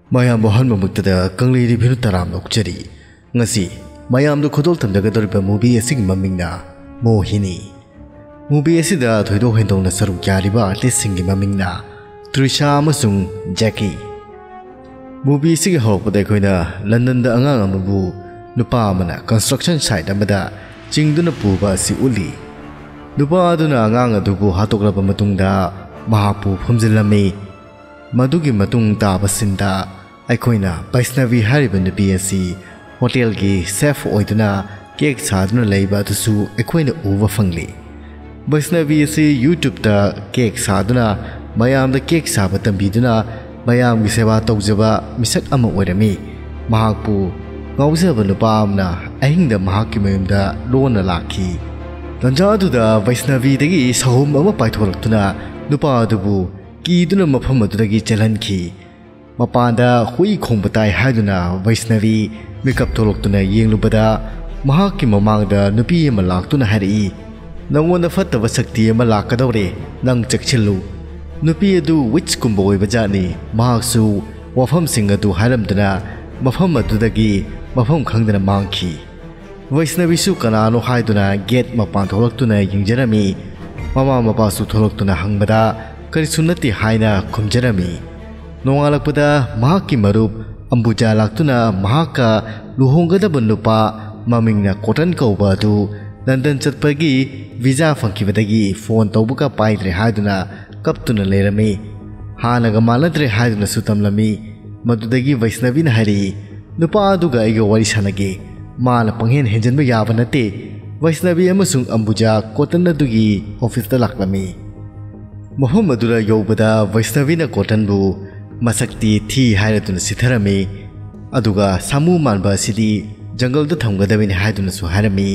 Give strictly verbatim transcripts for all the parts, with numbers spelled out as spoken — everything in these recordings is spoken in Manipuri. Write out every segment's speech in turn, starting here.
ꯃꯌꯥꯝꯕꯨ ꯑꯍꯥꯟꯕꯃꯛꯇꯗ ꯀꯪꯂꯩ ꯔꯤꯚꯤꯌꯨ ꯇꯔꯥꯝꯅ ꯑꯣꯛꯆꯔꯤ꯫ ꯉꯁꯤ ꯃꯌꯥꯝꯗ ꯈꯨꯗꯣꯜ ꯇꯝꯖꯒꯗꯧꯔꯤꯕ ꯃꯨꯚꯤ ꯑꯁꯤꯒꯤ ꯃꯃꯤꯡꯅ ꯃꯣꯍꯤꯅꯤ꯫ ꯃꯨꯚꯤ ꯑꯁꯤꯗ ꯊꯣꯏꯗꯣꯛ ꯍꯦꯟꯗꯣꯛꯅ ꯁꯔꯨꯛ ꯌꯥꯔꯤꯕ ꯑꯥꯔꯇꯤꯁꯁꯤꯡꯒꯤ ꯃꯃꯤꯡꯅ ꯇ꯭ꯔꯤꯁꯥ ꯑꯃꯁꯨꯡ ꯖꯦꯀꯤ꯫ ꯃꯨꯚꯤ ꯑꯁꯤꯒꯤ ꯍꯧꯔꯛꯄꯗ ꯑꯩꯈꯣꯏꯅ ꯂꯟꯗꯟꯗ ꯑꯉꯥꯡ ꯑꯃꯕꯨ ꯅꯨꯄꯥ ꯑꯃꯅ ꯀꯟꯁꯇ꯭ꯔꯛꯁꯟ ꯁꯥꯏꯠ ꯑꯃꯗ ꯆꯤꯡꯗꯨꯅ ꯄꯨꯕ ꯑꯁꯤ ꯎꯠꯂꯤ꯫ ꯅꯨꯄꯥ ꯑꯗꯨꯅ ꯑꯉꯥꯡ ꯑꯗꯨꯕꯨ ꯍꯥꯠꯇꯣꯛꯂꯕ ꯃꯇꯨꯡꯗ ꯃꯍꯥꯛꯄꯨ ꯐꯨꯝꯖꯤꯜꯂꯝꯃꯤ꯫ ꯃꯗꯨꯒꯤ ꯃꯇꯨꯡ ꯇꯥꯕ ꯁꯤꯟꯗ ꯑꯩꯈꯣꯏꯅ ꯕꯩꯁꯅꯕꯤ ꯍꯥꯏꯔꯤꯕ ꯅꯨꯄꯤ ꯑꯁꯤ ꯍꯣꯇꯦꯜꯒꯤ ꯁꯦꯐ ꯑꯣꯏꯗꯨꯅ ꯀꯦꯛ ꯁꯥꯗꯨꯅ ꯂꯩꯕ ꯑꯗꯨꯁꯨ ꯑꯩꯈꯣꯏꯅ ꯎꯕ ꯐꯪꯂꯤ꯫ ꯕꯩꯁꯅꯕꯤ ꯑꯁꯤ ꯌꯨꯇ꯭ꯌꯨꯕꯇ ꯀꯦꯛ ꯁꯥꯗꯨꯅ ꯃꯌꯥꯝꯗ ꯀꯦꯛ ꯁꯥꯕ ꯇꯝꯕꯤꯗꯨꯅ ꯃꯌꯥꯝꯒꯤ ꯁꯦꯕꯥ ꯇꯧꯖꯕ ꯃꯤꯁꯛ ꯑꯃ ꯑꯣꯏꯔꯝꯃꯤ꯫ ꯃꯍꯥꯛꯄꯨ ꯉꯥꯎꯖꯕ ꯅꯨꯄꯥ ꯑꯃꯅ ꯑꯍꯤꯡꯗ ꯃꯍꯥꯛꯀꯤ ꯃꯌꯨꯝꯗ ꯂꯣꯟꯅ ꯂꯥꯛꯈꯤ꯫ ꯇꯟꯖꯥ ꯑꯗꯨꯗ ꯕꯩꯁꯅꯕꯤꯗꯒꯤ ꯁꯍꯨꯝ ꯑꯃ ꯄꯥꯏꯊꯣꯔꯛꯇꯨꯅ ꯅꯨꯄꯥ ꯑꯗꯨꯕꯨ ꯀꯤꯗꯨꯅ ꯃꯐꯝ ꯑꯗꯨꯗꯒꯤ ꯆꯦꯜꯍꯟꯈꯤ꯫ ꯃꯄꯥꯟꯗ ꯍꯨꯏ ꯈꯣꯡꯕ ꯇꯥꯏ ꯍꯥꯏꯗꯨꯅ ꯕꯩꯁꯅꯕꯤ ꯃꯤꯀꯞ ꯊꯣꯛꯂꯛꯇꯨꯅ ꯌꯦꯡꯂꯨꯕꯗ ꯃꯍꯥꯛꯀꯤ ꯃꯃꯥꯡꯗ ꯅꯨꯄꯤ ꯑꯃ ꯂꯥꯛꯇꯨꯅ ꯍꯥꯏꯔꯛꯏ, "ꯅꯉꯣꯟꯗ ꯐꯠꯇꯕ ꯁꯛꯇꯤ ꯑꯃ ꯂꯥꯛꯀꯗꯧꯔꯦ, ꯅꯪ ꯆꯦꯛꯁꯤꯜꯂꯨ꯫" ꯅꯨꯄꯤ ꯑꯗꯨ ꯋꯤꯠꯆꯀꯨꯝꯕ ꯑꯣꯏꯕ ꯖꯥꯠꯅꯤ꯫ ꯃꯍꯥꯛꯁꯨ ꯋꯥꯐꯝꯁꯤꯡ ꯑꯗꯨ ꯍꯥꯏꯔꯝꯗꯨꯅ ꯃꯐꯝ ꯑꯗꯨꯗꯒꯤ ꯃꯐꯝ ꯈꯪꯗꯅ ꯃꯥꯡꯈꯤ꯫ ꯕꯩꯁꯅꯕꯤꯁꯨ ꯀꯅꯥꯅꯣ ꯍꯥꯏꯗꯨꯅ ꯒꯦꯠ ꯃꯄꯥꯟ ꯊꯣꯛꯂꯛꯇꯨꯅ ꯌꯦꯡꯖꯔꯝꯃꯤ꯫ ꯃꯃꯥ ꯃꯄꯥꯁꯨ ꯊꯣꯛꯂꯛꯇꯨꯅ ꯍꯪꯕꯗ ꯀꯔꯤꯁꯨ ꯅꯠꯇꯦ ꯍꯥꯏꯅ ꯈꯨꯝꯖꯔꯝꯃꯤ꯫ ꯅꯣꯡꯉꯥꯜꯂꯛꯄꯗ ꯃꯍꯥꯛꯀꯤ ꯃꯔꯨꯞ ꯑꯝꯕꯨꯖꯥ ꯂꯥꯛꯇꯨꯅ ꯃꯍꯥꯛꯀ ꯂꯨꯍꯣꯡꯒꯗꯕ ꯅꯨꯄꯥ ꯃꯃꯤꯡꯅ ꯀꯣꯇꯟ ꯀꯧꯕ ꯑꯗꯨ ꯂꯟꯗꯟ ꯆꯠꯄꯒꯤ ꯚꯤꯖꯥ ꯐꯪꯈꯤꯕꯗꯒꯤ ꯐꯣꯟ ꯇꯧꯕꯒ ꯄꯥꯏꯗ꯭ꯔꯦ ꯍꯥꯏꯗꯨꯅ ꯀꯞꯇꯨꯅ ꯂꯩꯔꯝꯃꯤ꯫ ꯍꯥꯟꯅꯒ ꯃꯥꯟꯅꯗ꯭ꯔꯦ ꯍꯥꯏꯗꯨꯅꯁꯨ ꯇꯝꯂꯝꯃꯤ꯫ ꯃꯗꯨꯗꯒꯤ ꯕꯩꯁꯅꯕꯤꯅ ꯍꯥꯏꯔꯛꯏ, "ꯅꯨꯄꯥ ꯑꯗꯨꯒ ꯑꯩꯒ ꯋꯥꯔꯤ ꯁꯥꯟꯅꯒꯦ꯫ ꯃꯥꯅ ꯄꯪꯍꯦꯟ ꯍꯦꯟꯖꯟꯕ ꯌꯥꯕ ꯅꯠꯇꯦ꯫" ꯕꯩꯁꯅꯕꯤ ꯑꯃꯁꯨꯡ ꯑꯝꯕꯨꯖꯥ ꯀꯣꯇꯟ ꯑꯗꯨꯒꯤ ꯑꯣꯐꯤꯁꯇ ꯂꯥꯛꯂꯝꯃꯤ꯫ ꯃꯐꯝ ꯑꯗꯨꯗ ꯌꯧꯕꯗ ꯕꯩꯁꯅꯕꯤꯅ ꯀꯣꯇꯟꯕꯨ ꯃꯁꯛꯇꯤ ꯊꯤ ꯍꯥꯏꯔꯗꯨꯅ ꯁꯤꯊꯔꯝꯃꯤ꯫ ꯑꯗꯨꯒ ꯁꯥꯃꯨ ꯃꯥꯟꯕ ꯑꯁꯤꯗꯤ ꯖꯪꯒꯜꯗ ꯊꯝꯒꯗꯕꯅꯤ ꯍꯥꯏꯗꯨꯅꯁꯨ ꯍꯥꯏꯔꯝꯃꯤ꯫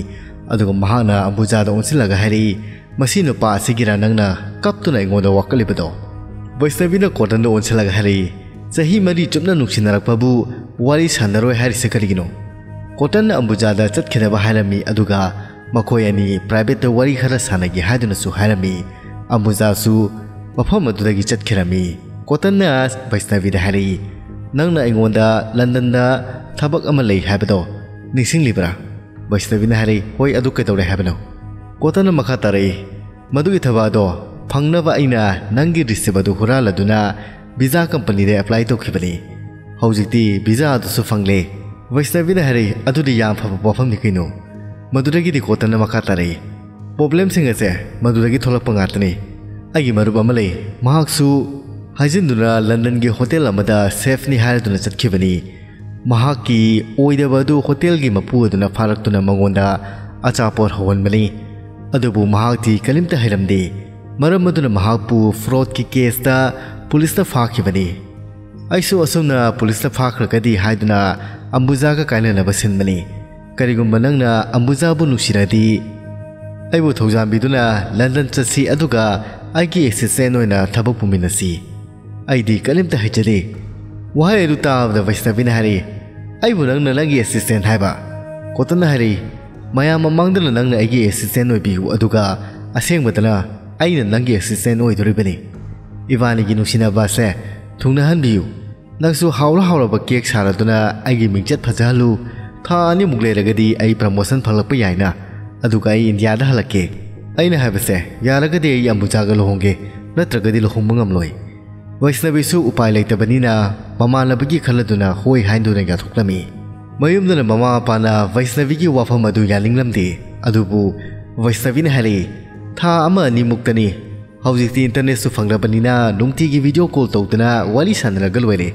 ꯑꯗꯨꯒ ꯃꯍꯥꯛꯅ ꯑꯝꯕꯨꯖꯥꯗ ꯑꯣꯟꯁꯤꯜꯂꯒ ꯍꯥꯏꯔꯛꯏ, "ꯃꯁꯤ ꯅꯨꯄꯥ ꯑꯁꯤꯒꯤꯔ ꯅꯪꯅ ꯀꯞꯇꯨꯅ ꯑꯩꯉꯣꯟꯗ ꯋꯥꯀꯠꯂꯤꯕꯗꯣ?" ꯕꯩꯁꯅꯕꯤꯅ ꯀꯣꯇꯟꯗ ꯑꯣꯟꯁꯤꯜꯂꯒ ꯍꯥꯏꯔꯛꯏ, "ꯆꯍꯤ ꯃꯔꯤ ꯆꯨꯞꯅ ꯅꯨꯡꯁꯤꯅꯔꯛꯄꯕꯨ ꯋꯥꯔꯤ ꯁꯥꯟꯅꯔꯣꯏ ꯍꯥꯏꯔꯤꯁꯦ ꯀꯔꯤꯒꯤꯅꯣ?" ꯀꯣꯇꯟꯅ ꯑꯝꯕꯨꯖꯥꯗ ꯆꯠꯈꯤꯅꯕ ꯍꯥꯏꯔꯝꯃꯤ, ꯑꯗꯨꯒ ꯃꯈꯣꯏ ꯑꯅꯤ ꯄ꯭ꯔꯥꯏꯚꯦꯠꯇ ꯋꯥꯔꯤ ꯈꯔ ꯁꯥꯟꯅꯒꯦ ꯍꯥꯏꯗꯨꯅꯁꯨ ꯍꯥꯏꯔꯝꯃꯤ꯫ ꯑꯝꯕꯨꯖꯥꯁꯨ ꯃꯐꯝ ꯑꯗꯨꯗꯒꯤ ꯆꯠꯈꯤꯔꯝꯃꯤ꯫ ꯀꯣꯇꯟꯅ ꯕꯩꯁꯅꯕꯤꯗ ꯍꯥꯏꯔꯛꯏ, ꯅꯪꯅ ꯑꯩꯉꯣꯟꯗ ꯂꯟꯗꯟꯗ ꯊꯕꯛ ꯑꯃ ꯂꯩ ꯍꯥꯏꯕꯗꯣ ꯅꯤꯡꯁꯤꯡꯂꯤꯕ꯭ꯔꯥ? ꯕꯩꯁꯅꯕꯤꯅ ꯍꯥꯏꯔꯛꯏ, "ꯍꯣꯏ, ꯑꯗꯨ ꯀꯩꯗꯧꯔꯦ ꯍꯥꯏꯕꯅꯣ?" ꯀꯣꯇꯟꯅ ꯃꯈꯥ ꯇꯥꯔꯛꯏ, "ꯃꯗꯨꯒꯤ ꯊꯕꯛ ꯑꯗꯣ ꯐꯪꯅꯕ ꯑꯩꯅ ꯅꯪꯒꯤ ꯔꯤꯁꯤꯞ ꯑꯗꯨ ꯍꯨꯔꯥꯜꯂꯗꯨꯅ ꯚꯤꯖꯥ ꯀꯝꯄꯅꯤꯗ ꯑꯦꯄ꯭ꯂꯥꯏ ꯇꯧꯈꯤꯕꯅꯤ꯫ ꯍꯧꯖꯤꯛꯇꯤ ꯚꯤꯖꯥ ꯑꯗꯨꯁꯨ ꯐꯪꯂꯦ꯫" ꯕꯩꯁꯅꯕꯤꯅ ꯍꯥꯏꯔꯛꯏ, "ꯑꯗꯨꯗꯤ ꯌꯥꯝ ꯐꯕ ꯋꯥꯐꯝꯅꯤ ꯀꯩꯅꯣ꯫" ꯃꯗꯨꯗꯒꯤꯗꯤ ꯀꯣꯇꯟꯅ ꯃꯈꯥ ꯇꯥꯔꯛꯏ, "ꯄ꯭ꯔꯣꯕ꯭ꯂꯦꯝꯁꯤꯡ ꯑꯁꯦ ꯃꯗꯨꯗꯒꯤ ꯊꯣꯛꯂꯛꯄ ꯉꯥꯛꯇꯅꯤ꯫ ꯑꯩꯒꯤ ꯃꯔꯨꯞ ꯑꯃ ꯂꯩ, ꯃꯍꯥꯛꯁꯨ ꯍꯥꯏꯖꯤꯟꯗꯨꯅ ꯂꯟꯗꯟꯒꯤ ꯍꯣꯇꯦꯜ ꯑꯃꯗ ꯁꯦꯐꯅꯤ ꯍꯥꯏꯔꯗꯨꯅ ꯆꯠꯈꯤꯕꯅꯤ꯫ ꯃꯍꯥꯛꯀꯤ ꯑꯣꯏꯗꯕ ꯑꯗꯨ ꯍꯣꯇꯦꯜꯒꯤ ꯃꯄꯨ ꯑꯗꯨꯅ ꯐꯥꯔꯛꯇꯨꯅ ꯃꯉꯣꯟꯗ ꯑꯆꯥꯄꯣꯠ ꯍꯧꯍꯟꯕꯅꯤ꯫ ꯑꯗꯨꯕꯨ ꯃꯍꯥꯛꯇꯤ ꯀꯔꯤꯝꯇ ꯍꯩꯔꯝꯗꯦ꯫ ꯃꯔꯝ ꯑꯗꯨꯅ ꯃꯍꯥꯛꯄꯨ ꯐ꯭ꯔꯣꯗꯀꯤ ꯀꯦꯁꯇ ꯄꯨꯂꯤꯁꯇ ꯐꯥꯈꯤꯕꯅꯤ꯫ ꯑꯩꯁꯨ ꯑꯁꯨꯝꯅ ꯄꯨꯂꯤꯁꯇ ꯐꯥꯈ꯭ꯔꯒꯗꯤ ꯍꯥꯏꯗꯨꯅ ꯑꯝꯕꯨꯖꯥꯒ ꯀꯥꯏꯅꯅꯕ ꯁꯤꯟꯕꯅꯤ꯫ ꯀꯔꯤꯒꯨꯝꯕ ꯅꯪꯅ ꯑꯝꯕꯨꯖꯥꯕꯨ ꯅꯨꯡꯁꯤꯔꯗꯤ ꯑꯩꯕꯨ ꯊꯧꯖꯥꯟꯕꯤꯗꯨꯅ ꯂꯟꯗꯟ ꯆꯠꯁꯤ, ꯑꯗꯨꯒ ꯑꯩꯒꯤ ꯑꯦꯁꯤꯁꯇꯦꯟ ꯑꯣꯏꯅ ꯊꯕꯛ ꯄꯨꯃꯤꯟꯅꯁꯤ꯫ ꯑꯩꯗꯤ ꯀꯔꯤꯝꯇ ꯍꯩꯖꯗꯦ꯫" ꯋꯥꯍꯩ ꯑꯗꯨ ꯇꯥꯕꯗ ꯕꯩꯁꯅꯕꯤꯅ ꯍꯥꯏꯔꯛꯏ, "ꯑꯩꯕꯨ ꯅꯪꯅ ꯅꯪꯒꯤ ꯑꯦꯁꯤꯁꯇꯦꯟ ꯍꯥꯏꯕ?" ꯀꯣꯇꯟꯅ ꯍꯥꯏꯔꯛꯏ, "ꯃꯌꯥꯝ ꯃꯃꯥꯡꯗꯅ ꯅꯪꯅ ꯑꯩꯒꯤ ꯑꯦꯁꯤꯁꯇꯦꯟ ꯑꯣꯏꯕꯤꯌꯨ, ꯑꯗꯨꯒ ꯑꯁꯦꯡꯕꯗꯅ ꯑꯩꯅ ꯅꯪꯒꯤ ꯑꯦꯁꯤꯁꯇꯦꯟ ꯑꯣꯏꯗꯣꯔꯤꯕꯅꯤ꯫ ꯏꯕꯥꯅꯤꯒꯤ ꯅꯨꯡꯁꯤꯅꯕ ꯑꯁꯦ ꯊꯨꯡꯅꯍꯟꯕꯤꯌꯨ꯫ ꯅꯪꯁꯨ ꯍꯥꯎꯔ ꯍꯥꯎꯔꯕ ꯀꯦꯛ ꯁꯥꯔꯗꯨꯅ ꯑꯩꯒꯤ ꯃꯤꯡꯆꯠ ꯐꯖꯍꯜꯂꯨ꯫ ꯊꯥ ꯑꯅꯤꯃꯨꯛ ꯂꯩꯔꯒꯗꯤ ꯑꯩ ꯄ꯭ꯔꯃꯣꯁꯟ ꯐꯪꯂꯛꯄ ꯌꯥꯏꯅ꯫ ꯑꯗꯨꯒ ꯑꯩ ꯏꯟꯗꯤꯌꯥꯗ ꯍꯜꯂꯛꯀꯦ꯫ ꯑꯩꯅ ꯍꯥꯏꯕꯁꯦ, ꯌꯥꯔꯒꯗꯤ ꯑꯩ ꯑꯝꯕꯨꯖꯥꯒ ꯂꯨꯍꯣꯡꯒꯦ, ꯅꯠꯇ꯭ꯔꯒꯗꯤ ꯂꯨꯍꯣꯡꯕ ꯉꯝꯂꯣꯏ꯫" ꯕꯩꯁꯅꯕꯤꯁꯨ ꯎꯄꯥꯏ ꯂꯩꯇꯕꯅꯤꯅ ꯃꯃꯥꯟꯅꯕꯒꯤ ꯈꯜꯂꯗꯨꯅ ꯍꯣꯏ ꯍꯥꯏꯗꯨꯅ ꯌꯥꯊꯣꯛꯂꯝꯃꯤ꯫ ꯃꯌꯨꯝꯗꯅ ꯃꯃꯥ ꯃꯄꯥꯅ ꯕꯩꯁꯅꯕꯤꯒꯤ ꯋꯥꯐꯝ ꯑꯗꯨ ꯌꯥꯅꯤꯡꯂꯝꯗꯦ꯫ ꯑꯗꯨꯕꯨ ꯕꯩꯁꯅꯕꯤꯅ ꯍꯥꯏꯔꯛꯏ, "ꯊꯥ ꯑꯃ ꯑꯅꯤꯃꯨꯛꯇꯅꯤ꯫ ꯍꯧꯖꯤꯛꯇꯤ ꯏꯟꯇꯔꯅꯦꯠꯁꯨ ꯐꯪꯂꯕꯅꯤꯅ ꯅꯨꯡꯇꯤꯒꯤ ꯚꯤꯗꯤꯑꯣ ꯀꯣꯜ ꯇꯧꯗꯨꯅ ꯋꯥꯔꯤ ꯁꯥꯟꯅꯔꯒ ꯂꯣꯏꯔꯦ꯫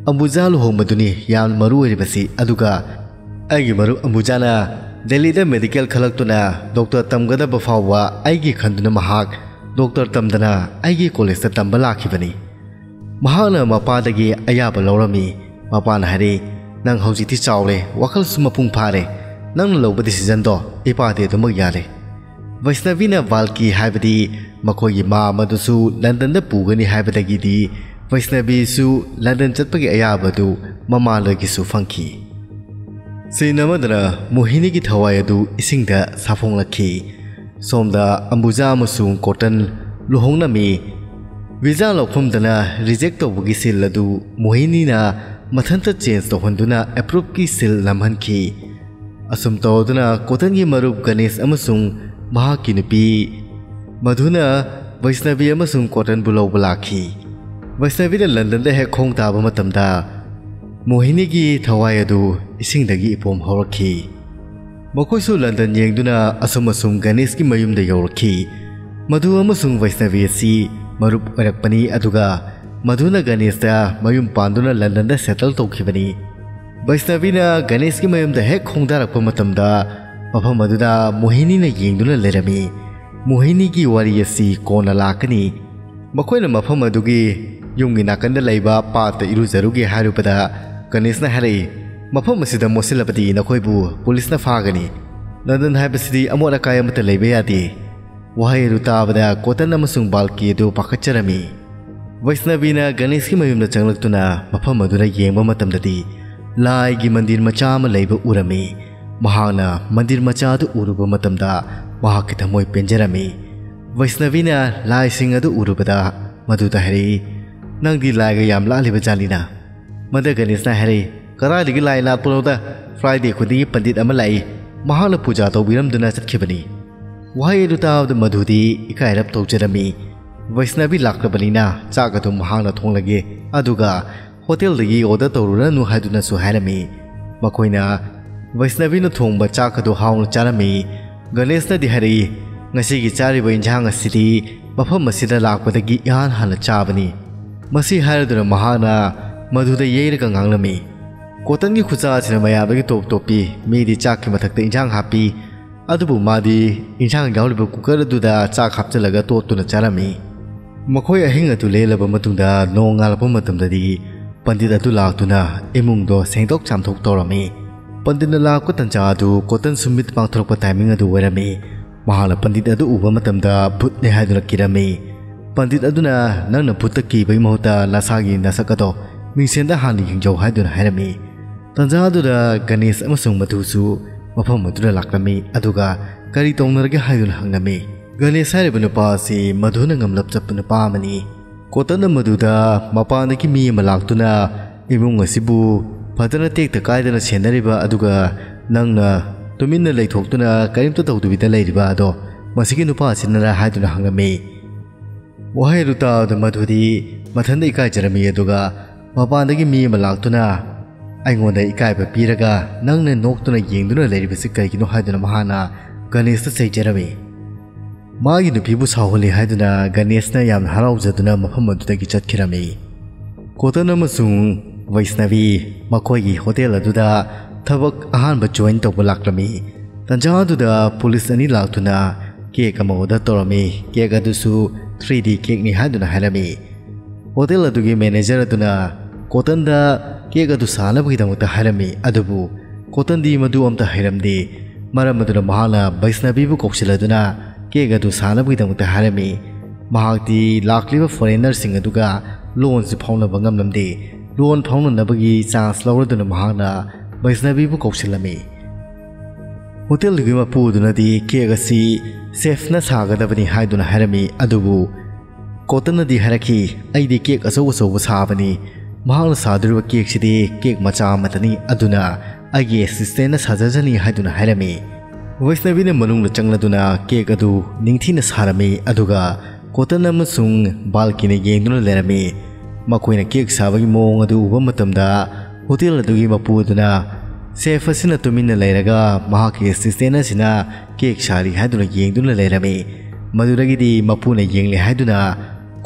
ꯑꯝꯕꯨꯖꯥ ꯂꯨꯍꯣꯡꯕꯗꯨꯅꯤ ꯌꯥꯝ ꯃꯔꯨ ꯑꯣꯏꯔꯤꯕꯁꯤ꯫ ꯑꯗꯨꯒ ꯑꯩꯒꯤ ꯃꯔꯨꯞ ꯑꯝꯕꯨꯖꯥꯅ ꯗꯦꯜꯂꯤꯗ ꯃꯦꯗꯤꯀꯦꯜ ꯈꯜꯂꯛꯇꯨꯅ ꯗꯣꯛꯇꯔ ꯇꯝꯒꯗꯕ ꯐꯥꯎꯕ ꯑꯩꯒꯤ ꯈꯟꯗꯨꯅ ꯃꯍꯥꯛ ꯗꯣꯛꯇꯔ ꯇꯝꯗꯅ ꯑꯩꯒꯤ ꯀꯣꯂꯦꯖꯇ ꯇꯝꯕ ꯂꯥꯛꯈꯤꯕꯅꯤ꯫ ꯃꯍꯥꯛꯅ ꯃꯄꯥꯗꯒꯤ ꯑꯌꯥꯕ ꯂꯧꯔꯝꯃꯤ꯫ ꯃꯄꯥꯅ ꯍꯥꯏꯔꯛꯏ, 'ꯅꯪ ꯍꯧꯖꯤꯛꯇꯤ ꯆꯥꯎꯔꯦ, ꯋꯥꯈꯜꯁꯨ ꯃꯄꯨꯡ ꯐꯥꯔꯦ꯫ ꯅꯪꯅ ꯂꯧꯕ ꯗꯤꯁꯤꯖꯟꯗꯣ ꯏꯄꯥꯗꯤ ꯑꯗꯨꯃꯛ ꯌꯥꯔꯦ.'" ꯕꯩꯁꯅꯕꯤꯅ ꯕꯥꯜꯀꯤ, ꯍꯥꯏꯕꯗꯤ ꯃꯈꯣꯏꯒꯤ ꯃꯥ ꯑꯃꯗꯨꯁꯨ ꯂꯟꯗꯟꯗ ꯄꯨꯒꯅꯤ ꯍꯥꯏꯕꯗꯒꯤꯗꯤ ꯕꯩꯁꯅꯕꯤꯁꯨ ꯂꯟꯗꯟ ꯆꯠꯄꯒꯤ ꯑꯌꯥꯕꯗꯨ ꯃꯃꯥꯗꯒꯤꯁꯨ ꯐꯪꯈꯤ꯫ ꯁꯤꯟ ꯑꯃꯗꯅ ꯃꯣꯍꯤꯅꯤꯒꯤ ꯊꯋꯥꯏ ꯑꯗꯨ ꯏꯁꯤꯡꯗ ꯁꯥꯐꯣꯡꯂꯛꯈꯤ꯫ ꯁꯣꯝꯗ ꯑꯝꯕꯨꯖꯥ ꯑꯃꯁꯨꯡ ꯀꯣꯇꯟ ꯂꯨꯍꯣꯡꯂꯝꯃꯤ꯫ ꯚꯤꯖꯥ ꯂꯧꯐꯝꯗꯅ ꯔꯤꯖꯦꯛ ꯇꯧꯕꯒꯤ ꯁꯤꯜ ꯑꯗꯨ ꯃꯣꯍꯤꯅꯤꯅ ꯃꯊꯟꯇ ꯆꯦꯟꯖ ꯇꯧꯍꯟꯗꯨꯅ ꯑꯦꯄ꯭ꯔꯨꯞꯀꯤ ꯁꯤꯜ ꯅꯝꯍꯟꯈꯤ꯫ ꯑꯁꯨꯝ ꯇꯧꯗꯨꯅ ꯀꯣꯇꯟꯒꯤ ꯃꯔꯨꯞ ꯒꯅꯦꯁ ꯑꯃꯁꯨꯡ ꯃꯍꯥꯛꯀꯤ ꯅꯨꯄꯤ ꯃꯙꯨꯅ ꯕꯩꯁꯅꯕꯤ ꯑꯃꯁꯨꯡ ꯀꯣꯇꯟꯕꯨ ꯂꯧꯕ ꯂꯥꯛꯈꯤ꯫ ꯕꯩꯁꯅꯕꯤꯅ ꯂꯟꯗꯟꯗ ꯍꯦꯛ ꯈꯣꯡ ꯇꯥꯕ ꯃꯇꯝꯗ ꯃꯣꯍꯤꯅꯤꯒꯤ ꯊꯋꯥꯏ ꯑꯗꯨ ꯏꯁꯤꯡꯗꯒꯤ ꯏꯄꯣꯝ ꯍꯧꯔꯛꯈꯤ꯫ ꯃꯈꯣꯏꯁꯨ ꯂꯟꯗꯟ ꯌꯦꯡꯗꯨꯅ ꯑꯁꯨꯝ ꯑꯁꯨꯝ ꯒꯅꯦꯁꯀꯤ ꯃꯌꯨꯝꯗ ꯌꯧꯔꯛꯈꯤ꯫ ꯃꯙꯨ ꯑꯃꯁꯨꯡ ꯕꯩꯁꯅꯕꯤ ꯑꯁꯤ ꯃꯔꯨꯞ ꯑꯣꯏꯔꯛꯄꯅꯤ, ꯑꯗꯨꯒ ꯃꯙꯨꯅ ꯒꯅꯦꯁꯇ ꯃꯌꯨꯝ ꯄꯥꯟꯗꯨꯅ ꯂꯟꯗꯟꯗ ꯁꯦꯇꯜ ꯇꯧꯈꯤꯕꯅꯤ꯫ ꯕꯩꯁꯅꯕꯤꯅ ꯒꯅꯦꯁꯀꯤ ꯃꯌꯨꯝꯗ ꯍꯦꯛ ꯈꯣꯡꯗꯥꯔꯛꯄ ꯃꯇꯝꯗ ꯃꯐꯝ ꯑꯗꯨꯗ ꯃꯣꯍꯤꯅꯤꯅ ꯌꯦꯡꯗꯨꯅ ꯂꯩꯔꯝꯃꯤ꯫ ꯃꯣꯍꯤꯅꯤꯒꯤ ꯋꯥꯔꯤ ꯑꯁꯤ ꯀꯣꯟꯅ ꯂꯥꯛꯀꯅꯤ꯫ ꯃꯈꯣꯏꯅ ꯃꯐꯝ ꯑꯗꯨꯒꯤ ꯌꯨꯝꯒꯤ ꯅꯥꯀꯟꯗ ꯂꯩꯕ ꯄꯥꯠꯇ ꯏꯔꯨꯖꯔꯨꯒꯦ ꯍꯥꯏꯔꯨꯕꯗ ꯒꯅꯦꯁꯅ ꯍꯥꯏꯔꯛꯏ, "ꯃꯐꯝ ꯑꯁꯤꯗ ꯃꯣꯠꯁꯤꯜꯂꯕꯗꯤ ꯅꯈꯣꯏꯕꯨ ꯄꯨꯂꯤꯁꯅ ꯐꯥꯒꯅꯤ꯫ ꯂꯟꯗꯟ ꯍꯥꯏꯕꯁꯤꯗꯤ ꯑꯃꯣꯠ ꯑꯀꯥꯏ ꯑꯃꯠꯇ ꯂꯩꯕ ꯌꯥꯗꯦ꯫" ꯋꯥꯍꯩ ꯑꯗꯨ ꯇꯥꯕꯗ ꯀꯣꯇꯟ ꯑꯃꯁꯨꯡ ꯕꯥꯜꯀꯤ ꯑꯗꯨ ꯄꯥꯈꯠꯆꯔꯝꯃꯤ꯫ ꯕꯩꯁꯅꯕꯤꯅ ꯒꯅꯦꯁꯀꯤ ꯃꯌꯨꯝꯗ ꯆꯪꯂꯛꯇꯨꯅ ꯃꯐꯝ ꯑꯗꯨꯗ ꯌꯦꯡꯕ ꯃꯇꯝꯗꯗꯤ ꯂꯥꯏꯒꯤ ꯃꯟꯗꯤꯔ ꯃꯆꯥ ꯑꯃ ꯂꯩꯕ ꯎꯔꯝꯃꯤ꯫ ꯃꯍꯥꯛꯅ ꯃꯟꯗꯤꯔ ꯃꯆꯥ ꯑꯗꯨ ꯎꯔꯨꯕ ꯃꯇꯝꯗ ꯃꯍꯥꯛꯀꯤ ꯊꯃꯣꯏ ꯄꯦꯟꯖꯔꯝꯃꯤ꯫ ꯕꯩꯁꯅꯕꯤꯅ ꯂꯥꯏꯁꯤꯡ ꯑꯗꯨ ꯎꯔꯨꯕꯗ ꯃꯗꯨꯗ ꯍꯥꯏꯔꯛꯏ, "ꯅꯪꯗꯤ ꯂꯥꯏꯒ ꯌꯥꯝ ꯂꯥꯠꯂꯤꯕ ꯖꯥꯠꯅꯤꯅ?" ꯃꯗ ꯒꯅꯦꯁꯅ ꯍꯥꯏꯔꯛꯏ, "ꯀꯗꯥꯏꯗꯒꯤ ꯂꯥꯏ ꯂꯥꯠꯄꯅꯣꯗ? ꯐ꯭ꯔꯥꯏꯗꯦ ꯈꯨꯗꯤꯡꯒꯤ ꯄꯟꯗꯤꯠ ꯑꯃ ꯂꯥꯛꯏ, ꯃꯍꯥꯛꯅ ꯄꯨꯖꯥ ꯇꯧꯕꯤꯔꯝꯗꯨꯅ ꯆꯠꯈꯤꯕꯅꯤ꯫" ꯋꯥꯍꯩ ꯑꯗꯨ ꯇꯥꯕꯗ ꯃꯗꯨꯗꯤ ꯏꯀꯥꯏꯔꯞ ꯇꯧꯖꯔꯝꯃꯤ꯫ ꯕꯩꯁꯅꯕꯤ ꯂꯥꯛꯂꯕꯅꯤꯅ ꯆꯥꯛ ꯑꯗꯨ ꯃꯍꯥꯛꯅ ꯊꯣꯡꯂꯒꯦ, ꯑꯗꯨꯒ ꯍꯣꯇꯦꯜꯗꯒꯤ ꯑꯣꯔꯗꯔ ꯇꯧꯔꯨꯔꯅꯨ ꯍꯥꯏꯗꯨꯅꯁꯨ ꯍꯥꯏꯔꯝꯃꯤ꯫ ꯃꯈꯣꯏꯅ ꯕꯩꯁꯅꯕꯤꯅ ꯊꯣꯡꯕ ꯆꯥꯛ ꯑꯗꯨ ꯍꯥꯎꯅ ꯆꯥꯔꯝꯃꯤ꯫ ꯒꯅꯦꯁꯅꯗꯤ ꯍꯥꯏꯔꯛꯏ, "ꯉꯁꯤꯒꯤ ꯆꯥꯔꯤꯕ ꯏꯟꯁꯥꯡ ꯑꯁꯤꯗꯤ ꯃꯐꯝ ꯑꯁꯤꯗ ꯂꯥꯛꯄꯗꯒꯤ ꯏꯍꯥꯟ ꯍꯥꯟꯅ ꯆꯥꯕꯅꯤ꯫" ꯃꯁꯤ ꯍꯥꯏꯔꯗꯨꯅ ꯃꯍꯥꯛꯅ ꯃꯗꯨꯗ ꯌꯩꯔꯒ ꯉꯥꯡꯂꯝꯃꯤ꯫ ꯀꯣꯇꯟꯒꯤ ꯈꯨꯠꯁꯥ ꯑꯁꯤꯅ ꯃꯌꯥꯝꯗꯒꯤ ꯇꯣꯞ ꯇꯣꯞꯄꯤ꯫ ꯃꯤꯗꯤ ꯆꯥꯛꯀꯤ ꯃꯊꯛꯇ ꯏꯟꯁꯥꯡ ꯍꯥꯞꯄꯤ, ꯑꯗꯨꯕꯨ ꯃꯥꯗꯤ ꯏꯟꯁꯥꯡ ꯌꯥꯎꯔꯤꯕ ꯀꯨꯀꯔ ꯑꯗꯨꯗ ꯆꯥꯛ ꯍꯥꯞꯆꯤꯜꯂꯒ ꯇꯣꯠꯇꯨꯅ ꯆꯥꯔꯝꯃꯤ꯫ ꯃꯈꯣꯏ ꯑꯍꯤꯡ ꯑꯗꯨ ꯂꯦꯜꯂꯕ ꯃꯇꯨꯡꯗ ꯅꯣꯡꯉꯥꯜꯂꯛꯄ ꯃꯇꯝꯗꯗꯤ ꯄꯟꯗꯤꯠ ꯑꯗꯨ ꯂꯥꯛꯇꯨꯅ ꯏꯃꯨꯡꯗꯣ ꯁꯦꯡꯗꯣꯛ ꯆꯥꯝꯊꯣꯛ ꯇꯧꯔꯝꯃꯤ꯫ ꯄꯟꯗꯤꯠꯅ ꯂꯥꯛꯄ ꯇꯟꯖꯥ ꯑꯗꯨ ꯀꯣꯇꯟ ꯁꯨꯝꯃꯤꯠ ꯄꯥꯡꯊꯣꯔꯛꯄ ꯇꯥꯏꯃꯤꯡ ꯑꯗꯨ ꯑꯣꯏꯔꯝꯃꯤ꯫ ꯃꯍꯥꯛꯅ ꯄꯟꯗꯤꯠ ꯑꯗꯨ ꯎꯕ ꯃꯇꯝꯗ ꯚꯨꯠꯅꯦ ꯍꯥꯏꯗꯨꯅ ꯀꯤꯔꯝꯃꯤ꯫ ꯄꯟꯗꯤꯠ ꯑꯗꯨꯅ, "ꯅꯪꯅ ꯚꯨꯠꯇ ꯀꯤꯕꯒꯤ ꯃꯍꯨꯠꯇ ꯅꯁꯥꯒꯤ ꯅꯁꯛ ꯑꯗꯣ ꯃꯤꯡꯁꯦꯟꯗ ꯍꯥꯟꯅ ꯌꯦꯡꯖꯧ" ꯍꯥꯏꯗꯨꯅ ꯍꯥꯏꯔꯝꯃꯤ꯫ ꯇꯟꯖꯥ ꯑꯗꯨꯗ ꯒꯅꯦꯁ ꯑꯃꯁꯨꯡ ꯃꯙꯨꯁꯨ ꯃꯐꯝ ꯑꯗꯨꯗ ꯂꯥꯛꯂꯝꯃꯤ, ꯑꯗꯨꯒ ꯀꯔꯤ ꯇꯧꯅꯔꯒꯦ ꯍꯥꯏꯗꯨꯅ ꯍꯪꯂꯝꯃꯤ꯫ ꯒꯅꯦꯁ ꯍꯥꯏꯔꯤꯕ ꯅꯨꯄꯥ ꯑꯁꯤ ꯃꯙꯨꯅ ꯉꯝꯂꯞ ꯆꯠꯄ ꯅꯨꯄꯥ ꯑꯃꯅꯤ꯫ ꯀꯣꯇꯟꯅ ꯃꯗꯨꯗ ꯃꯄꯥꯟꯗꯒꯤ ꯃꯤ ꯑꯃ ꯂꯥꯛꯇꯨꯅ ꯏꯃꯨꯡ ꯑꯁꯤꯕꯨ ꯐꯖꯅ ꯇꯦꯛꯇ ꯀꯥꯏꯗꯅ ꯁꯦꯟꯅꯔꯤꯕ, ꯑꯗꯨꯒ ꯅꯪꯅ ꯇꯨꯃꯤꯟꯅ ꯂꯩꯊꯣꯛꯇꯨꯅ ꯀꯔꯤꯝꯇ ꯇꯧꯗꯕꯤꯗ ꯂꯩꯔꯤꯕ ꯑꯗꯣ ꯃꯁꯤꯒꯤ ꯅꯨꯄꯥ ꯑꯁꯤꯅꯔ ꯍꯥꯏꯗꯨꯅ ꯍꯪꯉꯝꯃꯤ꯫ ꯋꯥꯍꯩ ꯑꯗꯨ ꯇꯥꯕꯗ ꯃꯗꯨꯗꯤ ꯃꯊꯟꯇ ꯏꯀꯥꯏꯖꯔꯝꯃꯤ, ꯑꯗꯨꯒ ꯃꯄꯥꯟꯗꯒꯤ ꯃꯤ ꯑꯃ ꯂꯥꯛꯇꯨꯅ ꯑꯩꯉꯣꯟꯗ ꯏꯀꯥꯏꯕ ꯄꯤꯔꯒ ꯅꯪꯅ ꯅꯣꯛꯇꯨꯅ ꯌꯦꯡꯗꯨꯅ ꯂꯩꯔꯤꯕꯁꯤ ꯀꯔꯤꯒꯤꯅꯣ ꯍꯥꯏꯗꯨꯅ ꯃꯍꯥꯛꯅ ꯒꯅꯦꯁꯇ ꯆꯩꯖꯔꯝꯃꯤ꯫ ꯃꯥꯒꯤ ꯅꯨꯄꯤꯕꯨ ꯁꯥꯎꯍꯜꯂꯤ ꯍꯥꯏꯗꯨꯅ ꯒꯅꯦꯁꯅ ꯌꯥꯝꯅ ꯍꯔꯥꯎꯖꯗꯨꯅ ꯃꯐꯝ ꯑꯗꯨꯗꯒꯤ ꯆꯠꯈꯤꯔꯝꯃꯤ꯫ ꯀꯣꯇꯟ ꯑꯃꯁꯨꯡ ꯕꯩꯁꯅꯕꯤ ꯃꯈꯣꯏꯒꯤ ꯍꯣꯇꯦꯜ ꯑꯗꯨꯗ ꯊꯕꯛ ꯑꯍꯥꯟꯕ ꯖꯣꯏꯟ ꯇꯧꯕ ꯂꯥꯛꯂꯝꯃꯤ꯫ ꯇꯟꯖꯥ ꯑꯗꯨꯗ ꯄꯨꯂꯤꯁ ꯑꯅꯤ ꯂꯥꯛꯇꯨꯅ ꯀꯦꯛ ꯑꯃ ꯑꯣꯔꯗꯔ ꯇꯧꯔꯝꯃꯤ꯫ ꯀꯦꯛ ꯑꯗꯨꯁꯨ ꯊ꯭ꯔꯤ ꯗꯤ ꯀꯦꯛꯅꯤ ꯍꯥꯏꯗꯨꯅ ꯍꯥꯏꯔꯝꯃꯤ꯫ ꯍꯣꯇꯦꯜ ꯑꯗꯨꯒꯤ ꯃꯦꯅꯦꯖꯔ ꯑꯗꯨꯅ ꯀꯣꯇꯟꯗ ꯀꯦꯛ ꯑꯗꯨ ꯁꯥꯅꯕꯒꯤꯗꯃꯛꯇ ꯍꯥꯏꯔꯝꯃꯤ, ꯑꯗꯨꯕꯨ ꯀꯣꯇꯟꯗꯤ ꯃꯗꯨ ꯑꯝꯇ ꯍꯩꯔꯝꯗꯦ꯫ ꯃꯔꯝ ꯑꯗꯨꯅ ꯃꯍꯥꯛꯅ ꯕꯩꯁꯅꯕꯤꯕꯨ ꯀꯧꯁꯤꯜꯂꯗꯨꯅ ꯀꯦꯛ ꯑꯗꯨ ꯁꯥꯅꯕꯒꯤꯗꯃꯛꯇ ꯍꯥꯏꯔꯝꯃꯤ꯫ ꯃꯍꯥꯛꯇꯤ ꯂꯥꯛꯂꯤꯕ ꯐꯣꯔꯦꯟꯅꯔꯁꯤꯡ ꯑꯗꯨꯒ ꯂꯣꯟꯁꯤ ꯐꯥꯎꯅꯕ ꯉꯝꯂꯝꯗꯦ꯫ ꯂꯣꯟ ꯐꯥꯎꯅꯅꯕꯒꯤ ꯆꯥꯟꯁ ꯂꯧꯔꯗꯨꯅ ꯃꯍꯥꯛꯅ ꯕꯩꯁꯅꯕꯤꯕꯨ ꯀꯧꯁꯤꯜꯂꯝꯃꯤ꯫ ꯍꯣꯇꯦꯜꯗꯨꯒꯤ ꯃꯄꯨ ꯑꯗꯨꯅꯗꯤ ꯀꯦꯛ ꯑꯁꯤ ꯁꯦꯐꯅ ꯁꯥꯒꯗꯕꯅꯤ ꯍꯥꯏꯗꯨꯅ ꯍꯥꯏꯔꯝꯃꯤ, ꯑꯗꯨꯕꯨ ꯀꯣꯇꯟꯅꯗꯤ ꯍꯥꯏꯔꯛꯈꯤ, "ꯑꯩꯗꯤ ꯀꯦꯛ ꯑꯆꯧ ꯑꯆꯧꯕ ꯁꯥꯕꯅꯤ꯫ ꯃꯍꯥꯛꯅ ꯁꯥꯗꯣꯔꯤꯕ ꯀꯦꯛꯁꯤꯗꯤ ꯀꯦꯛ ꯃꯆꯥ ꯑꯃꯇꯅꯤ, ꯑꯗꯨꯅ ꯑꯩꯒꯤ ꯑꯦꯁꯤꯁꯇꯦꯟꯅ ꯁꯥꯖꯖꯅꯤ" ꯍꯥꯏꯗꯨꯅ ꯍꯥꯏꯔꯝꯃꯤ꯫ ꯕꯩꯁꯅꯕꯤꯅ ꯃꯅꯨꯡꯗ ꯆꯪꯂꯗꯨꯅ ꯀꯦꯛ ꯑꯗꯨ ꯅꯤꯡꯊꯤꯅ ꯁꯥꯔꯝꯃꯤ, ꯑꯗꯨꯒ ꯀꯣꯇꯟ ꯑꯃꯁꯨꯡ ꯕꯥꯜꯀꯤꯅ ꯌꯦꯡꯗꯨꯅ ꯂꯩꯔꯝꯃꯤ꯫ ꯃꯈꯣꯏꯅ ꯀꯦꯛ ꯁꯥꯕꯒꯤ ꯃꯑꯣꯡ ꯑꯗꯨ ꯎꯕ ꯃꯇꯝꯗ ꯍꯣꯇꯦꯜ ꯑꯗꯨꯒꯤ ꯃꯄꯨ ꯑꯗꯨꯅ ꯁꯦꯐ ꯑꯁꯤꯅ ꯇꯨꯃꯤꯟꯅ ꯂꯩꯔꯒ ꯃꯍꯥꯛꯀꯤ ꯑꯦꯁꯤꯁꯇꯦꯟ ꯑꯁꯤꯅ ꯀꯦꯛ ꯁꯥꯔꯤ ꯍꯥꯏꯗꯨꯅ ꯌꯦꯡꯗꯨꯅ ꯂꯩꯔꯝꯃꯤ꯫ ꯃꯗꯨꯗꯒꯤꯗꯤ ꯃꯄꯨꯅ ꯌꯦꯡꯂꯦ ꯍꯥꯏꯗꯨꯅ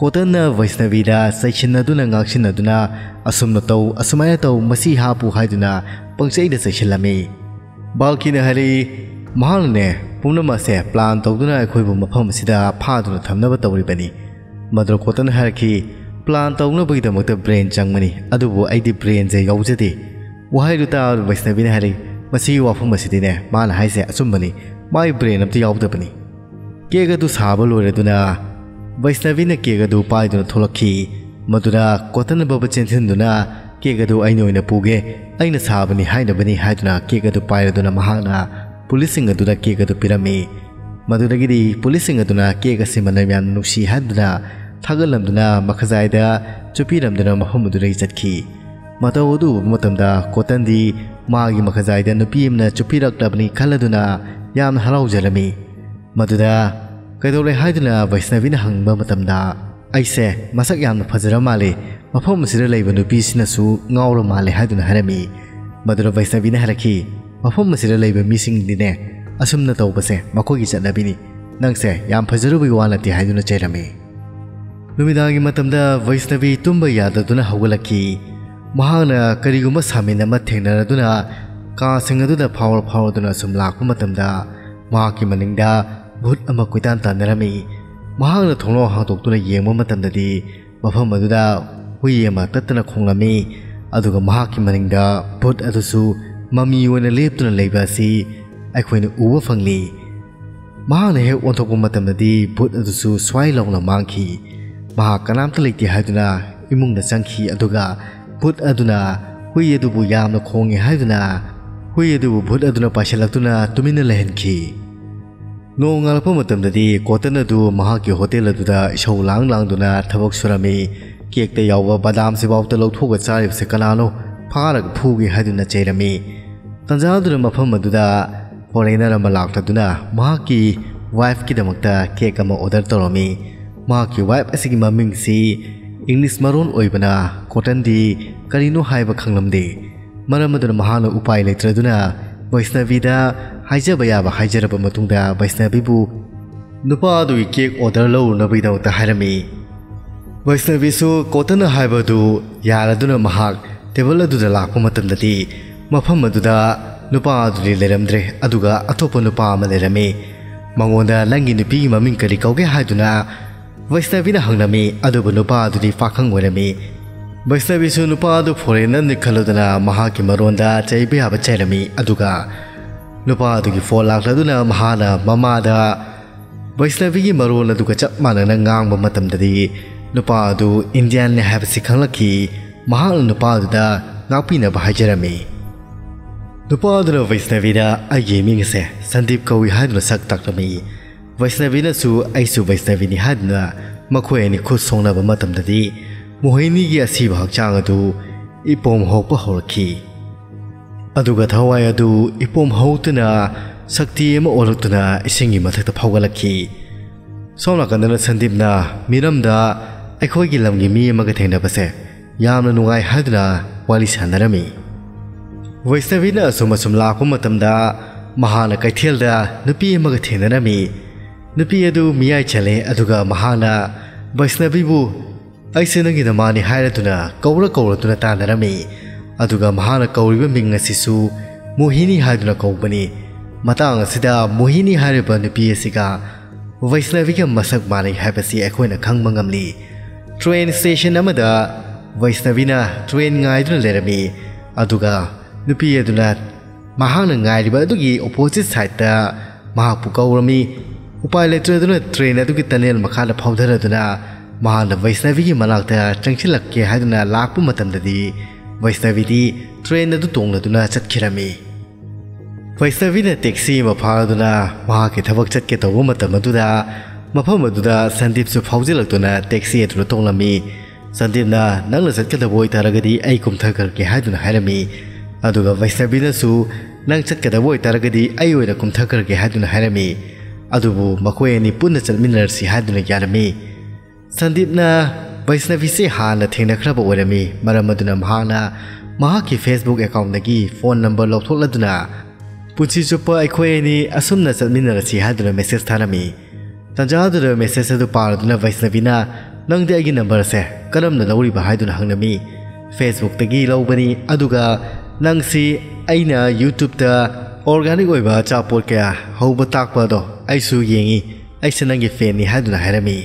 ꯀꯣꯇꯟꯅ ꯕꯩꯁꯅꯕꯤꯗ ꯆꯩꯁꯤꯟꯅꯗꯨꯅ ꯉꯥꯛꯁꯤꯟꯅꯗꯨꯅ, "ꯑꯁꯨꯝꯅ ꯇꯧ, ꯑꯁꯨꯃꯥꯏꯅ ꯇꯧ, ꯃꯁꯤ ꯍꯥꯞꯄꯨ" ꯍꯥꯏꯗꯨꯅ ꯄꯪꯆꯩꯗ ꯆꯩꯁꯤꯜꯂꯝꯃꯤ꯫ ꯕꯥꯜꯀꯤꯅ ꯍꯥꯏꯔꯛꯏ, "ꯃꯍꯥꯛꯅꯅꯦ ꯄꯨꯝꯅꯃꯛꯁꯦ ꯄ꯭ꯂꯥꯟ ꯇꯧꯗꯨꯅ ꯑꯩꯈꯣꯏꯕꯨ ꯃꯐꯝ ꯑꯁꯤꯗ ꯐꯥꯗꯨꯅ ꯊꯝꯅꯕ ꯇꯧꯔꯤꯕꯅꯤ"꯫ ꯃꯗꯨꯗ ꯀꯣꯇꯟꯅ ꯍꯥꯏꯔꯛꯈꯤ, "ꯄ꯭ꯂꯥꯟ ꯇꯧꯅꯕꯒꯤꯗꯃꯛꯇ ꯕ꯭ꯔꯦꯟ ꯆꯪꯕꯅꯤ, ꯑꯗꯨꯕꯨ ꯑꯩꯗꯤ ꯕ꯭ꯔꯦꯟꯁꯦ ꯌꯥꯎꯖꯗꯦ"꯫ ꯋꯥꯍꯩꯗꯨ ꯇꯥꯕꯗ ꯕꯩꯁꯅꯕꯤꯅ ꯍꯥꯏꯔꯛꯏ, "ꯃꯁꯤꯒꯤ ꯋꯥꯐꯝ ꯑꯁꯤꯗꯤꯅꯦ ꯃꯥꯅ ꯍꯥꯏꯁꯦ ꯑꯆꯨꯝꯕꯅꯤ, ꯃꯥꯒꯤ ꯕ꯭ꯔꯦꯟ ꯑꯝꯇ ꯌꯥꯎꯗꯕꯅꯤ"꯫ ꯀꯦꯛ ꯑꯗꯨ ꯁꯥꯕ ꯂꯣꯏꯔꯗꯨꯅ ꯕꯩꯁꯅꯕꯤꯅ ꯀꯦꯛ ꯑꯗꯨ ꯄꯥꯏꯗꯨꯅ ꯊꯣꯛꯂꯛꯈꯤ꯫ ꯃꯗꯨꯗ ꯀꯣꯇꯟꯅ ꯕꯕ ꯆꯦꯟꯁꯤꯟꯗꯨꯅ, "ꯀꯦꯛ ꯑꯗꯨ ꯑꯩꯅ ꯑꯣꯏꯅ ꯄꯨꯒꯦ, ꯑꯩꯅ ꯁꯥꯕꯅꯤ ꯍꯥꯏꯅꯕꯅꯤ" ꯍꯥꯏꯗꯨꯅ ꯀꯦꯛ ꯑꯗꯨ ꯄꯥꯏꯔꯗꯨꯅ ꯃꯍꯥꯛꯅ ꯄꯨꯂꯤꯁꯁꯤꯡ ꯑꯗꯨꯗ ꯀꯦꯛ ꯑꯗꯨ ꯄꯤꯔꯝꯃꯤ꯫ ꯃꯗꯨꯗꯒꯤꯗꯤ ꯄꯨꯂꯤꯁꯁꯤꯡ ꯑꯗꯨꯅ ꯀꯦꯛ ꯑꯁꯤ ꯃꯅꯝ ꯌꯥꯝꯅ ꯅꯨꯡꯁꯤ ꯍꯥꯏꯗꯨꯅ ꯊꯥꯒꯠꯂꯝꯗꯨꯅ ꯃꯈꯖꯥꯏꯗ ꯆꯨꯞꯄꯤꯔꯝꯗꯨꯅ ꯃꯐꯝ ꯑꯗꯨꯗꯒꯤ ꯆꯠꯈꯤ꯫ ꯃꯇꯧ ꯑꯗꯨ ꯎꯕ ꯃꯇꯝꯗ ꯀꯣꯇꯟꯗꯤ ꯃꯥꯒꯤ ꯃꯈꯖꯥꯏꯗ ꯅꯨꯄꯤ ꯑꯃꯅ ꯆꯨꯞꯄꯤꯔꯛꯂꯕꯅꯤ ꯈꯜꯂꯗꯨꯅ ꯌꯥꯝꯅ ꯍꯔꯥꯎꯖꯔꯝꯃꯤ꯫ ꯃꯗꯨꯗ ꯀꯩꯗꯧꯔꯦ ꯍꯥꯏꯗꯨꯅ ꯕꯩꯁꯅꯕꯤꯅ ꯍꯪꯕ ꯃꯇꯝꯗ, "ꯑꯩꯁꯦ ꯃꯁꯛ ꯌꯥꯝꯅ ꯐꯖꯔ ꯃꯥꯜꯂꯦ, ꯃꯐꯝ ꯑꯁꯤꯗ ꯂꯩꯕ ꯅꯨꯄꯤꯁꯤꯅꯁꯨ ꯉꯥꯎꯔ ꯃꯥꯜꯂꯦ" ꯍꯥꯏꯗꯨꯅ ꯍꯥꯏꯔꯝꯃꯤ꯫ ꯃꯗꯨꯗ ꯕꯩꯁꯅꯕꯤꯅ ꯍꯥꯏꯔꯛꯈꯤ, "ꯃꯐꯝ ꯑꯁꯤꯗ ꯂꯩꯕ ꯃꯤꯁꯤꯡꯗꯤꯅꯦ ꯑꯁꯨꯝꯅ ꯇꯧꯕꯁꯦ ꯃꯈꯣꯏꯒꯤ ꯆꯠꯅꯕꯤꯅꯤ, ꯅꯪꯁꯦ ꯌꯥꯝ ꯐꯖꯔꯨꯕꯒꯤ ꯋꯥ ꯅꯠꯇꯦ" ꯍꯥꯏꯗꯨꯅ ꯆꯩꯔꯝꯃꯤ꯫ ꯅꯨꯃꯤꯗꯥꯡꯒꯤ ꯃꯇꯝꯗ ꯕꯩꯁꯅꯕꯤ ꯇꯨꯝꯕ ꯌꯥꯗꯗꯨꯅ ꯍꯧꯒꯠꯂꯛꯈꯤ꯫ ꯃꯍꯥꯛꯅ ꯀꯔꯤꯒꯨꯝꯕ ꯁꯥꯃꯤꯟ ꯑꯃ ꯊꯦꯡꯅꯔꯗꯨꯅ ꯀꯥꯁꯤꯡ ꯑꯗꯨꯗ ꯐꯥꯎꯔ ꯐꯥꯎꯔꯗꯨꯅ ꯁꯨꯝ ꯂꯥꯛꯄ ꯃꯇꯝꯗ ꯃꯍꯥꯛꯀꯤ ꯃꯅꯤꯡꯗ ꯚꯨꯠ ꯑꯃ ꯀꯣꯏꯇꯥꯟ ꯇꯥꯟꯅꯔꯝꯃꯤ꯫ ꯃꯍꯥꯛꯅ ꯊꯣꯡꯅꯥꯎ ꯍꯥꯡꯗꯣꯛꯇꯨꯅ ꯌꯦꯡꯕ ꯃꯇꯝꯗꯗꯤ ꯃꯐꯝ ꯑꯗꯨꯗ ꯍꯨꯏ ꯑꯃ ꯇꯠꯇꯅ ꯈꯣꯡꯂꯝꯃꯤ꯫ ꯑꯗꯨꯒ ꯃꯍꯥꯛꯀꯤ ꯃꯅꯤꯡꯗ ꯚꯨꯠ ꯑꯗꯨꯁꯨ ꯃꯃꯤ ꯑꯣꯏꯅ ꯂꯦꯞꯇꯨꯅ ꯂꯩꯕ ꯑꯁꯤ ꯑꯩꯈꯣꯏꯅ ꯎꯕ ꯐꯪꯂꯤ꯫ ꯃꯍꯥꯛꯅ ꯍꯦꯛ ꯑꯣꯟꯊꯣꯛꯄ ꯃꯇꯝꯗꯗꯤ ꯚꯨꯠ ꯑꯗꯨꯁꯨ ꯁ꯭ꯋꯥꯏ ꯂꯥꯎꯅ ꯃꯥꯡꯈꯤ꯫ ꯃꯍꯥꯛ ꯀꯅꯥꯝꯇ ꯂꯩꯇꯦ ꯍꯥꯏꯗꯨꯅ ꯏꯃꯨꯡꯗ ꯆꯪꯈꯤ, ꯑꯗꯨꯒ ꯚꯨꯠ ꯑꯗꯨꯅ ꯍꯨꯏ ꯑꯗꯨꯕꯨ ꯌꯥꯝꯅ ꯈꯣꯡꯉꯤ ꯍꯥꯏꯗꯨꯅ ꯍꯨꯏ ꯑꯗꯨꯕꯨ ꯚꯨꯠ ꯑꯗꯨꯅ ꯄꯥꯏꯁꯤꯜꯂꯛꯇꯨꯅ ꯇꯨꯃꯤꯟꯅ ꯂꯩꯍꯟꯈꯤ꯫ ꯅꯣꯡꯉꯥꯜꯂꯛꯄ ꯃꯇꯝꯗꯗꯤ ꯀꯣꯇꯟ ꯑꯗꯨ ꯃꯍꯥꯛꯀꯤ ꯍꯣꯇꯦꯜ ꯑꯗꯨꯗ ꯏꯁꯧ ꯂꯥꯡ ꯂꯥꯡꯗꯨꯅ ꯊꯕꯛ ꯁꯨꯔꯝꯃꯤ꯫ ꯀꯦꯛꯇ ꯌꯥꯎꯕ ꯕꯗꯥꯝꯁꯤꯐꯥꯎꯗ ꯂꯧꯊꯣꯛꯑꯒ ꯆꯥꯔꯤꯕꯁꯦ ꯀꯅꯥꯅꯣ? ꯐꯥꯔꯒ ꯐꯨꯒꯦ ꯍꯥꯏꯗꯨꯅ ꯆꯩꯔꯝꯃꯤ꯫ ꯇꯟꯖꯥ ꯑꯗꯨꯗ ꯃꯐꯝ ꯑꯗꯨꯗ ꯐꯣꯔꯦꯅꯔ ꯑꯃ ꯂꯥꯛꯂꯗꯨꯅ ꯃꯍꯥꯛꯀꯤ ꯋꯥꯏꯐꯀꯤꯗꯃꯛꯇ ꯀꯦꯛ ꯑꯃ ꯑꯣꯔꯗꯔ ꯇꯧꯔꯝꯃꯤ꯫ ꯃꯍꯥꯛꯀꯤ ꯋꯥꯏꯐ ꯑꯁꯤꯒꯤ ꯃꯃꯤꯡꯁꯤ ꯏꯪꯂꯤꯁ ꯃꯔꯣꯟ ꯑꯣꯏꯕꯅ ꯀꯣꯇꯟꯗꯤ ꯀꯔꯤꯅꯣ ꯍꯥꯏꯕ ꯈꯪꯂꯝꯗꯦ꯫ ꯃꯔꯝ ꯑꯗꯨꯅ ꯃꯍꯥꯛꯅ ꯎꯄꯥꯏ ꯂꯩꯇ꯭ꯔꯗꯨꯅ ꯕꯩꯁꯅꯕꯤꯗ ꯍꯥꯏꯖꯕ ꯌꯥꯕ ꯍꯥꯏꯖꯔꯕ ꯃꯇꯨꯡꯗ ꯕꯩꯁꯅꯕꯤꯕꯨ ꯅꯨꯄꯥ ꯑꯗꯨꯒꯤ ꯀꯦꯛ ꯑꯣꯔꯗꯔ ꯂꯧꯔꯨꯅꯕꯒꯤꯗꯃꯛꯇ ꯍꯥꯏꯔꯝꯃꯤ꯫ ꯕꯩꯁꯅꯕꯤꯁꯨ ꯀꯣꯇꯟꯅ ꯍꯥꯏꯕ ꯑꯗꯨ ꯌꯥꯔꯗꯨꯅ ꯃꯍꯥꯛ ꯇꯦꯕꯜ ꯑꯗꯨꯗ ꯂꯥꯛꯄ ꯃꯇꯝꯗꯗꯤ ꯃꯐꯝ ꯑꯗꯨꯗ ꯅꯨꯄꯥ ꯑꯗꯨꯗꯤ ꯂꯩꯔꯝꯗ꯭ꯔꯦ, ꯑꯗꯨꯒ ꯑꯇꯣꯞꯄ ꯅꯨꯄꯥ ꯑꯃ ꯂꯩꯔꯝꯃꯤ꯫ ꯃꯉꯣꯟꯗ "ꯅꯪꯒꯤ ꯅꯨꯄꯤꯒꯤ ꯃꯃꯤꯡ ꯀꯔꯤ ꯀꯧꯒꯦ?" ꯍꯥꯏꯗꯨꯅ ꯕꯩꯁꯅꯕꯤꯅ ꯍꯪꯂꯝꯃꯤ, ꯑꯗꯨꯕꯨ ꯅꯨꯄꯥ ꯑꯗꯨꯗꯤ ꯄꯥꯈꯪ ꯑꯣꯏꯔꯝꯃꯤ꯫ ꯕꯩꯁꯅꯕꯤꯁꯨ ꯅꯨꯄꯥ ꯑꯗꯨ ꯐꯣꯔꯦꯟꯅꯔꯅꯤ ꯈꯜꯂꯗꯨꯅ ꯃꯍꯥꯛꯀꯤ ꯃꯔꯣꯟꯗ ꯆꯩꯕ ꯌꯥꯕ ꯆꯩꯔꯝꯃꯤ, ꯑꯗꯨꯒ ꯅꯨꯄꯥ ꯑꯗꯨꯒꯤ ꯐꯣꯟ ꯂꯥꯛꯂꯗꯨꯅ ꯃꯍꯥꯛꯅ ꯃꯃꯥꯗ ꯕꯩꯁꯅꯕꯤꯒꯤ ꯃꯔꯣꯟ ꯑꯗꯨꯒ ꯆꯞ ꯃꯥꯟꯅꯅ ꯉꯥꯡꯕ ꯃꯇꯝꯗꯗꯤ ꯅꯨꯄꯥ ꯑꯗꯨ ꯏꯟꯗꯤꯌꯥꯟꯅꯤ ꯍꯥꯏꯕꯁꯤ ꯈꯪꯂꯛꯈꯤ꯫ ꯃꯍꯥꯛꯅ ꯅꯨꯄꯥ ꯑꯗꯨꯗ ꯉꯥꯛꯄꯤꯅꯕ ꯍꯥꯏꯖꯔꯝꯃꯤ꯫ ꯅꯨꯄꯥ ꯑꯗꯨꯅ ꯕꯩꯁꯅꯕꯤꯗ "ꯑꯩꯒꯤ ꯃꯤꯡ ꯑꯁꯦ ꯁꯟꯗꯤꯞ ꯀꯧꯏ" ꯍꯥꯏꯗꯨꯅ ꯁꯛ ꯇꯥꯛꯂꯝꯃꯤ꯫ ꯕꯩꯁꯅꯕꯤꯅꯁꯨ "ꯑꯩꯁꯨ ꯕꯩꯁꯅꯕꯤꯅꯤ" ꯍꯥꯏꯗꯨꯅ ꯃꯈꯣꯏ ꯑꯅꯤ ꯈꯨꯠ ꯁꯣꯛꯅꯕ ꯃꯇꯝꯗꯗꯤ ꯃꯣꯍꯤꯅꯤꯒꯤ ꯑꯁꯤꯕ ꯍꯛꯆꯥꯡ ꯑꯗꯨ ꯏꯄꯣꯝ ꯍꯧꯔꯛꯄ ꯍꯧꯔꯛꯈꯤ꯫ ꯑꯗꯨꯒ ꯊꯋꯥꯏ ꯑꯗꯨ ꯏꯄꯣꯝ ꯍꯧꯔꯛꯇꯨꯅ ꯁꯛꯇꯤ ꯑꯃ ꯑꯣꯜꯂꯛꯇꯨꯅ ꯏꯁꯤꯡꯒꯤ ꯃꯊꯛꯇ ꯐꯥꯎꯒꯠꯂꯛꯈꯤ꯫ ꯁꯣꯝ ꯅꯥꯀꯟꯗꯅ ꯁꯟꯗꯤꯞꯅ ꯃꯤꯔꯝꯗ ꯑꯩꯈꯣꯏꯒꯤ ꯂꯝꯒꯤ ꯃꯤ ꯑꯃꯒ ꯊꯦꯡꯅꯕꯁꯦ ꯌꯥꯝꯅ ꯅꯨꯡꯉꯥꯏ ꯍꯥꯏꯗꯨꯅ ꯋꯥꯔꯤ ꯁꯥꯟꯅꯔꯝꯃꯤ꯫ ꯋꯩꯁꯅꯕꯤꯅ ꯑꯁꯨꯝ ꯑꯁꯨꯝ ꯂꯥꯛꯄ ꯃꯇꯝꯗ ꯃꯍꯥꯛꯅ ꯀꯩꯊꯦꯜꯗ ꯅꯨꯄꯤ ꯑꯃꯒ ꯊꯦꯡꯅꯔꯝꯃꯤ꯫ ꯅꯨꯄꯤ ꯑꯗꯨ ꯃꯤꯌꯥꯏ ꯆꯜꯂꯦ, ꯑꯗꯨꯒ ꯃꯍꯥꯛꯅ ꯋꯩꯁꯅꯕꯤꯕꯨ "ꯑꯩꯁꯦ ꯅꯪꯒꯤ ꯅꯃꯥꯅꯤ" ꯍꯥꯏꯔꯗꯨꯅ ꯀꯧꯔ ꯀꯧꯔꯗꯨꯅ ꯇꯥꯟꯅꯔꯝꯃꯤ꯫ ꯑꯗꯨꯒ ꯃꯍꯥꯛꯅ ꯀꯧꯔꯤꯕ ꯃꯤꯡ ꯑꯁꯤꯁꯨ ꯃꯣꯍꯤꯅꯤ ꯍꯥꯏꯗꯨꯅ ꯀꯧꯕꯅꯤ꯫ ꯃꯇꯥꯡ ꯑꯁꯤꯗ ꯃꯣꯍꯤꯅꯤ ꯍꯥꯏꯔꯤꯕ ꯅꯨꯄꯤ ꯑꯁꯤꯒ ꯋꯩꯁꯅꯕꯤꯒ ꯃꯁꯛ ꯃꯥꯟꯅꯩ ꯍꯥꯏꯕꯁꯤ ꯑꯩꯈꯣꯏꯅ ꯈꯪꯕ ꯉꯝꯂꯤ꯫ ꯇ꯭ꯔꯦꯟ ꯁ꯭ꯇꯦꯁꯟ ꯑꯃꯗ ꯋꯩꯁꯅꯕꯤꯅ ꯇ꯭ꯔꯦꯟ ꯉꯥꯏꯗꯨꯅ ꯂꯩꯔꯝꯃꯤ꯫ ꯑꯗꯨꯒ ꯅꯨꯄꯤ ꯑꯗꯨꯅ ꯃꯍꯥꯛꯅ ꯉꯥꯏꯔꯤꯕ ꯑꯗꯨꯒꯤ ꯑꯣꯄꯣꯖꯤꯠ ꯁꯥꯏꯗꯇ ꯃꯍꯥꯛꯄꯨ ꯀꯧꯔꯝꯃꯤ꯫ ꯎꯄꯥꯏ ꯂꯩꯇ꯭ꯔꯗꯨꯅ ꯇ꯭ꯔꯦꯟ ꯑꯗꯨꯒꯤ ꯇꯅꯦꯜ ꯃꯈꯥꯗ ꯐꯥꯎꯊꯔꯗꯨꯅ ꯃꯍꯥꯛꯅ ꯋꯩꯁꯅꯕꯤꯒꯤ ꯃꯅꯥꯛꯇ ꯆꯪꯁꯤꯜꯂꯛꯀꯦ ꯍꯥꯏꯗꯨꯅ ꯂꯥꯛꯄ ꯃꯇꯝꯗꯗꯤ ꯋꯩꯁꯅꯕꯤꯗꯤ ꯇ꯭ꯔꯦꯟ ꯑꯗꯨ ꯇꯣꯡꯂꯗꯨꯅ ꯆꯠꯈꯤꯔꯝꯃꯤ꯫ ꯋꯩꯁꯅꯕꯤꯅ ꯇꯦꯛꯁꯤ ꯑꯃ ꯐꯥꯔꯗꯨꯅ ꯃꯍꯥꯛꯀꯤ ꯊꯕꯛ ꯆꯠꯀꯦ ꯇꯧꯕ ꯃꯇꯝ ꯑꯗꯨꯗ ꯃꯐꯝ ꯑꯗꯨꯗ ꯁꯟꯗꯤꯞꯁꯨ ꯐꯥꯎꯖꯤꯜꯂꯛꯇꯨꯅ ꯇꯦꯛꯁꯤ ꯑꯗꯨꯗ ꯇꯣꯡꯂꯝꯃꯤ꯫ ꯁꯟꯗꯤꯞꯅ, "ꯅꯪꯅ ꯆꯠꯀꯗꯕ ꯑꯣꯏꯇꯥꯔꯒꯗꯤ ꯑꯩ ꯀꯨꯝꯊꯈ꯭ꯔꯒꯦ" ꯍꯥꯏꯗꯨꯅ ꯍꯥꯏꯔꯝꯃꯤ꯫ ꯑꯗꯨꯒ ꯋꯩꯁꯅꯕꯤꯅꯁꯨ, "ꯅꯪ ꯆꯠꯀꯗꯕ ꯑꯣꯏꯇꯥꯔꯒꯗꯤ ꯑꯩ ꯑꯣꯏꯅ ꯀꯨꯝꯊꯈ꯭ꯔꯒꯦ" ꯍꯥꯏꯗꯨꯅ ꯍꯥꯏꯔꯝꯃꯤ꯫ ꯑꯗꯨꯕꯨ ꯃꯈꯣꯏ ꯑꯅꯤ ꯄꯨꯟꯅ ꯆꯠꯃꯤꯟꯅꯔꯁꯤ ꯍꯥꯏꯗꯨꯅ ꯌꯥꯔꯝꯃꯤ꯫ ꯁꯟꯗꯤꯞꯅ ꯋꯩꯁꯅꯕꯤꯁꯦ ꯍꯥꯟꯅ ꯊꯦꯡꯅꯈ꯭ꯔꯕ ꯑꯣꯏꯔꯝꯃꯤ꯫ ꯃꯔꯝ ꯑꯗꯨꯅ ꯃꯍꯥꯛꯅ ꯃꯍꯥꯛꯀꯤ Facebook ꯑꯦꯀꯥꯎꯟꯗꯒꯤ ꯐꯣꯟ ꯅꯝꯕꯔ ꯂꯧꯊꯣꯛꯂꯗꯨꯅ, "ꯄꯨꯟꯁꯤ ꯆꯨꯞꯄ ꯑꯩꯈꯣꯏ ꯑꯅꯤ ꯑꯁꯨꯝꯅ ꯆꯠꯃꯤꯟꯅꯔꯁꯤ" ꯍꯥꯏꯗꯨꯅ ꯃꯦꯁꯦꯖ ꯊꯥꯔꯝꯃꯤ꯫ ꯇꯟꯖꯥ ꯑꯗꯨꯗ ꯃꯦꯁꯦꯖ ꯑꯗꯨ ꯄꯥꯔꯗꯨꯅ ꯋꯩꯁꯅꯕꯤꯅ, "ꯅꯪꯗꯤ ꯑꯩꯒꯤ ꯅꯝꯕꯔꯁꯦ ꯀꯔꯝꯅ ꯂꯧꯔꯤꯕ?" ꯍꯥꯏꯗꯨꯅ ꯍꯪꯂꯝꯃꯤ꯫ "ꯐꯦꯁꯕꯨꯛꯇꯒꯤ ꯂꯧꯕꯅꯤ, ꯑꯗꯨꯒ ꯅꯪꯁꯤ ꯑꯩꯅ ꯌꯨꯇ꯭ꯌꯨꯕꯇ ꯑꯣꯔꯒꯥꯅꯤꯛ ꯑꯣꯏꯕ ꯑꯆꯥꯄꯣꯠ ꯀꯌꯥ ꯍꯧꯕ ꯇꯥꯛꯄ ꯑꯗꯣ ꯑꯩꯁꯨ ꯌꯦꯡꯉꯤ, ꯑꯩꯁꯦ ꯅꯪꯒꯤ ꯐꯦꯟꯅꯤ" ꯍꯥꯏꯗꯨꯅ ꯍꯥꯏꯔꯝꯃꯤ꯫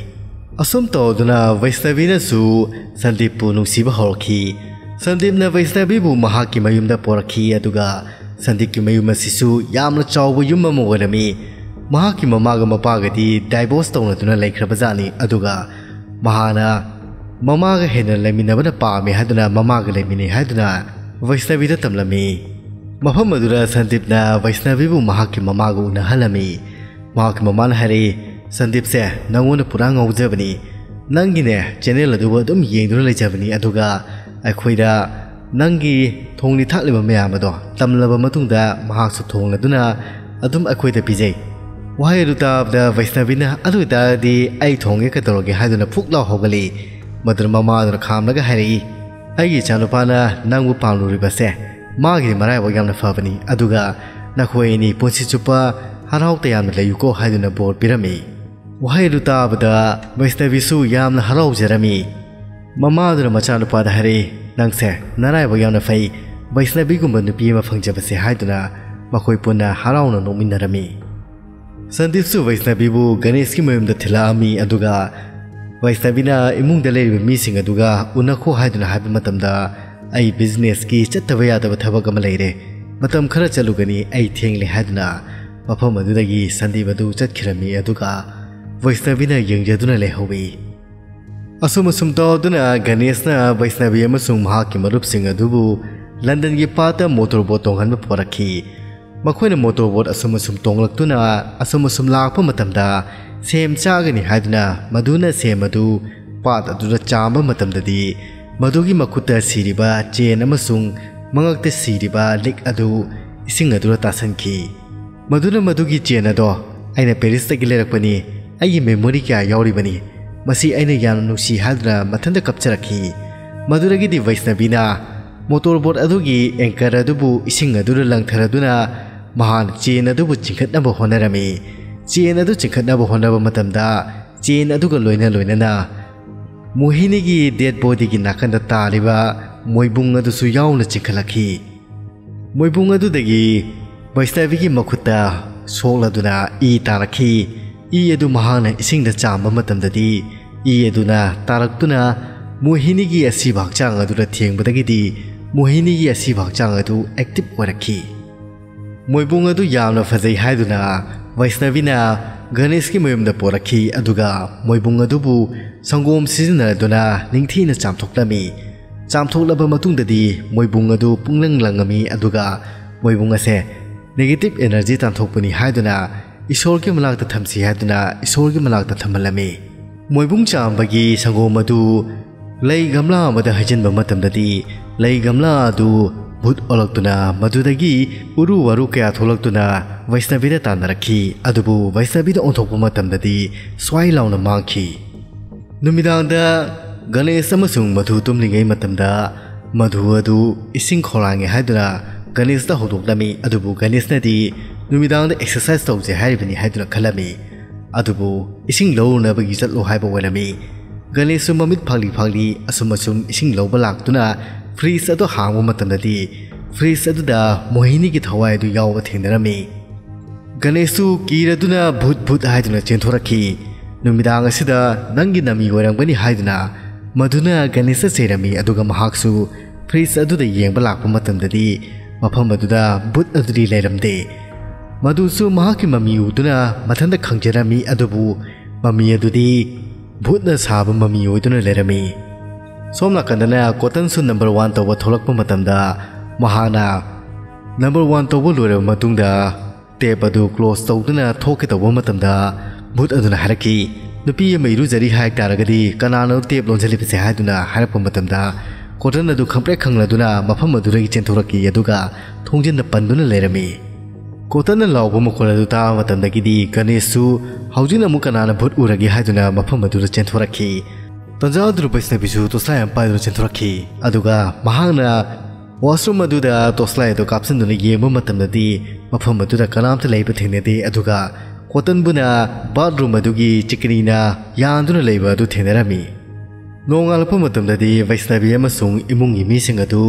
ꯑꯁꯨꯝ ꯇꯧꯗꯨꯅ ꯋꯩꯁꯅꯕꯤꯅꯁꯨ ꯁꯟꯗꯤꯞꯄꯨ ꯅꯨꯡꯁꯤꯕ ꯍꯧꯔꯛꯈꯤ꯫ ꯁꯟꯗꯤꯞꯅ ꯋꯩꯁꯅꯕꯤꯕꯨ ꯃꯍꯥꯛꯀꯤ ꯃꯌꯨꯝꯗ ꯄꯣꯔꯛꯈꯤ, ꯑꯗꯨꯒ ꯁꯟꯗꯤꯞꯀꯤ ꯃꯌꯨꯝ ꯑꯁꯤꯁꯨ ꯌꯥꯝꯅ ꯆꯥꯎꯕ ꯌꯨꯝ ꯑꯃ ꯑꯣꯏꯔꯝꯃꯤ꯫ ꯃꯍꯥꯛꯀꯤ ꯃꯃꯥꯒ ꯃꯄꯥꯒꯗꯤ ꯗꯥꯏꯚꯣꯔꯁ ꯇꯧꯅꯗꯨꯅ ꯂꯩꯈ꯭ꯔꯕꯖꯥꯠꯅꯤ, ꯑꯗꯨꯒ ꯃꯍꯥꯛꯅ ꯃꯃꯥꯒ ꯍꯦꯟꯅ ꯂꯩꯃꯤꯟꯅꯕꯅ ꯄꯥꯝꯃꯤ ꯍꯥꯏꯗꯨꯅ ꯃꯃꯥꯒ ꯂꯩꯃꯤꯟꯅꯩ ꯍꯥꯏꯗꯨꯅ ꯋꯩꯁꯅꯕꯤꯗ ꯇꯝꯂꯝꯃꯤ꯫ ꯃꯐꯝ ꯑꯗꯨꯗ ꯁꯟꯗꯤꯞꯅ ꯋꯩꯁꯅꯕꯤꯕꯨ ꯃꯍꯥꯛꯀꯤ ꯃꯃꯥꯒ ꯎꯅꯍꯜꯂꯝꯃꯤ꯫ ꯃꯍꯥꯛꯀꯤ ꯃꯃꯥꯅ ꯍꯥꯏꯔꯛꯏ, "ꯁꯟꯗꯤꯞꯁꯦ ꯅꯪꯉꯣꯟꯗ ꯄꯨꯔꯥ ꯉꯥꯎꯖꯕꯅꯤ꯫ ꯅꯪꯒꯤꯅꯦ ꯆꯦꯅꯦꯜ ꯑꯗꯨꯕꯨ ꯑꯗꯨꯝ ꯌꯦꯡꯗꯨꯅ ꯂꯩꯖꯕꯅꯤ, ꯑꯗꯨꯒ ꯑꯩꯈꯣꯏꯗ ꯅꯪꯒꯤ ꯊꯣꯡꯂꯤ ꯊꯥꯛꯂꯤꯕ ꯃꯌꯥꯝ ꯑꯗꯣ ꯇꯝꯂꯕ ꯃꯇꯨꯡꯗ ꯃꯍꯥꯛꯁꯨ ꯊꯣꯡꯂꯗꯨꯅ ꯑꯗꯨꯝ ꯑꯩꯈꯣꯏꯗ ꯄꯤꯖꯩ꯫ ꯋꯥꯍꯩ ꯑꯗꯨ ꯇꯥꯕꯗ ꯕꯩꯁꯅꯕꯤꯅ "ꯑꯗꯨ ꯑꯣꯏꯇꯥꯔꯗꯤ ꯑꯩ ꯊꯣꯡꯒꯦ ꯀꯩꯗꯧꯔꯒꯦ?" ꯍꯥꯏꯗꯨꯅ ꯐꯨꯛ ꯂꯥꯎ ꯍꯧꯒꯠꯂꯤ꯫ ꯃꯗꯨꯅ ꯃꯃꯥꯗꯨꯅ ꯈꯥꯝꯂꯒ ꯍꯥꯏꯔꯛꯏ, "ꯑꯩꯒꯤ ꯏꯆꯥꯅꯨꯄꯥꯅ ꯅꯪꯕꯨ ꯄꯥꯝꯂꯨꯔꯤꯕꯁꯦ ꯃꯥꯒꯤꯗꯤ ꯃꯔꯥꯏꯕꯛ ꯌꯥꯝꯅ ꯐꯕꯅꯤ, ꯑꯗꯨꯒ ꯅꯈꯣꯏ ꯑꯅꯤ ꯄꯨꯟꯁꯤ ꯆꯨꯞꯄ ꯍꯔꯥꯎ ꯇꯌꯥꯝꯅ ꯂꯩꯌꯨꯀꯣ" ꯍꯥꯏꯗꯨꯅ ꯕꯣꯔ ꯄꯤꯔꯝꯃꯤ꯫ ꯋꯥꯍꯩ ꯑꯗꯨ ꯇꯥꯕꯗ ꯕꯩꯁꯅꯕꯤꯁꯨ ꯌꯥꯝꯅ ꯍꯔꯥꯎꯖꯔꯝꯃꯤ꯫ ꯃꯃꯥꯗꯨꯅ ꯃꯆꯥꯅꯨꯄꯥꯗ ꯍꯥꯏꯔꯛꯏ, "ꯅꯪꯁꯦ ꯅꯔꯥꯏꯕꯛ ꯌꯥꯝꯅ ꯐꯩ, ꯕꯩꯁꯅꯕꯤꯒꯨꯝꯕ ꯅꯨꯄꯤ ꯑꯃ ꯐꯪꯖꯕꯁꯦ" ꯍꯥꯏꯗꯨꯅ ꯃꯈꯣꯏ ꯄꯨꯟꯅ ꯍꯔꯥꯎꯅ ꯅꯣꯛꯃꯤꯟꯅꯔꯝꯃꯤ꯫ ꯁꯟꯗꯤꯞꯁꯨ ꯕꯩꯁꯅꯕꯤꯕꯨ ꯒꯅꯦꯁꯀꯤ ꯃꯌꯨꯝꯗ ꯊꯤꯜꯂꯛꯑꯝꯃꯤ, ꯑꯗꯨꯒ ꯕꯩꯁꯅꯕꯤꯅ ꯏꯃꯨꯡꯗ ꯂꯩꯔꯤꯕ ꯃꯤꯁꯤꯡ ꯑꯗꯨꯒ ꯎꯅꯈꯣ ꯍꯥꯏꯗꯨꯅ ꯍꯥꯏꯕ ꯃꯇꯝꯗ, "ꯑꯩ ꯕꯤꯖꯤꯅꯦꯁꯀꯤ ꯆꯠꯇꯕ ꯌꯥꯗꯕ ꯊꯕꯛ ꯑꯃ ꯂꯩꯔꯦ, ꯃꯇꯝ ꯈꯔ ꯆꯠꯂꯨꯒꯅꯤ, ꯑꯩ ꯊꯦꯡꯂꯦ" ꯍꯥꯏꯗꯨꯅ ꯃꯐꯝ ꯑꯗꯨꯗꯒꯤ ꯁꯟꯗꯤꯞ ꯑꯗꯨ ꯆꯠꯈꯤꯔꯝꯃꯤ, ꯑꯗꯨꯒ ꯕꯩꯁꯅꯕꯤꯅ ꯌꯦꯡꯖꯗꯨꯅ ꯂꯩꯍꯧꯏ꯫ ꯑꯁꯨꯝ ꯑꯁꯨꯝ ꯇꯧꯗꯨꯅ ꯒꯅꯦꯁꯅ ꯕꯩꯁꯅꯕꯤ ꯑꯃꯁꯨꯡ ꯃꯍꯥꯛꯀꯤ ꯃꯔꯨꯞꯁꯤꯡ ꯑꯗꯨꯕꯨ ꯂꯟꯗꯟꯒꯤ ꯄꯥꯠꯇ ꯃꯣꯇꯣꯔ ꯕꯣꯠ ꯇꯣꯡꯍꯟꯕ ꯄꯣꯔꯛꯈꯤ꯫ ꯃꯈꯣꯏꯅ ꯃꯣꯇꯣꯔ ꯕꯣꯠ ꯑꯁꯨꯝ ꯑꯁꯨꯝ ꯇꯣꯡꯂꯛꯇꯨꯅ ꯑꯁꯨꯝ ꯑꯁꯨꯝ ꯂꯥꯛꯄ ꯃꯇꯝꯗ, ꯁꯦꯝ ꯆꯥꯒꯅꯤ ꯍꯥꯏꯗꯨꯅ ꯃꯗꯨꯅ ꯁꯦꯝ ꯑꯗꯨ ꯄꯥꯠ ꯑꯗꯨꯗ ꯆꯥꯝꯕ ꯃꯇꯝꯗꯗꯤ, ꯃꯗꯨꯒꯤ ꯃꯈꯨꯠꯇ ꯁꯤꯔꯤꯕ ꯆꯦꯟ ꯑꯃꯁꯨꯡ ꯃꯉꯛꯇ ꯁꯤꯔꯤꯕ ꯂꯤꯛ ꯑꯗꯨ ꯏꯁꯤꯡ ꯑꯗꯨꯗ ꯇꯥꯁꯟꯈꯤ꯫ ꯃꯗꯨꯅ ꯃꯗꯨꯒꯤ ꯆꯦꯟ ꯑꯗꯣ, "ꯑꯩꯅ ꯄꯦꯔꯤꯁꯇꯒꯤ ꯂꯩꯔꯛꯄꯅꯤ, ꯑꯩꯒꯤ ꯃꯦꯃꯣꯔꯤ ꯀꯌꯥ ꯌꯥꯎꯔꯤꯕꯅꯤ, ꯃꯁꯤ ꯑꯩꯅ ꯌꯥꯝꯅ ꯅꯨꯡꯁꯤ" ꯍꯥꯏꯗꯨꯅ ꯃꯊꯟꯇ ꯀꯞꯆꯔꯛꯈꯤ꯫ ꯃꯗꯨꯗꯒꯤꯗꯤ ꯕꯩꯁꯅꯕꯤꯅ ꯃꯣꯇꯣꯔ ꯕꯣꯠ ꯑꯗꯨꯒꯤ ꯑꯦꯡꯀꯔ ꯑꯗꯨꯕꯨ ꯏꯁꯤꯡ ꯑꯗꯨꯗ ꯂꯪꯊꯔꯗꯨꯅ ꯃꯍꯥꯛꯅ ꯆꯦꯟ ꯑꯗꯨꯕꯨ ꯆꯤꯡꯈꯠꯅꯕ ꯍꯣꯠꯅꯔꯝꯃꯤ꯫ ꯆꯦꯟ ꯑꯗꯨ ꯆꯤꯡꯈꯠꯅꯕ ꯍꯣꯠꯅꯕ ꯃꯇꯝꯗ, ꯆꯦꯟ ꯑꯗꯨꯒ ꯂꯣꯏꯅ ꯂꯣꯏꯅꯅ ꯃꯣꯍꯤꯅꯤꯒꯤ ꯗꯦꯗ ꯕꯣꯗꯤꯒꯤ ꯅꯥꯀꯟꯗ ꯇꯥꯔꯤꯕ ꯃꯣꯏꯕꯨꯡ ꯑꯗꯨꯁꯨ ꯌꯥꯎꯅ ꯆꯤꯡꯈꯠꯂꯛꯈꯤ꯫ ꯃꯣꯏꯕꯨꯡ ꯑꯗꯨꯗꯒꯤ ꯕꯩꯁꯅꯕꯤꯒꯤ ꯃꯈꯨꯠꯇ ꯁꯣꯛꯂꯗꯨꯅ ꯏ ꯇꯥꯔꯛꯈꯤ꯫ ꯏ ꯑꯗꯨ ꯃꯍꯥꯛꯅ ꯏꯁꯤꯡꯗ ꯆꯥꯝꯕ ꯃꯇꯝꯗꯗꯤ, ꯏ ꯑꯗꯨꯅ ꯇꯥꯔꯛꯇꯨꯅ ꯃꯣꯍꯤꯅꯤꯒꯤ ꯑꯁꯤꯕ ꯍꯛꯆꯥꯡ ꯑꯗꯨꯗ ꯊꯦꯡꯕꯗꯒꯤꯗꯤ, ꯃꯣꯍꯤꯅꯤꯒꯤ ꯑꯁꯤꯕ ꯍꯛꯆꯥꯡ ꯑꯗꯨ ꯑꯦꯛꯇꯤꯚ ꯑꯣꯏꯔꯛꯈꯤ꯫ ꯃꯣꯏꯕꯨꯡ ꯑꯗꯨ ꯌꯥꯝꯅ ꯐꯖꯩ ꯍꯥꯏꯗꯨꯅ ꯕꯩꯁꯅꯕꯤꯅ ꯒꯅꯦꯁꯀꯤ ꯃꯌꯨꯝꯗ ꯄꯣꯔꯛꯈꯤ, ꯑꯗꯨꯒ ꯃꯣꯏꯕꯨꯡ ꯑꯗꯨꯕꯨ ꯁꯪꯒꯣꯝ ꯁꯤꯖꯤꯟꯅꯗꯨꯅ ꯅꯤꯡꯊꯤꯅ ꯆꯥꯝꯊꯣꯛꯂꯝꯃꯤ꯫ ꯆꯥꯝꯊꯣꯛꯂꯕ ꯃꯇꯨꯡꯗꯗꯤ ꯃꯣꯏꯕꯨꯡ ꯑꯗꯨ ꯄꯨꯡꯂꯪ ꯂꯪꯉꯝꯃꯤ, ꯑꯗꯨꯒ ꯃꯣꯏꯕꯨꯡ ꯑꯁꯦ ꯅꯦꯒꯦꯇꯤꯚ ꯑꯦꯅꯔꯖꯤ ꯇꯥꯟꯊꯣꯛꯄꯅꯤ ꯍꯥꯏꯗꯨꯅ ꯏꯁꯣꯔꯒꯤ ꯃꯅꯥꯛꯇ ꯊꯝꯁꯤ ꯍꯥꯏꯗꯨꯅ ꯏꯁꯣꯔꯒꯤ ꯃꯅꯥꯛꯇ ꯊꯝꯍꯜꯂꯝꯃꯤ꯫ ꯃꯣꯏꯕꯨꯡ ꯆꯥꯝꯕꯒꯤ ꯁꯪꯒꯣꯝ ꯑꯗꯨ ꯂꯩ ꯒꯝꯂꯥ ꯑꯃꯗ ꯍꯩꯖꯤꯟꯕ ꯃꯇꯝꯗꯗꯤ, ꯂꯩ ꯒꯝꯂꯥ ꯑꯗꯨ ꯚꯨꯠ ꯑꯣꯜꯂꯛꯇꯨꯅ, ꯃꯗꯨꯗꯒꯤ ꯎꯔꯨ ꯋꯥꯔꯨ ꯀꯌꯥ ꯊꯣꯛꯂꯛꯇꯨꯅ ꯕꯩꯁꯅꯕꯤꯗ ꯇꯥꯟꯅꯔꯛꯈꯤ꯫ ꯑꯗꯨꯕꯨ ꯕꯩꯁꯅꯕꯤꯗ ꯑꯣꯟꯊꯣꯛꯄ ꯃꯇꯝꯗꯗꯤ ꯁ꯭ꯋꯥꯏ ꯂꯥꯎꯅ ꯃꯥꯡꯈꯤ꯫ ꯅꯨꯃꯤꯗꯥꯡꯗ ꯒꯅꯦꯁ ꯑꯃꯁꯨꯡ ꯃꯙꯨ ꯇꯨꯝꯂꯤꯉꯩ ꯃꯇꯝꯗ, ꯃꯙꯨ ꯑꯗꯨ ꯏꯁꯤꯡ ꯈꯧꯔꯥꯡꯉꯦ ꯍꯥꯏꯗꯨꯅ ꯒꯅꯦꯁꯇ ꯍꯧꯗꯣꯛꯂꯝꯃꯤ꯫ ꯑꯗꯨꯕꯨ ꯒꯅꯦꯁꯅꯗꯤ ꯅꯨꯃꯤꯗꯥꯡꯗ ꯑꯦꯛꯁꯔꯁꯥꯏꯁ ꯇꯧꯁꯦ ꯍꯥꯏꯔꯤꯕꯅꯤ ꯍꯥꯏꯗꯨꯅ ꯈꯜꯂꯝꯃꯤ꯫ ꯑꯗꯨꯕꯨ ꯏꯁꯤꯡ ꯂꯧꯔꯨꯅꯕꯒꯤ ꯆꯠꯂꯣ ꯍꯥꯏꯕ ꯑꯣꯏꯔꯝꯃꯤ꯫ ꯒꯅꯦꯁꯁꯨ ꯃꯃꯤꯠ ꯐꯥꯛꯂꯤ ꯐꯥꯛꯂꯤ ꯑꯁꯨꯝ ꯑꯁꯨꯝ ꯏꯁꯤꯡ ꯂꯧꯕ ꯂꯥꯛꯇꯨꯅ ꯐ꯭ꯔꯤꯖ ꯑꯗꯨ ꯍꯥꯡꯕ ꯃꯇꯝꯗꯗꯤ, ꯐ꯭ꯔꯤꯖ ꯑꯗꯨꯗ ꯃꯣꯍꯤꯅꯤꯒꯤ ꯊꯋꯥꯏ ꯑꯗꯨ ꯌꯥꯎꯕ ꯊꯦꯡꯅꯔꯝꯃꯤ꯫ ꯒꯅꯦꯁꯁꯨ ꯀꯤꯔꯗꯨꯅ ꯚꯨꯠ ꯚꯨꯠ ꯍꯥꯏꯗꯨꯅ ꯆꯦꯟꯊꯣꯔꯛꯈꯤ꯫ ꯅꯨꯃꯤꯗꯥꯡ ꯑꯁꯤꯗ ꯅꯪꯒꯤ ꯅꯃꯤ ꯑꯣꯏꯔꯝꯒꯅꯤ ꯍꯥꯏꯗꯨꯅ ꯃꯗꯨꯅ ꯒꯅꯦꯁꯇ ꯆꯩꯔꯝꯃꯤ꯫ ꯑꯗꯨꯒ ꯃꯍꯥꯛꯁꯨ ꯐ꯭ꯔꯤꯖ ꯑꯗꯨꯗ ꯌꯦꯡꯕ ꯂꯥꯛꯄ ꯃꯇꯝꯗꯗꯤ, ꯃꯐꯝ ꯑꯗꯨꯗ ꯚꯨꯠ ꯑꯗꯨꯗꯤ ꯂꯩꯔꯝꯗꯦ꯫ ꯃꯗꯨꯁꯨ ꯃꯍꯥꯛꯀꯤ ꯃꯃꯤ ꯎꯗꯨꯅ ꯃꯊꯟꯇ ꯈꯪꯖꯔꯝꯃꯤ꯫ ꯑꯗꯨꯕꯨ ꯃꯃꯤ ꯑꯗꯨꯗꯤ ꯚꯨꯠꯅ ꯁꯥꯕ ꯃꯃꯤ ꯑꯣꯏꯗꯨꯅ ꯂꯩꯔꯝꯃꯤ꯫ ꯁꯣꯝ ꯅꯥꯀꯟꯗꯅ ꯀꯣꯇꯟꯁꯨ ꯅꯝꯕꯔ ꯋꯥꯟ ꯇꯧꯕ ꯊꯣꯛꯂꯛꯄ ꯃꯇꯝꯗ, ꯃꯍꯥꯛꯅ ꯅꯝꯕꯔ ꯋꯥꯟ ꯇꯧꯕ ꯂꯣꯏꯔꯕ ꯃꯇꯨꯡꯗ, ꯇꯦꯞ ꯑꯗꯨ ꯀ꯭ꯂꯣꯖ ꯇꯧꯗꯨꯅ ꯊꯣꯛꯀꯦ ꯇꯧꯕ ꯃꯇꯝꯗ, ꯚꯨꯠ ꯑꯗꯨꯅ ꯍꯥꯏꯔꯛꯈꯤ, "ꯅꯨꯄꯤ ꯑꯃ ꯏꯔꯨꯖꯔꯤ ꯍꯥꯏ ꯇꯥꯔꯒꯗꯤ ꯀꯅꯥꯅꯣ ꯇꯦꯞ ꯂꯣꯟꯁꯤꯜꯂꯤꯕꯁꯦ?" ꯍꯥꯏꯗꯨꯅ ꯍꯥꯏꯔꯛꯄ ꯃꯇꯝꯗ, ꯀꯣꯇꯟ ꯑꯗꯨ ꯈꯪꯄ꯭ꯔꯦꯛ ꯈꯪꯂꯗꯨꯅ ꯃꯐꯝ ꯑꯗꯨꯗꯒꯤ ꯆꯦꯟꯊꯣꯔꯛꯈꯤ꯫ ꯑꯗꯨꯒ ꯊꯣꯡꯖꯤꯟꯗ ꯄꯟꯗꯨꯅ ꯂꯩꯔꯝꯃꯤ꯫ ꯀꯣꯇꯟꯅ ꯂꯥꯎꯕ ꯃꯈꯣꯜ ꯑꯗꯨ ꯇꯥꯕ ꯃꯇꯝꯗꯒꯤꯗꯤ ꯒꯅꯦꯁꯁꯨ ꯍꯧꯖꯤꯛꯅ ꯑꯃꯨꯛ ꯀꯅꯥꯅ ꯚꯨꯠ ꯎꯔꯒꯦ ꯍꯥꯏꯗꯨꯅ ꯃꯐꯝ ꯑꯗꯨꯗ ꯆꯦꯟꯊꯣꯔꯛꯈꯤ꯫ ꯇꯟꯖꯥ ꯑꯗꯨꯗ ꯕꯩꯁꯅꯕꯤꯁꯨ ꯇꯣꯁꯂꯥꯏ ꯑꯃ ꯄꯥꯏꯗꯨꯅ ꯆꯦꯟꯊꯣꯔꯛꯈꯤ꯫ ꯑꯗꯨꯒ ꯃꯍꯥꯛꯅ ꯋꯥꯁꯔꯨꯝ ꯑꯗꯨꯗ ꯇꯣꯁꯂꯥꯏ ꯑꯗꯨ ꯀꯥꯞꯁꯤꯟꯗꯨꯅ ꯌꯦꯡꯕ ꯃꯇꯝꯗꯗꯤ, ꯃꯐꯝ ꯑꯗꯨꯗ ꯀꯅꯥꯝꯇ ꯂꯩꯕ ꯊꯦꯡꯅꯗꯦ꯫ ꯑꯗꯨꯒ ꯀꯣꯇꯟꯕꯨꯅ ꯕꯥꯠꯔꯨꯝ ꯑꯗꯨꯒꯤ ꯆꯤꯀꯔꯤꯅ ꯌꯥꯟꯗꯨꯅ ꯂꯩꯕ ꯑꯗꯨ ꯊꯦꯡꯅꯔꯝꯃꯤ꯫ ꯅꯣꯡꯉꯥꯜꯂꯛꯄ ꯃꯇꯝꯗꯗꯤ ꯕꯩꯁꯅꯕꯤ ꯑꯃꯁꯨꯡ ꯏꯃꯨꯡꯒꯤ ꯃꯤꯁꯤꯡ ꯑꯗꯨ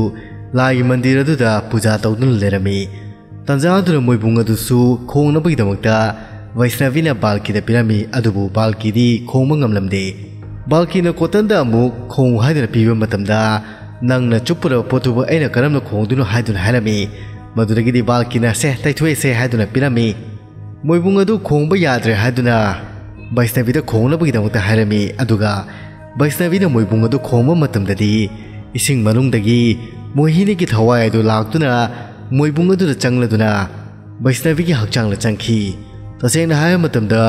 ꯂꯥꯏꯒꯤ ꯃꯟꯗꯤꯔ ꯑꯗꯨꯗ ꯄꯨꯖꯥ ꯇꯧꯗꯨꯅ ꯂꯩꯔꯝꯃꯤ꯫ ꯇꯟꯖꯥ ꯑꯗꯨꯗ ꯃꯣꯏꯕꯨꯡ ꯑꯗꯨꯁꯨ ꯈꯣꯡꯅꯕꯒꯤꯗꯃꯛꯇ ꯕꯩꯁꯅꯕꯤꯅ ꯕꯥꯜꯀꯤꯗ ꯄꯤꯔꯝꯃꯤ꯫ ꯑꯗꯨꯕꯨ ꯕꯥꯜꯀꯤꯗꯤ ꯈꯣꯡꯕ ꯉꯝꯂꯝꯗꯦ꯫ ꯕꯥꯜꯀꯤꯅ ꯀꯣꯇꯟꯗ ꯑꯃꯨꯛ ꯈꯣꯡꯉꯨ ꯍꯥꯏꯗꯨꯅ ꯄꯤꯕ ꯃꯇꯝꯗ, "ꯅꯪꯅ ꯆꯨꯞꯄꯨꯔꯕ ꯄꯣꯠꯇꯨꯕꯨ ꯑꯩꯅ ꯀꯔꯝꯅ ꯈꯣꯡꯗꯨꯅꯣ?" ꯍꯥꯏꯗꯨꯅ ꯍꯥꯏꯔꯝꯃꯤ꯫ ꯃꯗꯨꯗꯒꯤꯗꯤ ꯕꯥꯜꯀꯤꯅ, "ꯁꯦ, ꯇꯩꯊꯣꯛꯑꯁꯦ" ꯍꯥꯏꯗꯨꯅ ꯄꯤꯔꯝꯃꯤ꯫ ꯃꯣꯏꯕꯨꯡ ꯑꯗꯨ ꯈꯣꯡꯕ ꯌꯥꯗ꯭ꯔꯦ ꯍꯥꯏꯗꯨꯅ ꯕꯩꯁꯅꯕꯤꯗ ꯈꯣꯡꯅꯕꯒꯤꯗꯃꯛꯇ ꯍꯥꯏꯔꯝꯃꯤ꯫ ꯑꯗꯨꯒ ꯕꯩꯁꯅꯕꯤꯅ ꯃꯣꯏꯕꯨꯡ ꯑꯗꯨ ꯈꯣꯡꯕ ꯃꯇꯝꯗꯗꯤ, ꯏꯁꯤꯡ ꯃꯅꯨꯡꯗꯒꯤ ꯃꯣꯍꯤꯅꯤꯒꯤ ꯊꯋꯥꯏ ꯑꯗꯨ ꯂꯥꯛꯇꯨꯅ ꯃꯣꯏꯕꯨꯡ ꯑꯗꯨꯗ ꯆꯪꯂꯗꯨꯅ ꯕꯩꯁꯅꯕꯤꯒꯤ ꯍꯛꯆꯥꯡꯗ ꯆꯪꯈꯤ꯫ ꯇꯁꯦꯡꯅ ꯍꯥꯏꯕ ꯃꯇꯝꯗ,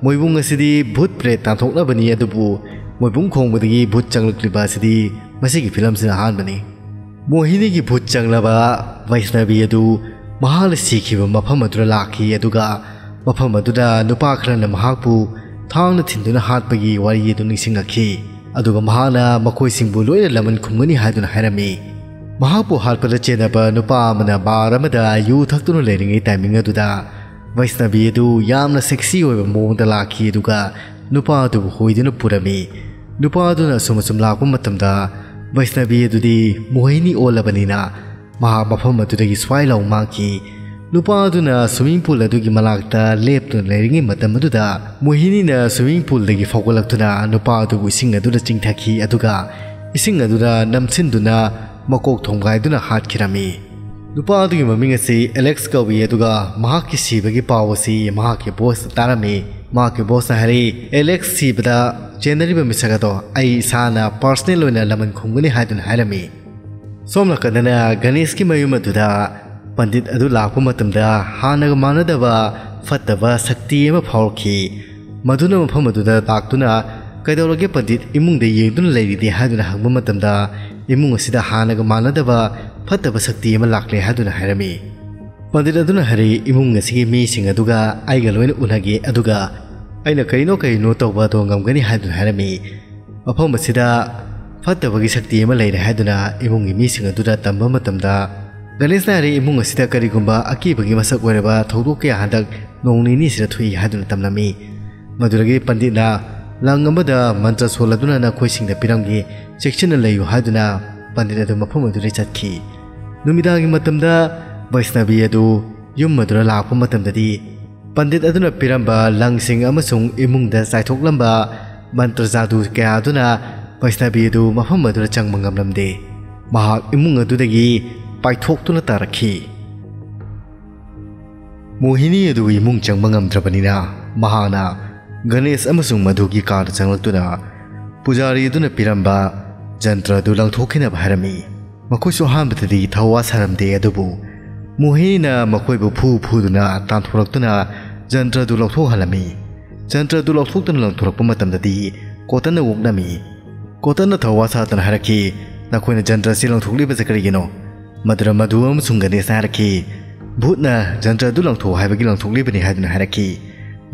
ꯃꯣꯏꯕꯨꯡ ꯑꯁꯤꯗꯤ ꯚꯨꯠ ꯄ꯭ꯔꯦꯠ ꯇꯥꯟꯊꯣꯛꯅꯕꯅꯤ, ꯑꯗꯨꯕꯨ ꯃꯣꯏꯕꯨꯡ ꯈꯣꯡꯕꯗꯒꯤ ꯚꯨꯠ ꯆꯪꯂꯛꯂꯤꯕ ꯑꯁꯤꯗꯤ ꯃꯁꯤꯒꯤ ꯐꯤꯂꯝꯁꯤꯅ ꯑꯍꯥꯟꯕꯅꯤ꯫ ꯃꯣꯍꯤꯅꯤꯒꯤ ꯚꯨꯠ ꯆꯪꯂꯕ ꯕꯩꯁꯅꯕꯤ ꯑꯗꯨ ꯃꯍꯥꯛꯅ ꯁꯤꯈꯤꯕ ꯃꯐꯝ ꯑꯗꯨꯗ ꯂꯥꯛꯈꯤ, ꯑꯗꯨꯒ ꯃꯐꯝ ꯑꯗꯨꯗ ꯅꯨꯄꯥ ꯈꯔꯅ ꯃꯍꯥꯛꯄꯨ ꯊꯥꯡꯅ ꯊꯤꯟꯗꯨꯅ ꯍꯥꯠꯄꯒꯤ ꯋꯥꯔꯤ ꯑꯗꯨ ꯅꯤꯡꯁꯤꯡꯂꯛꯈꯤ꯫ ꯑꯗꯨꯒ ꯃꯍꯥꯛꯅ ꯃꯈꯣꯏꯁꯤꯡꯕꯨ ꯂꯣꯏꯅ ꯂꯃꯟ ꯈꯨꯝꯒꯅꯤ ꯍꯥꯏꯗꯨꯅ ꯍꯥꯏꯔꯝꯃꯤ꯫ ꯃꯍꯥꯛꯄꯨ ꯍꯥꯠꯄꯗ ꯆꯦꯟꯅꯕ ꯅꯨꯄꯥ ꯑꯃꯅ ꯕꯥꯔ ꯑꯃꯗ ꯌꯨ ꯊꯛꯇꯨꯅ ꯂꯩꯔꯤꯉꯩ ꯇꯥꯏꯃꯤꯡ ꯑꯗꯨꯗ ꯕꯩꯁꯅꯕꯤ ꯑꯗꯨ ꯌꯥꯝꯅ ꯁꯦꯛꯁꯤ ꯑꯣꯏꯕ ꯃꯑꯣꯡꯗ ꯂꯥꯛꯈꯤ, ꯑꯗꯨꯒ ꯅꯨꯄꯥ ꯑꯗꯨꯕꯨ ꯍꯣꯏꯗꯨꯅ ꯄꯨꯔꯝꯃꯤ꯫ ꯅꯨꯄꯥ ꯑꯗꯨꯅ ꯑꯁꯨꯝ ꯑꯁꯨꯝ ꯂꯥꯛꯄ ꯃꯇꯝꯗ ꯕꯩꯁꯅꯕꯤ ꯑꯗꯨꯗꯤ ꯃꯣꯍꯤꯅꯤ ꯑꯣꯜꯂꯕꯅꯤꯅ ꯃꯍꯥꯛ ꯃꯐꯝ ꯑꯗꯨꯗꯒꯤ ꯁ꯭ꯋꯥꯏ ꯂꯥꯎ ꯃꯥꯡꯈꯤ꯫ ꯅꯨꯄꯥ ꯑꯗꯨꯅ ꯁ꯭ꯋꯤꯃꯤꯡ ꯄꯨꯜ ꯑꯗꯨꯒꯤ ꯃꯅꯥꯛꯇ ꯂꯦꯞꯇꯨꯅ ꯂꯩꯔꯤꯉꯩ ꯃꯇꯝ ꯑꯗꯨꯗ ꯃꯣꯍꯤꯅꯤꯅ ꯁ꯭ꯋꯤꯃꯤꯡ ꯄꯨꯜꯗꯒꯤ ꯐꯥꯎꯒꯠꯂꯛꯇꯨꯅ ꯅꯨꯄꯥ ꯑꯗꯨꯕꯨ ꯏꯁꯤꯡ ꯑꯗꯨꯗ ꯆꯤꯡꯊꯈꯤ, ꯑꯗꯨꯒ ꯏꯁꯤꯡ ꯑꯗꯨꯗ ꯅꯝꯁꯤꯟꯗꯨꯅ ꯃꯀꯣꯛ ꯊꯣꯝꯒꯥꯏꯗꯨꯅ ꯍꯥꯠꯈꯤꯔꯝꯃꯤ꯫ ꯅꯨꯄꯥ ꯑꯗꯨꯒꯤ ꯃꯃꯤꯡ ꯑꯁꯤ ꯑꯦꯂꯦꯛꯁ ꯀꯧꯏ, ꯑꯗꯨꯒ ꯃꯍꯥꯛꯀꯤ ꯁꯤꯕꯒꯤ ꯄꯥꯎ ꯑꯁꯤ ꯃꯍꯥꯛꯀꯤ ꯕꯣꯁꯇ ꯇꯥꯔꯝꯃꯤ꯫ ꯃꯍꯥꯛꯀꯤ ꯕꯣꯁꯅ ꯍꯥꯏꯔꯛꯏ, "ꯑꯦꯂꯦꯛꯁ ꯁꯤꯕꯗ ꯆꯦꯟꯅꯔꯤꯕ ꯃꯤꯁꯛ ꯑꯗꯣ ꯑꯩ ꯏꯁꯥꯅ ꯄꯥꯔꯁꯅꯦꯜ ꯑꯣꯏꯅ ꯂꯃꯟ ꯈꯨꯝꯒꯅꯤ" ꯍꯥꯏꯗꯨꯅ ꯍꯥꯏꯔꯝꯃꯤ꯫ ꯁꯣꯝ ꯅꯥꯀꯟꯗꯅ ꯒꯅꯦꯁꯀꯤ ꯃꯌꯨꯝ ꯑꯗꯨꯗ ꯄꯟꯗꯤꯠ ꯑꯗꯨ ꯂꯥꯛꯄ ꯃꯇꯝꯗ ꯍꯥꯟꯅꯒ ꯃꯥꯟꯅꯗꯕ ꯐꯠꯇꯕ ꯁꯛꯇꯤ ꯑꯃ ꯐꯥꯎꯔꯛꯈꯤ꯫ ꯃꯗꯨꯅ ꯃꯐꯝ ꯑꯗꯨꯗ ꯂꯥꯛꯇꯨꯅ, "ꯀꯩꯗꯧꯔꯒꯦ ꯄꯟꯗꯤꯠ, ꯏꯃꯨꯡꯗ ꯌꯦꯡꯗꯨꯅ ꯂꯩꯔꯤꯗꯤ?" ꯍꯥꯏꯗꯨꯅ ꯍꯪꯕ ꯃꯇꯝꯗ, "ꯏꯃꯨꯡ ꯑꯁꯤꯗ ꯍꯥꯟꯅꯒ ꯃꯥꯟꯅꯗꯕ ꯐꯠꯇꯕ ꯁꯛꯇꯤ ꯑꯃ ꯂꯥꯛꯂꯦ" ꯍꯥꯏꯗꯨꯅ ꯍꯥꯏꯔꯝꯃꯤ꯫ ꯄꯟꯗꯤꯠ ꯑꯗꯨꯅ ꯍꯥꯏꯔꯛꯏ, "ꯏꯃꯨꯡ ꯑꯁꯤꯒꯤ ꯃꯤꯁꯤꯡ ꯑꯗꯨꯒ ꯑꯩꯒ ꯂꯣꯏꯅ ꯎꯅꯒꯦ, ꯑꯗꯨꯒ ꯑꯩꯅ ꯀꯔꯤꯅꯣ ꯀꯔꯤꯅꯣ ꯇꯧꯕ ꯑꯗꯣ ꯉꯝꯒꯅꯤ" ꯍꯥꯏꯗꯨꯅ ꯍꯥꯏꯔꯝꯃꯤ꯫ ꯃꯐꯝ ꯑꯁꯤꯗ ꯐꯠꯇꯕꯒꯤ ꯁꯛꯇꯤ ꯑꯃ ꯂꯩꯔꯦ ꯍꯥꯏꯗꯨꯅ ꯏꯃꯨꯡꯒꯤ ꯃꯤꯁꯤꯡ ꯑꯗꯨꯗ ꯇꯝꯕ ꯃꯇꯝꯗ, ꯒꯅꯦꯁꯅ ꯍꯥꯏꯔꯛꯏ, "ꯏꯃꯨꯡ ꯑꯁꯤꯗ ꯀꯔꯤꯒꯨꯝꯕ ꯑꯀꯤꯕꯒꯤ ꯃꯁꯛ ꯑꯣꯏꯔꯕ ꯊꯧꯗꯣꯛ ꯀꯌꯥ ꯍꯟꯗꯛ ꯅꯣꯡ ꯅꯤꯅꯤꯁꯤꯗ ꯊꯣꯛꯏ" ꯍꯥꯏꯗꯨꯅ ꯇꯝꯂꯝꯃꯤ꯫ ꯃꯗꯨꯗꯒꯤ ꯄꯟꯗꯤꯠꯅ ꯂꯪ ꯑꯃꯗ ꯃꯟꯇ꯭ꯔ ꯁꯣꯜꯂꯗꯨꯅ "ꯅꯈꯣꯏꯁꯤꯡꯗ ꯄꯤꯔꯝꯒꯦ, ꯆꯦꯛꯁꯤꯟꯅ ꯂꯩꯌꯨ" ꯍꯥꯏꯗꯨꯅ ꯄꯟꯗꯤꯠ ꯑꯗꯨ ꯃꯐꯝ ꯑꯗꯨꯗꯒꯤ ꯆꯠꯈꯤ꯫ ꯅꯨꯃꯤꯗꯥꯡꯒꯤ ꯃꯇꯝꯗ ꯕꯩꯁꯅꯕꯤ ꯑꯗꯨ ꯌꯨꯝ ꯑꯗꯨꯗ ꯂꯥꯛꯄ ꯃꯇꯝꯗꯗꯤ, ꯄꯟꯗꯤꯠ ꯑꯗꯨꯅ ꯄꯤꯔꯝꯕ ꯂꯪꯁꯤꯡ ꯑꯃꯁꯨꯡ ꯏꯃꯨꯡꯗ ꯆꯥꯏꯊꯣꯛꯂꯝꯕ ꯃꯟꯇ꯭ꯔ ꯖꯥꯗꯨ ꯀꯌꯥ ꯑꯗꯨꯅ ꯕꯩꯁꯅꯕꯤ ꯑꯗꯨ ꯃꯐꯝ ꯑꯗꯨꯗ ꯆꯪꯕ ꯉꯝꯂꯝꯗꯦ꯫ ꯃꯍꯥꯛ ꯏꯃꯨꯡ ꯑꯗꯨꯗꯒꯤ ꯄꯥꯏꯊꯣꯛꯇꯨꯅ ꯇꯥꯔꯛꯈꯤ꯫ ꯃꯣꯍꯤꯅꯤ ꯑꯗꯨ ꯏꯃꯨꯡ ꯆꯪꯕ ꯉꯝꯗ꯭ꯔꯕꯅꯤꯅ, ꯃꯍꯥꯛꯅ ꯒꯅꯦꯁ ꯑꯃꯁꯨꯡ ꯃꯗꯨꯒꯤ ꯀꯥꯗ ꯆꯪꯂꯛꯇꯨꯅ ꯄꯨꯖꯥꯔꯤ ꯑꯗꯨꯅ ꯄꯤꯔꯝꯕ ꯖꯟꯇ꯭ꯔ ꯑꯗꯨ ꯂꯪꯊꯣꯛꯈꯤꯅꯕ ꯍꯥꯏꯔꯝꯃꯤ꯫ ꯃꯈꯣꯏꯁꯨ ꯑꯍꯥꯟꯕꯗꯗꯤ ꯊꯋꯥ ꯁꯥꯔꯝꯗꯦ, ꯑꯗꯨꯕꯨ ꯃꯣꯍꯤꯅꯤꯅ ꯃꯈꯣꯏꯕꯨ ꯐꯨ ꯐꯨꯗꯨꯅ ꯇꯥꯟꯊꯣꯔꯛꯇꯨꯅ ꯖꯟꯇ꯭ꯔ ꯑꯗꯨ ꯂꯧꯊꯣꯛꯍꯜꯂꯝꯃꯤ꯫ ꯖꯟꯇ꯭ꯔ ꯑꯗꯨ ꯂꯧꯊꯣꯛꯇꯨꯅ ꯂꯪꯊꯣꯔꯛꯄ ꯃꯇꯝꯗꯗꯤ ꯀꯣꯇꯟꯅ ꯑꯣꯛꯂꯝꯃꯤ꯫ ꯀꯣꯇꯟꯅ ꯊꯧꯋꯥ ꯁꯥꯗꯨꯅ ꯍꯥꯏꯔꯛꯈꯤ, "ꯅꯈꯣꯏꯅ ꯖꯟꯇ꯭ꯔ ꯑꯁꯤ ꯂꯪꯊꯣꯛꯂꯤꯕꯁꯤ ꯀꯔꯤꯒꯤꯅꯣ?" ꯃꯗꯨꯗ ꯃꯙꯨ ꯑꯃꯁꯨꯡ ꯒꯅꯦꯁꯅ ꯍꯥꯏꯔꯛꯈꯤ, "ꯚꯨꯠꯅ ꯖꯟꯇ꯭ꯔ ꯑꯗꯨ ꯂꯪꯊꯣꯛꯎ ꯍꯥꯏꯕꯒꯤ ꯂꯪꯊꯣꯛꯂꯤꯕꯅꯤ" ꯍꯥꯏꯗꯨꯅ ꯍꯥꯏꯔꯛꯈꯤ꯫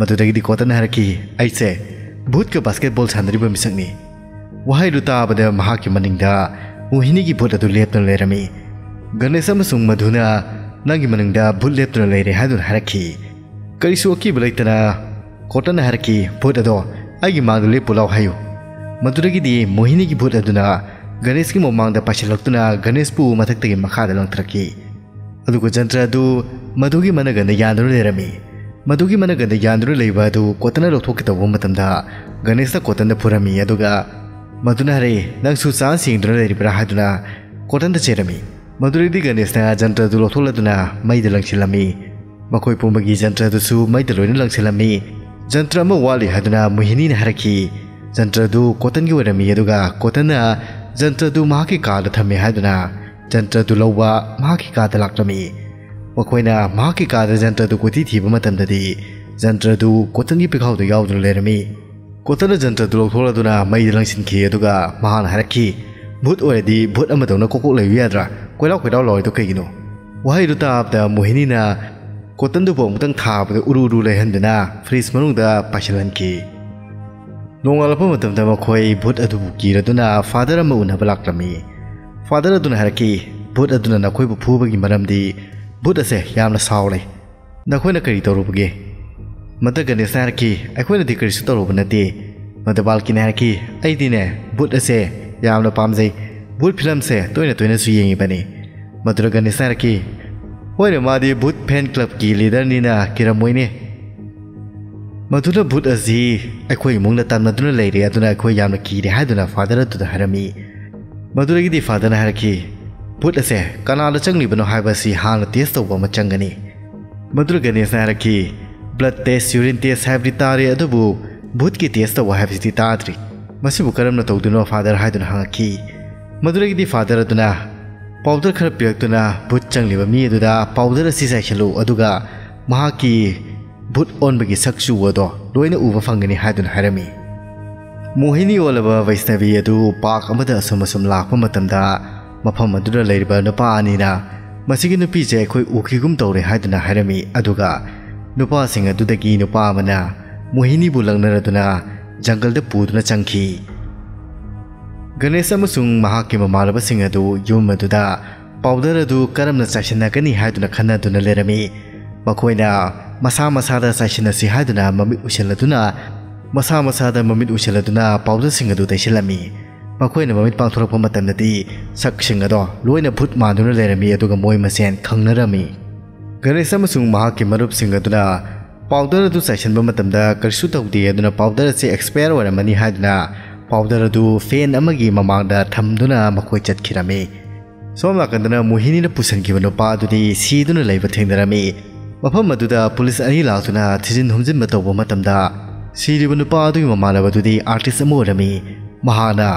ꯃꯗꯨꯗꯒꯤꯗꯤ ꯀꯣꯇꯟꯅ ꯍꯥꯏꯔꯛꯈꯤ, "ꯑꯩꯁꯦ ꯚꯨꯠꯀ ꯕꯥꯁꯀꯦꯠꯕꯣꯜ ꯁꯥꯟꯅꯔꯤꯕ ꯃꯤꯁꯛꯅꯤ"꯫ ꯋꯥꯍꯩꯗꯨ ꯇꯥꯕꯗ ꯃꯍꯥꯛꯀꯤ ꯃꯅꯤꯡꯗ ꯃꯣꯍꯤꯅꯤꯒꯤ ꯚꯨꯠ ꯑꯗꯨ ꯂꯦꯞꯇꯨꯅ ꯂꯩꯔꯝꯃꯤ꯫ ꯒꯅꯦꯁ ꯑꯃꯁꯨꯡ ꯃꯙꯨꯅ, "ꯅꯪꯒꯤ ꯃꯅꯤꯡꯗ ꯚꯨꯠ ꯂꯦꯞꯇꯨꯅ ꯂꯩꯔꯦ" ꯍꯥꯏꯗꯨꯅ ꯍꯥꯏꯔꯛꯈꯤ꯫ ꯀꯔꯤꯁꯨ ꯑꯀꯤꯕ ꯂꯩꯇꯅ ꯀꯣꯇꯟꯅ ꯍꯥꯏꯔꯛꯈꯤ, "ꯚꯨꯠ ꯑꯗꯣ ꯑꯩꯒꯤ ꯃꯥꯡꯗ ꯂꯦꯞꯄꯨ ꯂꯥꯎ" ꯍꯥꯏꯌꯨ꯫ ꯃꯗꯨꯗꯒꯤꯗꯤ ꯃꯣꯍꯤꯅꯤꯒꯤ ꯚꯨꯠ ꯑꯗꯨꯅ ꯒꯅꯦꯁꯀꯤ ꯃꯃꯥꯡꯗ ꯄꯥꯏꯁꯤꯜꯂꯛꯇꯨꯅ ꯒꯅꯦꯁꯄꯨ ꯃꯊꯛꯇꯒꯤ ꯃꯈꯥꯗ ꯂꯪꯊꯔꯛꯈꯤ꯫ ꯑꯗꯨꯒ ꯖꯟꯇ꯭ꯔ ꯑꯗꯨ ꯃꯗꯨꯒꯤ ꯃꯅꯒꯟꯗ ꯌꯥꯟꯗꯨꯅ ꯂꯩꯔꯝꯃꯤ꯫ ꯃꯗꯨꯒꯤ ꯃꯅꯒꯟꯗ ꯌꯥꯟꯗꯨꯅ ꯂꯩꯕ ꯑꯗꯨ ꯀꯣꯇꯟꯅ ꯂꯧꯊꯣꯛꯀꯦ ꯇꯧꯕ ꯃꯇꯝꯗ ꯒꯅꯦꯁꯅ ꯀꯣꯇꯟꯗ ꯐꯨꯔꯝꯃꯤ, ꯑꯗꯨꯒ ꯃꯗꯨꯅ ꯍꯥꯏꯔꯛꯏ, "ꯅꯪꯁꯨ ꯆꯥꯟꯁ ꯌꯦꯡꯗꯨꯅ ꯂꯩꯔꯤꯕ꯭ꯔꯥ?" ꯍꯥꯏꯗꯨꯅ ꯀꯣꯇꯟꯗ ꯆꯦꯔꯝꯃꯤ꯫ ꯃꯗꯨꯗꯒꯤꯗꯤ ꯒꯅꯦꯁꯅ ꯖꯟꯇ꯭ꯔ ꯑꯗꯨ ꯂꯧꯊꯣꯛꯂꯗꯨꯅ ꯃꯩꯗ ꯂꯪꯁꯤꯜꯂꯝꯃꯤ꯫ ꯃꯈꯣꯏ ꯄꯨꯝꯕꯒꯤ ꯖꯟꯇ꯭ꯔ ꯑꯗꯨꯁꯨ ꯃꯩꯗ ꯂꯣꯏꯅ ꯂꯪꯁꯤꯜꯂꯝꯃꯤ꯫ ꯖꯟꯇ꯭ꯔ ꯑꯃ ꯋꯥꯠꯂꯤ ꯍꯥꯏꯗꯨꯅ ꯃꯣꯍꯤꯅꯤꯅ ꯍꯥꯏꯔꯛꯈꯤ꯫ ꯖꯟꯇ꯭ꯔ ꯑꯗꯨ ꯀꯣꯇꯟꯒꯤ ꯑꯣꯏꯔꯝꯃꯤ, ꯑꯗꯨꯒ ꯀꯣꯇꯟꯅ ꯖꯟꯇ꯭ꯔ ꯑꯗꯨ ꯃꯍꯥꯛꯀꯤ ꯀꯥꯗ ꯊꯝꯃꯦ ꯍꯥꯏꯗꯨꯅ ꯖꯟꯇ꯭ꯔ ꯑꯗꯨ ꯂꯧꯕ ꯃꯍꯥꯛꯀꯤ ꯀꯥꯗ ꯂꯥꯛꯂꯝꯃꯤ꯫ ꯃꯈꯣꯏꯅ ꯃꯍꯥꯛꯀꯤ ꯀꯥꯗ ꯖꯟꯇ꯭ꯔ ꯑꯗꯨ ꯀꯣꯏꯊꯤ ꯊꯤꯕ ꯃꯇꯝꯗꯗꯤ ꯖꯟꯇ꯭ꯔ ꯑꯗꯨ ꯀꯣꯇꯟꯒꯤ ꯄꯤꯈꯥꯎꯗ ꯌꯥꯎꯗꯨꯅ ꯂꯩꯔꯝꯃꯤ꯫ ꯀꯣꯇꯟꯅ ꯖꯟꯇ꯭ꯔ ꯑꯗꯨ ꯂꯧꯊꯣꯛꯂꯗꯨꯅ ꯃꯩꯗ ꯂꯪꯁꯤꯟꯈꯤ, ꯑꯗꯨꯒ ꯃꯍꯥꯛꯅ ꯍꯥꯏꯔꯛꯈꯤ, "ꯚꯨꯠ ꯑꯣꯏꯔꯗꯤ ꯚꯨꯠ ꯑꯃꯗꯧꯅ ꯀꯣꯛ ꯀꯣꯛ ꯂꯩꯌꯨ ꯌꯥꯗ꯭ꯔꯥ? ꯀꯣꯏꯂꯥꯎ ꯀꯣꯏꯂꯥꯎ ꯂꯥꯎꯔꯤꯗꯣ ꯀꯩꯒꯤꯅꯣ?" ꯋꯥꯍꯩꯗꯨ ꯇꯥꯕꯗ ꯃꯣꯍꯤꯅꯤꯅ ꯀꯣꯇꯟꯗꯨꯕꯨ ꯑꯃꯨꯛꯇꯪ ꯊꯥꯕꯗ ꯎꯔꯨ ꯎꯔꯨ ꯂꯩꯍꯟꯗꯨꯅ ꯐ꯭ꯔꯤꯖ ꯃꯅꯨꯡꯗ ꯄꯥꯏꯁꯤꯜꯍꯟꯈꯤ꯫ ꯅꯣꯡꯉꯥꯜꯂꯛꯄ ꯃꯇꯝꯗ ꯃꯈꯣꯏ ꯚꯨꯠ ꯑꯗꯨꯕꯨ ꯀꯤꯔꯗꯨꯅ ꯐꯥꯗꯔ ꯑꯃ ꯎꯅꯕ ꯂꯥꯛꯂꯝꯃꯤ꯫ ꯐꯥꯗꯔ ꯑꯗꯨꯅ ꯍꯥꯏꯔꯛꯈꯤ, "ꯚꯨꯠ ꯑꯗꯨꯅ ꯅꯈꯣꯏꯕꯨ ꯐꯨꯕꯒꯤ ꯃꯔꯝꯗꯤ ꯚꯨꯠ ꯑꯁꯦ ꯌꯥꯝꯅ ꯁꯥꯎꯔꯦ꯫ ꯅꯈꯣꯏꯅ ꯀꯔꯤ ꯇꯧꯔꯨꯕꯒꯦ?" ꯃꯗ ꯒꯅꯦꯁꯅ ꯍꯥꯏꯔꯛꯈꯤ, "ꯑꯩꯈꯣꯏꯅꯗꯤ ꯀꯔꯤꯁꯨ ꯇꯧꯔꯨꯕ ꯅꯠꯇꯦ꯫" ꯃꯗ ꯕꯥꯜꯀꯤꯅ ꯍꯥꯏꯔꯛꯈꯤ, "ꯑꯩꯗꯤꯅꯦ, ꯚꯨꯠ ꯑꯁꯦ ꯌꯥꯝꯅ ꯄꯥꯝꯖꯩ꯫ ꯚꯨꯠ ꯐꯤꯂꯝꯁꯦ ꯇꯣꯏꯅ ꯇꯣꯏꯅꯁꯨ ꯌꯦꯡꯉꯤꯕꯅꯤ꯫" ꯃꯗꯨꯗ ꯒꯅꯦꯁꯅ ꯍꯥꯏꯔꯛꯈꯤ, "ꯍꯣꯏꯅꯦ, ꯃꯥꯗꯤ ꯚꯨꯠ ꯐꯦꯟ ꯀ꯭ꯂꯕꯀꯤ ꯂꯤꯗꯔꯅꯤꯅ ꯀꯤꯔꯝꯃꯣꯏꯅꯦ꯫" ꯃꯗꯨꯅ ꯚꯨꯠ ꯑꯁꯤ ꯑꯩꯈꯣꯏ ꯏꯃꯨꯡꯗ ꯇꯝꯅꯗꯨꯅ ꯂꯩꯔꯦ, ꯑꯗꯨꯅ ꯑꯩꯈꯣꯏ ꯌꯥꯝꯅ ꯀꯤꯔꯦ ꯍꯥꯏꯗꯨꯅ ꯐꯥꯗꯔ ꯑꯗꯨꯗ ꯍꯥꯏꯔꯝꯃꯤ꯫ ꯃꯗꯨꯗꯒꯤꯗꯤ ꯐꯥꯗꯔꯅ ꯍꯥꯏꯔꯛꯈꯤ, "ꯚꯨꯠ ꯑꯁꯦ ꯀꯅꯥꯗ ꯆꯪꯂꯤꯕꯅꯣ ꯍꯥꯏꯕ ꯑꯁꯤ ꯍꯥꯟꯅ ꯇꯦꯁ ꯇꯧꯕ ꯑꯃ ꯆꯪꯒꯅꯤ꯫" ꯃꯗꯨꯗ ꯒꯅꯦꯁꯅ ꯍꯥꯏꯔꯛꯈꯤ, "ꯕ꯭ꯂꯗ ꯇꯦꯁ, ꯌꯨꯔꯤꯟ ꯇꯦꯁ ꯍꯥꯏꯕꯗꯤ ꯇꯥꯔꯦ, ꯑꯗꯨꯕꯨ ꯚꯨꯠꯀꯤ ꯇꯦꯁ ꯇꯧꯕ ꯍꯥꯏꯕꯁꯤꯗꯤ ꯇꯥꯗ꯭ꯔꯤ꯫ ꯃꯁꯤꯕꯨ ꯀꯔꯝꯅ ꯇꯧꯗꯣꯏꯅꯣ ꯐꯥꯗꯔ?" ꯍꯥꯏꯗꯨꯅ ꯍꯪꯉꯛꯈꯤ꯫ ꯃꯗꯨꯗꯒꯤꯗꯤ ꯐꯥꯗꯔ ꯑꯗꯨꯅ ꯄꯥꯎꯗꯔ ꯈꯔ ꯄꯤꯔꯛꯇꯨꯅ ꯚꯨꯠ ꯆꯪꯂꯤꯕ ꯃꯤ ꯑꯗꯨꯗ ꯄꯥꯎꯗꯔ ꯑꯁꯤ ꯆꯥꯏꯁꯤꯜꯂꯨ, ꯑꯗꯨꯒ ꯃꯍꯥꯛꯀꯤ ꯚꯨꯠ ꯑꯣꯟꯕꯒꯤ ꯁꯛ ꯆꯨꯕꯗꯣ ꯂꯣꯏꯅ ꯎꯕ ꯐꯪꯒꯅꯤ ꯍꯥꯏꯗꯨꯅ ꯍꯥꯏꯔꯝꯃꯤ꯫ ꯃꯣꯍꯤꯅꯤ ꯑꯣꯜꯂꯕ ꯕꯩꯁꯅꯕꯤ ꯑꯗꯨ ꯄꯥꯔꯛ ꯑꯃꯗ ꯑꯁꯨꯝ ꯑꯁꯨꯝ ꯂꯥꯛꯄ ꯃꯇꯝꯗ, ꯃꯐꯝ ꯑꯗꯨꯗ ꯂꯩꯔꯤꯕ ꯅꯨꯄꯥ ꯑꯅꯤꯅ, "ꯃꯁꯤꯒꯤ ꯅꯨꯄꯤꯁꯦ ꯑꯩꯈꯣꯏ ꯎꯈꯤꯒꯨꯝ ꯇꯧꯔꯦ" ꯍꯥꯏꯗꯨꯅ ꯍꯥꯏꯔꯝꯃꯤ꯫ ꯑꯗꯨꯒ ꯅꯨꯄꯥꯁꯤꯡ ꯑꯗꯨꯗꯒꯤ ꯅꯨꯄꯥ ꯑꯃꯅ ꯃꯣꯍꯤꯅꯤꯕꯨ ꯂꯛꯅꯔꯗꯨꯅ ꯖꯪꯒꯜꯗ ꯄꯨꯗꯨꯅ ꯆꯪꯈꯤ꯫ ꯒꯅꯦꯁ ꯑꯃꯁꯨꯡ ꯃꯍꯥꯛꯀꯤ ꯃꯃꯥꯟꯅꯕꯁꯤꯡ ꯑꯗꯨ ꯌꯨꯝ ꯑꯗꯨꯗ ꯄꯥꯎꯗꯔ ꯑꯗꯨ ꯀꯔꯝꯅ ꯆꯥꯏꯁꯤꯟꯅꯒꯅꯤ ꯍꯥꯏꯗꯨꯅ ꯈꯟꯅꯗꯨꯅ ꯂꯩꯔꯝꯃꯤ꯫ ꯃꯈꯣꯏꯅ ꯃꯁꯥ ꯃꯁꯥꯗ ꯆꯥꯏꯁꯤꯟꯅꯁꯤ ꯍꯥꯏꯗꯨꯅ ꯃꯃꯤꯠ ꯎꯏꯁꯤꯜꯂꯗꯨꯅ, ꯃꯁꯥ ꯃꯁꯥꯗ ꯃꯃꯤꯠ ꯎꯏꯁꯤꯜꯂꯗꯨꯅ ꯄꯥꯎꯗꯔꯁꯤꯡ ꯑꯗꯨ ꯇꯩꯁꯤꯜꯂꯝꯃꯤ꯫ ꯃꯈꯣꯏꯅ ꯃꯃꯤꯠ ꯄꯥꯡꯊꯣꯔꯛꯄ ꯃꯇꯝꯗꯗꯤ ꯁꯛꯁꯤꯡ ꯑꯗꯣ ꯂꯣꯏꯅ ꯚꯨꯠ ꯃꯥꯟꯗꯨꯅ ꯂꯩꯔꯝꯃꯤ, ꯑꯗꯨꯒ ꯃꯣꯏ ꯃꯁꯦꯟ ꯈꯪꯅꯔꯝꯃꯤ꯫ ꯒꯅꯦꯁ ꯑꯃꯁꯨꯡ ꯃꯍꯥꯛꯀꯤ ꯃꯔꯨꯞꯁꯤꯡ ꯑꯗꯨꯅ ꯄꯥꯎꯗꯔ ꯑꯗꯨ ꯆꯥꯏꯁꯤꯟꯕ ꯃꯇꯝꯗ ꯀꯔꯤꯁꯨ ꯇꯧꯗꯦ, ꯑꯗꯨꯅ ꯄꯥꯎꯗꯔ ꯑꯁꯤ ꯑꯦꯛꯁꯄꯌꯔ ꯑꯣꯏꯔꯝꯃꯅꯤ ꯍꯥꯏꯗꯨꯅ ꯄꯥꯎꯗꯔ ꯑꯗꯨ ꯐꯦꯟ ꯑꯃꯒꯤ ꯃꯃꯥꯡꯗ ꯊꯝꯗꯨꯅ ꯃꯈꯣꯏ ꯆꯠꯈꯤꯔꯝꯃꯤ꯫ ꯁꯣꯝ ꯅꯥꯀꯟꯗꯅ ꯃꯣꯍꯤꯅꯤꯅ ꯄꯨꯁꯤꯟꯈꯤꯕ ꯅꯨꯄꯥ ꯑꯗꯨꯗꯤ ꯁꯤꯗꯨꯅ ꯂꯩꯕ ꯊꯦꯡꯅꯔꯝꯃꯤ꯫ ꯃꯐꯝ ꯑꯗꯨꯗ ꯄꯨꯂꯤꯁ ꯑꯅꯤ ꯂꯥꯛꯇꯨꯅ ꯊꯤꯖꯤꯟ ꯍꯨꯝꯖꯤꯟꯕ ꯇꯧꯕ ꯃꯇꯝꯗ, ꯁꯤꯔꯤꯕ ꯅꯨꯄꯥ ꯑꯗꯨꯒꯤ ꯃꯃꯥꯟꯅꯕꯗꯨꯗꯤ ꯑꯥꯔꯇꯤꯁ ꯑꯃ ꯑꯣꯏꯔꯝꯃꯤ꯫ ꯃꯍꯥꯛꯅ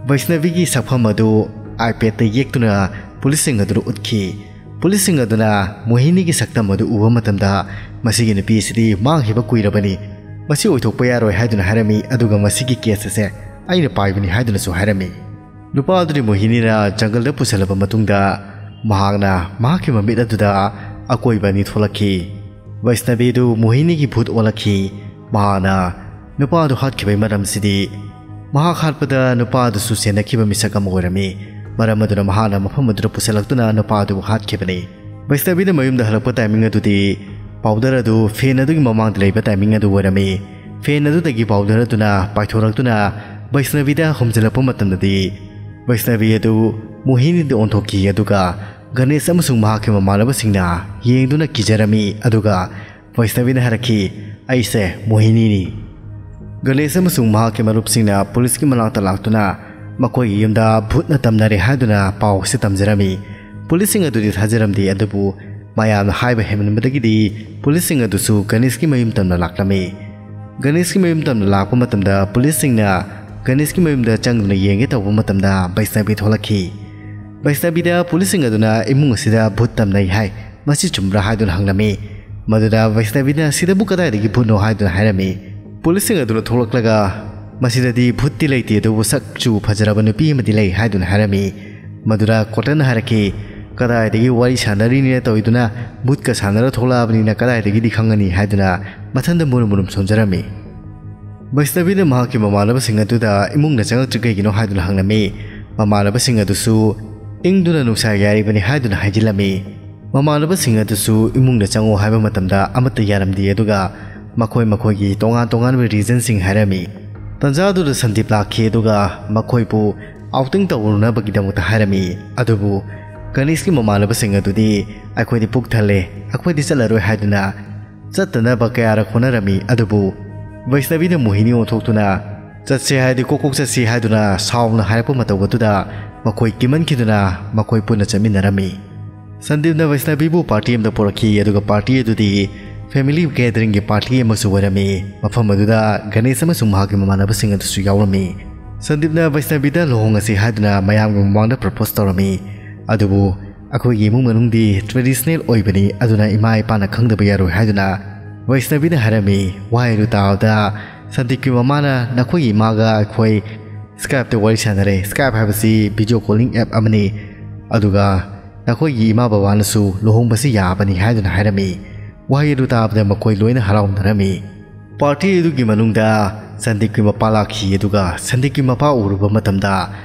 ꯕꯩꯁꯅꯕꯤꯒꯤ ꯁꯛꯐꯝ ꯑꯗꯨ ꯑꯥꯏꯄꯦꯗꯇ ꯌꯦꯛꯇꯨꯅ ꯄꯨꯂꯤꯁꯁꯤꯡ ꯑꯗꯨꯗ ꯎꯠꯈꯤ꯫ ꯄꯨꯂꯤꯁꯁꯤꯡ ꯑꯗꯨꯅ ꯃꯣꯍꯤꯅꯤꯒꯤ ꯁꯛꯇꯝ ꯑꯗꯨ ꯎꯕ ꯃꯇꯝꯗ, "ꯃꯁꯤꯒꯤ ꯅꯨꯄꯤ ꯑꯁꯤꯗꯤ ꯃꯥꯡꯈꯤꯕ ꯀꯨꯏꯔꯕꯅꯤ, ꯃꯁꯤ ꯑꯣꯏꯊꯣꯛꯄ ꯌꯥꯔꯣꯏ" ꯍꯥꯏꯗꯨꯅ ꯍꯥꯏꯔꯝꯃꯤ, ꯑꯗꯨꯒ "ꯃꯁꯤꯒꯤ ꯀꯦꯁ ꯑꯁꯦ ꯑꯩꯅ ꯄꯥꯏꯕꯅꯤ" ꯍꯥꯏꯗꯨꯅꯁꯨ ꯍꯥꯏꯔꯝꯃꯤ꯫ ꯅꯨꯄꯥ ꯑꯗꯨꯗꯤ ꯃꯣꯍꯤꯅꯤꯅ ꯖꯪꯒꯜꯗ ꯄꯨꯁꯤꯜꯂꯕ ꯃꯇꯨꯡꯗ, ꯃꯍꯥꯛꯅ ꯃꯍꯥꯛꯀꯤ ꯃꯃꯤꯠ ꯑꯗꯨꯗ ꯑꯀꯣꯏꯕ ꯑꯅꯤ ꯊꯣꯛꯂꯛꯈꯤ꯫ ꯕꯩꯁꯅꯕꯤꯗꯨ ꯃꯣꯍꯤꯅꯤꯒꯤ ꯚꯨꯠ ꯑꯣꯜꯂꯛꯈꯤ꯫ ꯃꯍꯥꯛꯅ ꯅꯨꯄꯥ ꯑꯗꯨ ꯍꯥꯠꯈꯤꯕꯒꯤ ꯃꯔꯝꯁꯤꯗꯤ, ꯃꯍꯥꯛ ꯍꯥꯠꯄꯗ ꯅꯨꯄꯥ ꯑꯗꯨꯁꯨ ꯁꯦꯟꯅꯈꯤꯕ ꯃꯤꯁꯛ ꯑꯃ ꯑꯣꯏꯔꯝꯃꯤ꯫ ꯃꯔꯝ ꯑꯗꯨꯅ ꯃꯍꯥꯛꯅ ꯃꯐꯝ ꯑꯗꯨꯗ ꯄꯨꯁꯤꯜꯂꯛꯇꯨꯅ ꯅꯨꯄꯥ ꯑꯗꯨꯕꯨ ꯍꯥꯠꯈꯤꯕꯅꯤ꯫ ꯕꯩꯁꯅꯕꯤꯅ ꯃꯌꯨꯝꯗ ꯍꯜꯂꯛꯄ ꯇꯥꯏꯃꯤꯡ ꯑꯗꯨꯗꯤ ꯄꯥꯎꯗꯔ ꯑꯗꯨ ꯐꯦꯟ ꯑꯗꯨꯒꯤ ꯃꯃꯥꯡꯗ ꯂꯩꯕ ꯇꯥꯏꯃꯤꯡ ꯑꯗꯨ ꯑꯣꯏꯔꯝꯃꯤ꯫ ꯐꯦꯟ ꯑꯗꯨꯗꯒꯤ ꯄꯥꯎꯗꯔ ꯑꯗꯨꯅ ꯄꯥꯏꯊꯣꯔꯛꯇꯨꯅ ꯕꯩꯁꯅꯕꯤꯗ ꯍꯨꯝꯖꯤꯜꯂꯛꯄ ꯃꯇꯝꯗꯗꯤ, ꯕꯩꯁꯅꯕꯤ ꯑꯗꯨ ꯃꯣꯍꯤꯅꯤꯗ ꯑꯣꯟꯊꯣꯛꯈꯤ, ꯑꯗꯨꯒ ꯒꯅꯦꯁ ꯑꯃꯁꯨꯡ ꯃꯍꯥꯛꯀꯤ ꯃꯃꯥꯟꯅꯕꯁꯤꯡꯅ ꯌꯦꯡꯗꯨꯅ ꯀꯤꯖꯔꯝꯃꯤ꯫ ꯑꯗꯨꯒ ꯕꯩꯁꯅꯕꯤꯅ ꯍꯥꯏꯔꯛꯈꯤ, "ꯑꯩꯁꯦ ꯃꯣꯍꯤꯅꯤꯅꯤ"꯫ ꯒꯅꯦꯁ ꯑꯃꯁꯨꯡ ꯃꯍꯥꯛꯀꯤ ꯃꯔꯨꯞꯁꯤꯡꯅ ꯄꯨꯂꯤꯁꯀꯤ ꯃꯅꯥꯛꯇ ꯂꯥꯛꯇꯨꯅ ꯃꯈꯣꯏꯒꯤ ꯌꯨꯝꯗ ꯚꯨꯠꯅ ꯇꯝꯅꯔꯦ ꯍꯥꯏꯗꯨꯅ ꯄꯥꯎ ꯑꯁꯤ ꯇꯝꯖꯔꯝꯃꯤ꯫ ꯄꯨꯂꯤꯁꯁꯤꯡ ꯑꯗꯨꯗꯤ ꯊꯥꯖꯔꯝꯗꯦ, ꯑꯗꯨꯕꯨ ꯃꯌꯥꯝꯅ ꯍꯥꯏꯕ ꯍꯦꯟꯃꯟꯕꯗꯒꯤꯗꯤ ꯄꯨꯂꯤꯁꯁꯤꯡ ꯑꯗꯨꯁꯨ ꯒꯅꯦꯁꯀꯤ ꯃꯌꯨꯝ ꯇꯝꯅ ꯂꯥꯛꯂꯝꯃꯤ꯫ ꯒꯅꯦꯁꯀꯤ ꯃꯌꯨꯝ ꯇꯝꯅ ꯂꯥꯛꯄ ꯃꯇꯝꯗ ꯄꯨꯂꯤꯁꯁꯤꯡꯅ ꯒꯅꯦꯁꯀꯤ ꯃꯌꯨꯝꯗ ꯆꯪꯗꯨꯅ ꯌꯦꯡꯒꯦ ꯇꯧꯕ ꯃꯇꯝꯗ ꯕꯩꯁꯅꯕꯤ ꯊꯣꯛꯂꯛꯈꯤ꯫ ꯕꯩꯁꯅꯕꯤꯗ ꯄꯨꯂꯤꯁꯁꯤꯡ ꯑꯗꯨꯅ ꯏꯃꯨꯡ ꯑꯁꯤꯗ ꯚꯨꯠ ꯇꯝꯅꯩ ꯍꯥꯏ, ꯃꯁꯤ ꯆꯨꯝꯕ꯭ꯔꯥ ꯍꯥꯏꯗꯨꯅ ꯍꯪꯂꯝꯃꯤ꯫ ꯃꯗꯨꯗ ꯕꯩꯁꯅꯕꯤꯅ "ꯁꯤꯗꯕꯨ ꯀꯗꯥꯏꯗꯒꯤ ꯚꯨꯠꯅꯣ?" ꯍꯥꯏꯗꯨꯅ ꯍꯥꯏꯔꯝꯃꯤ꯫ ꯄꯨꯂꯤꯁꯁꯤꯡ ꯑꯗꯨꯅ ꯊꯣꯛꯂꯛꯂꯒ "ꯃꯁꯤꯗꯗꯤ ꯚꯨꯠꯇꯤ ꯂꯩꯇꯦ, ꯑꯗꯨꯕꯨ ꯁꯛ ꯆꯨ ꯐꯖꯔꯕ ꯅꯨꯄꯤ ꯑꯃꯗꯤ ꯂꯩ" ꯍꯥꯏꯗꯨꯅ ꯍꯥꯏꯔꯝꯃꯤ꯫ ꯃꯗꯨꯗ ꯀꯣꯇꯟꯅ ꯍꯥꯏꯔꯛꯈꯤ, "ꯀꯗꯥꯏꯗꯒꯤ ꯋꯥꯔꯤ ꯁꯥꯟꯅꯔꯤꯅꯤꯅ ꯇꯧꯔꯤꯗꯨꯅ, ꯚꯨꯠꯀ ꯁꯥꯟꯅꯔ ꯊꯣꯛꯂꯛꯑꯕꯅꯤꯅ ꯀꯗꯥꯏꯗꯒꯤꯗꯤ ꯈꯪꯒꯅꯤ?" ꯍꯥꯏꯗꯨꯅ ꯃꯊꯟꯗ ꯃꯨꯔꯨꯝ ꯃꯨꯔꯨꯝ ꯁꯣꯟꯖꯔꯝꯃꯤ꯫ ꯕꯩꯁꯅꯕꯤꯅ ꯃꯍꯥꯛꯀꯤ ꯃꯃꯥꯟꯅꯕꯁꯤꯡ ꯑꯗꯨꯗ ꯏꯃꯨꯡꯗ ꯆꯪꯉꯛꯇ꯭ꯔꯤ ꯀꯩꯒꯤꯅꯣ ꯍꯥꯏꯗꯨꯅ ꯍꯪꯂꯝꯃꯤ꯫ ꯃꯃꯥꯟꯅꯕꯁꯤꯡ ꯑꯗꯨꯁꯨ ꯏꯪꯗꯨꯅ ꯅꯨꯡꯁꯥ ꯌꯥꯏꯔꯤꯕꯅꯤ ꯍꯥꯏꯗꯨꯅ ꯍꯥꯏꯖꯤꯜꯂꯝꯃꯤ꯫ ꯃꯃꯥꯟꯅꯕꯁꯤꯡ ꯑꯗꯨꯁꯨ ꯏꯃꯨꯡꯗ ꯆꯪꯉꯣ ꯍꯥꯏꯕ ꯃꯇꯝꯗ ꯑꯃꯠꯇ ꯌꯥꯔꯝꯗꯦ, ꯑꯗꯨꯒ ꯃꯈꯣꯏ ꯃꯈꯣꯏꯒꯤ ꯇꯣꯉꯥꯟ ꯇꯣꯉꯥꯟꯕ ꯔꯤꯖꯟꯁꯤꯡ ꯍꯥꯏꯔꯝꯃꯤ꯫ ꯇꯟꯖꯥꯗꯨꯗ ꯁꯟꯗꯤꯞ ꯂꯥꯛꯈꯤ, ꯑꯗꯨꯒ ꯃꯈꯣꯏꯕꯨ ꯑꯥꯎꯇꯤꯡ ꯇꯧꯔꯨꯅꯕꯒꯤꯗꯃꯛꯇ ꯍꯥꯏꯔꯝꯃꯤ꯫ ꯑꯗꯨꯕꯨ ꯒꯅꯦꯁꯀꯤ ꯃꯃꯥꯟꯅꯕꯁꯤꯡ ꯑꯗꯨꯗꯤ "ꯑꯩꯈꯣꯏꯗꯤ ꯄꯨꯛ ꯊꯜꯂꯦ, ꯑꯩꯈꯣꯏꯗꯤ ꯆꯠꯂꯔꯣꯏ" ꯍꯥꯏꯗꯨꯅ ꯆꯠꯇꯅꯕ ꯀꯌꯥꯔꯛ ꯍꯣꯠꯅꯔꯝꯃꯤ꯫ ꯑꯗꯨꯕꯨ ꯕꯩꯁꯅꯕꯤꯅ ꯃꯣꯍꯤꯅꯤ ꯑꯣꯟꯊꯣꯛꯇꯨꯅ "ꯆꯠꯁꯦ ꯍꯥꯏꯔꯗꯤ ꯀꯣꯛ ꯀꯣꯛ ꯆꯠꯁꯤ" ꯍꯥꯏꯗꯨꯅ ꯁꯥꯎꯅ ꯍꯥꯏꯔꯛꯄ ꯃꯇꯧ ꯑꯗꯨꯗ ꯃꯈꯣꯏ ꯀꯤꯃꯟꯈꯤꯗꯨꯅ ꯃꯈꯣꯏ ꯄꯨꯟꯅ ꯆꯠꯃꯤꯟꯅꯔꯝꯃꯤ꯫ ꯁꯟꯗꯤꯞꯅ ꯕꯩꯁꯅꯕꯤꯕꯨ ꯄꯥꯔꯇꯤ ꯑꯃꯗ ꯄꯨꯔꯛꯈꯤ, ꯑꯗꯨꯒ ꯄꯥꯔꯇꯤ ꯑꯗꯨꯗꯤ ꯐꯦꯃꯤꯂꯤ ꯒꯦꯗꯔꯤꯡꯒꯤ ꯄꯥꯔꯇꯤ ꯑꯃꯁꯨ ꯑꯣꯏꯔꯝꯃꯤ꯫ ꯃꯐꯝ ꯑꯗꯨꯗ ꯒꯅꯦꯁ ꯑꯃꯁꯨꯡ ꯃꯍꯥꯛꯀꯤ ꯃꯃꯥꯟꯅꯕꯁꯤꯡ ꯑꯗꯨꯁꯨ ꯌꯥꯎꯔꯝꯃꯤ꯫ ꯁꯟꯗꯤꯞꯅ ꯕꯩꯁꯅꯕꯤꯗ "ꯂꯨꯍꯣꯡꯉꯁꯤ" ꯍꯥꯏꯗꯨꯅ ꯃꯌꯥꯝꯒꯤ ꯃꯃꯥꯡꯗ ꯄ꯭ꯔꯄꯣꯁ ꯇꯧꯔꯝꯃꯤ꯫ ꯑꯗꯨꯕꯨ "ꯑꯩꯈꯣꯏꯒꯤ ꯏꯃꯨꯡ ꯃꯅꯨꯡꯗꯤ ꯇ꯭ꯔꯦꯗꯤꯁꯅꯦꯜ ꯑꯣꯏꯕꯅꯤ, ꯑꯗꯨꯅ ꯏꯃꯥ ꯏꯄꯥꯅ ꯈꯪꯗꯕ ꯌꯥꯔꯣꯏ" ꯍꯥꯏꯗꯨꯅ ꯕꯩꯁꯅꯕꯤꯅ ꯍꯥꯏꯔꯝꯃꯤ꯫ ꯋꯥꯍꯩ ꯑꯗꯨ ꯇꯥꯕꯗ ꯁꯟꯗꯤꯞꯀꯤ ꯃꯃꯥꯅ "ꯅꯈꯣꯏꯒꯤ ꯏꯃꯥꯒ ꯑꯩꯈꯣꯏ ꯁ꯭ꯀꯥꯏꯞꯇ ꯋꯥꯔꯤ ꯁꯥꯟꯅꯔꯦ꯫ ꯁ꯭ꯀꯥꯏꯞ ꯍꯥꯏꯕꯁꯤ ꯚꯤꯗꯤꯑꯣ ꯀꯣꯂꯤꯡ ꯑꯦꯞ ꯑꯃꯅꯤ꯫ ꯑꯗꯨꯒ ꯅꯈꯣꯏꯒꯤ ꯏꯃꯥ ꯕꯕꯥꯅꯁꯨ ꯂꯨꯍꯣꯡꯕꯁꯤ ꯌꯥꯕꯅꯤ" ꯍꯥꯏꯗꯨꯅ ꯍꯥꯏꯔꯝꯃꯤ꯫ ꯋꯥꯍꯩ ꯑꯗꯨ ꯇꯥꯕꯗ ꯃꯈꯣꯏ ꯂꯣꯏꯅ ꯍꯔꯥꯎꯅꯔꯝꯃꯤ꯫ ꯄꯥꯔꯇꯤ ꯑꯗꯨꯒꯤ ꯃꯅꯨꯡꯗ ꯁꯟꯗꯤꯞꯀꯤ ꯃꯄꯥ ꯂꯥꯛꯈꯤ, ꯑꯗꯨꯒ ꯁꯟꯗꯤꯞꯀꯤ ꯃꯄꯥ ꯎꯔꯨꯕ ꯃꯇꯝꯗ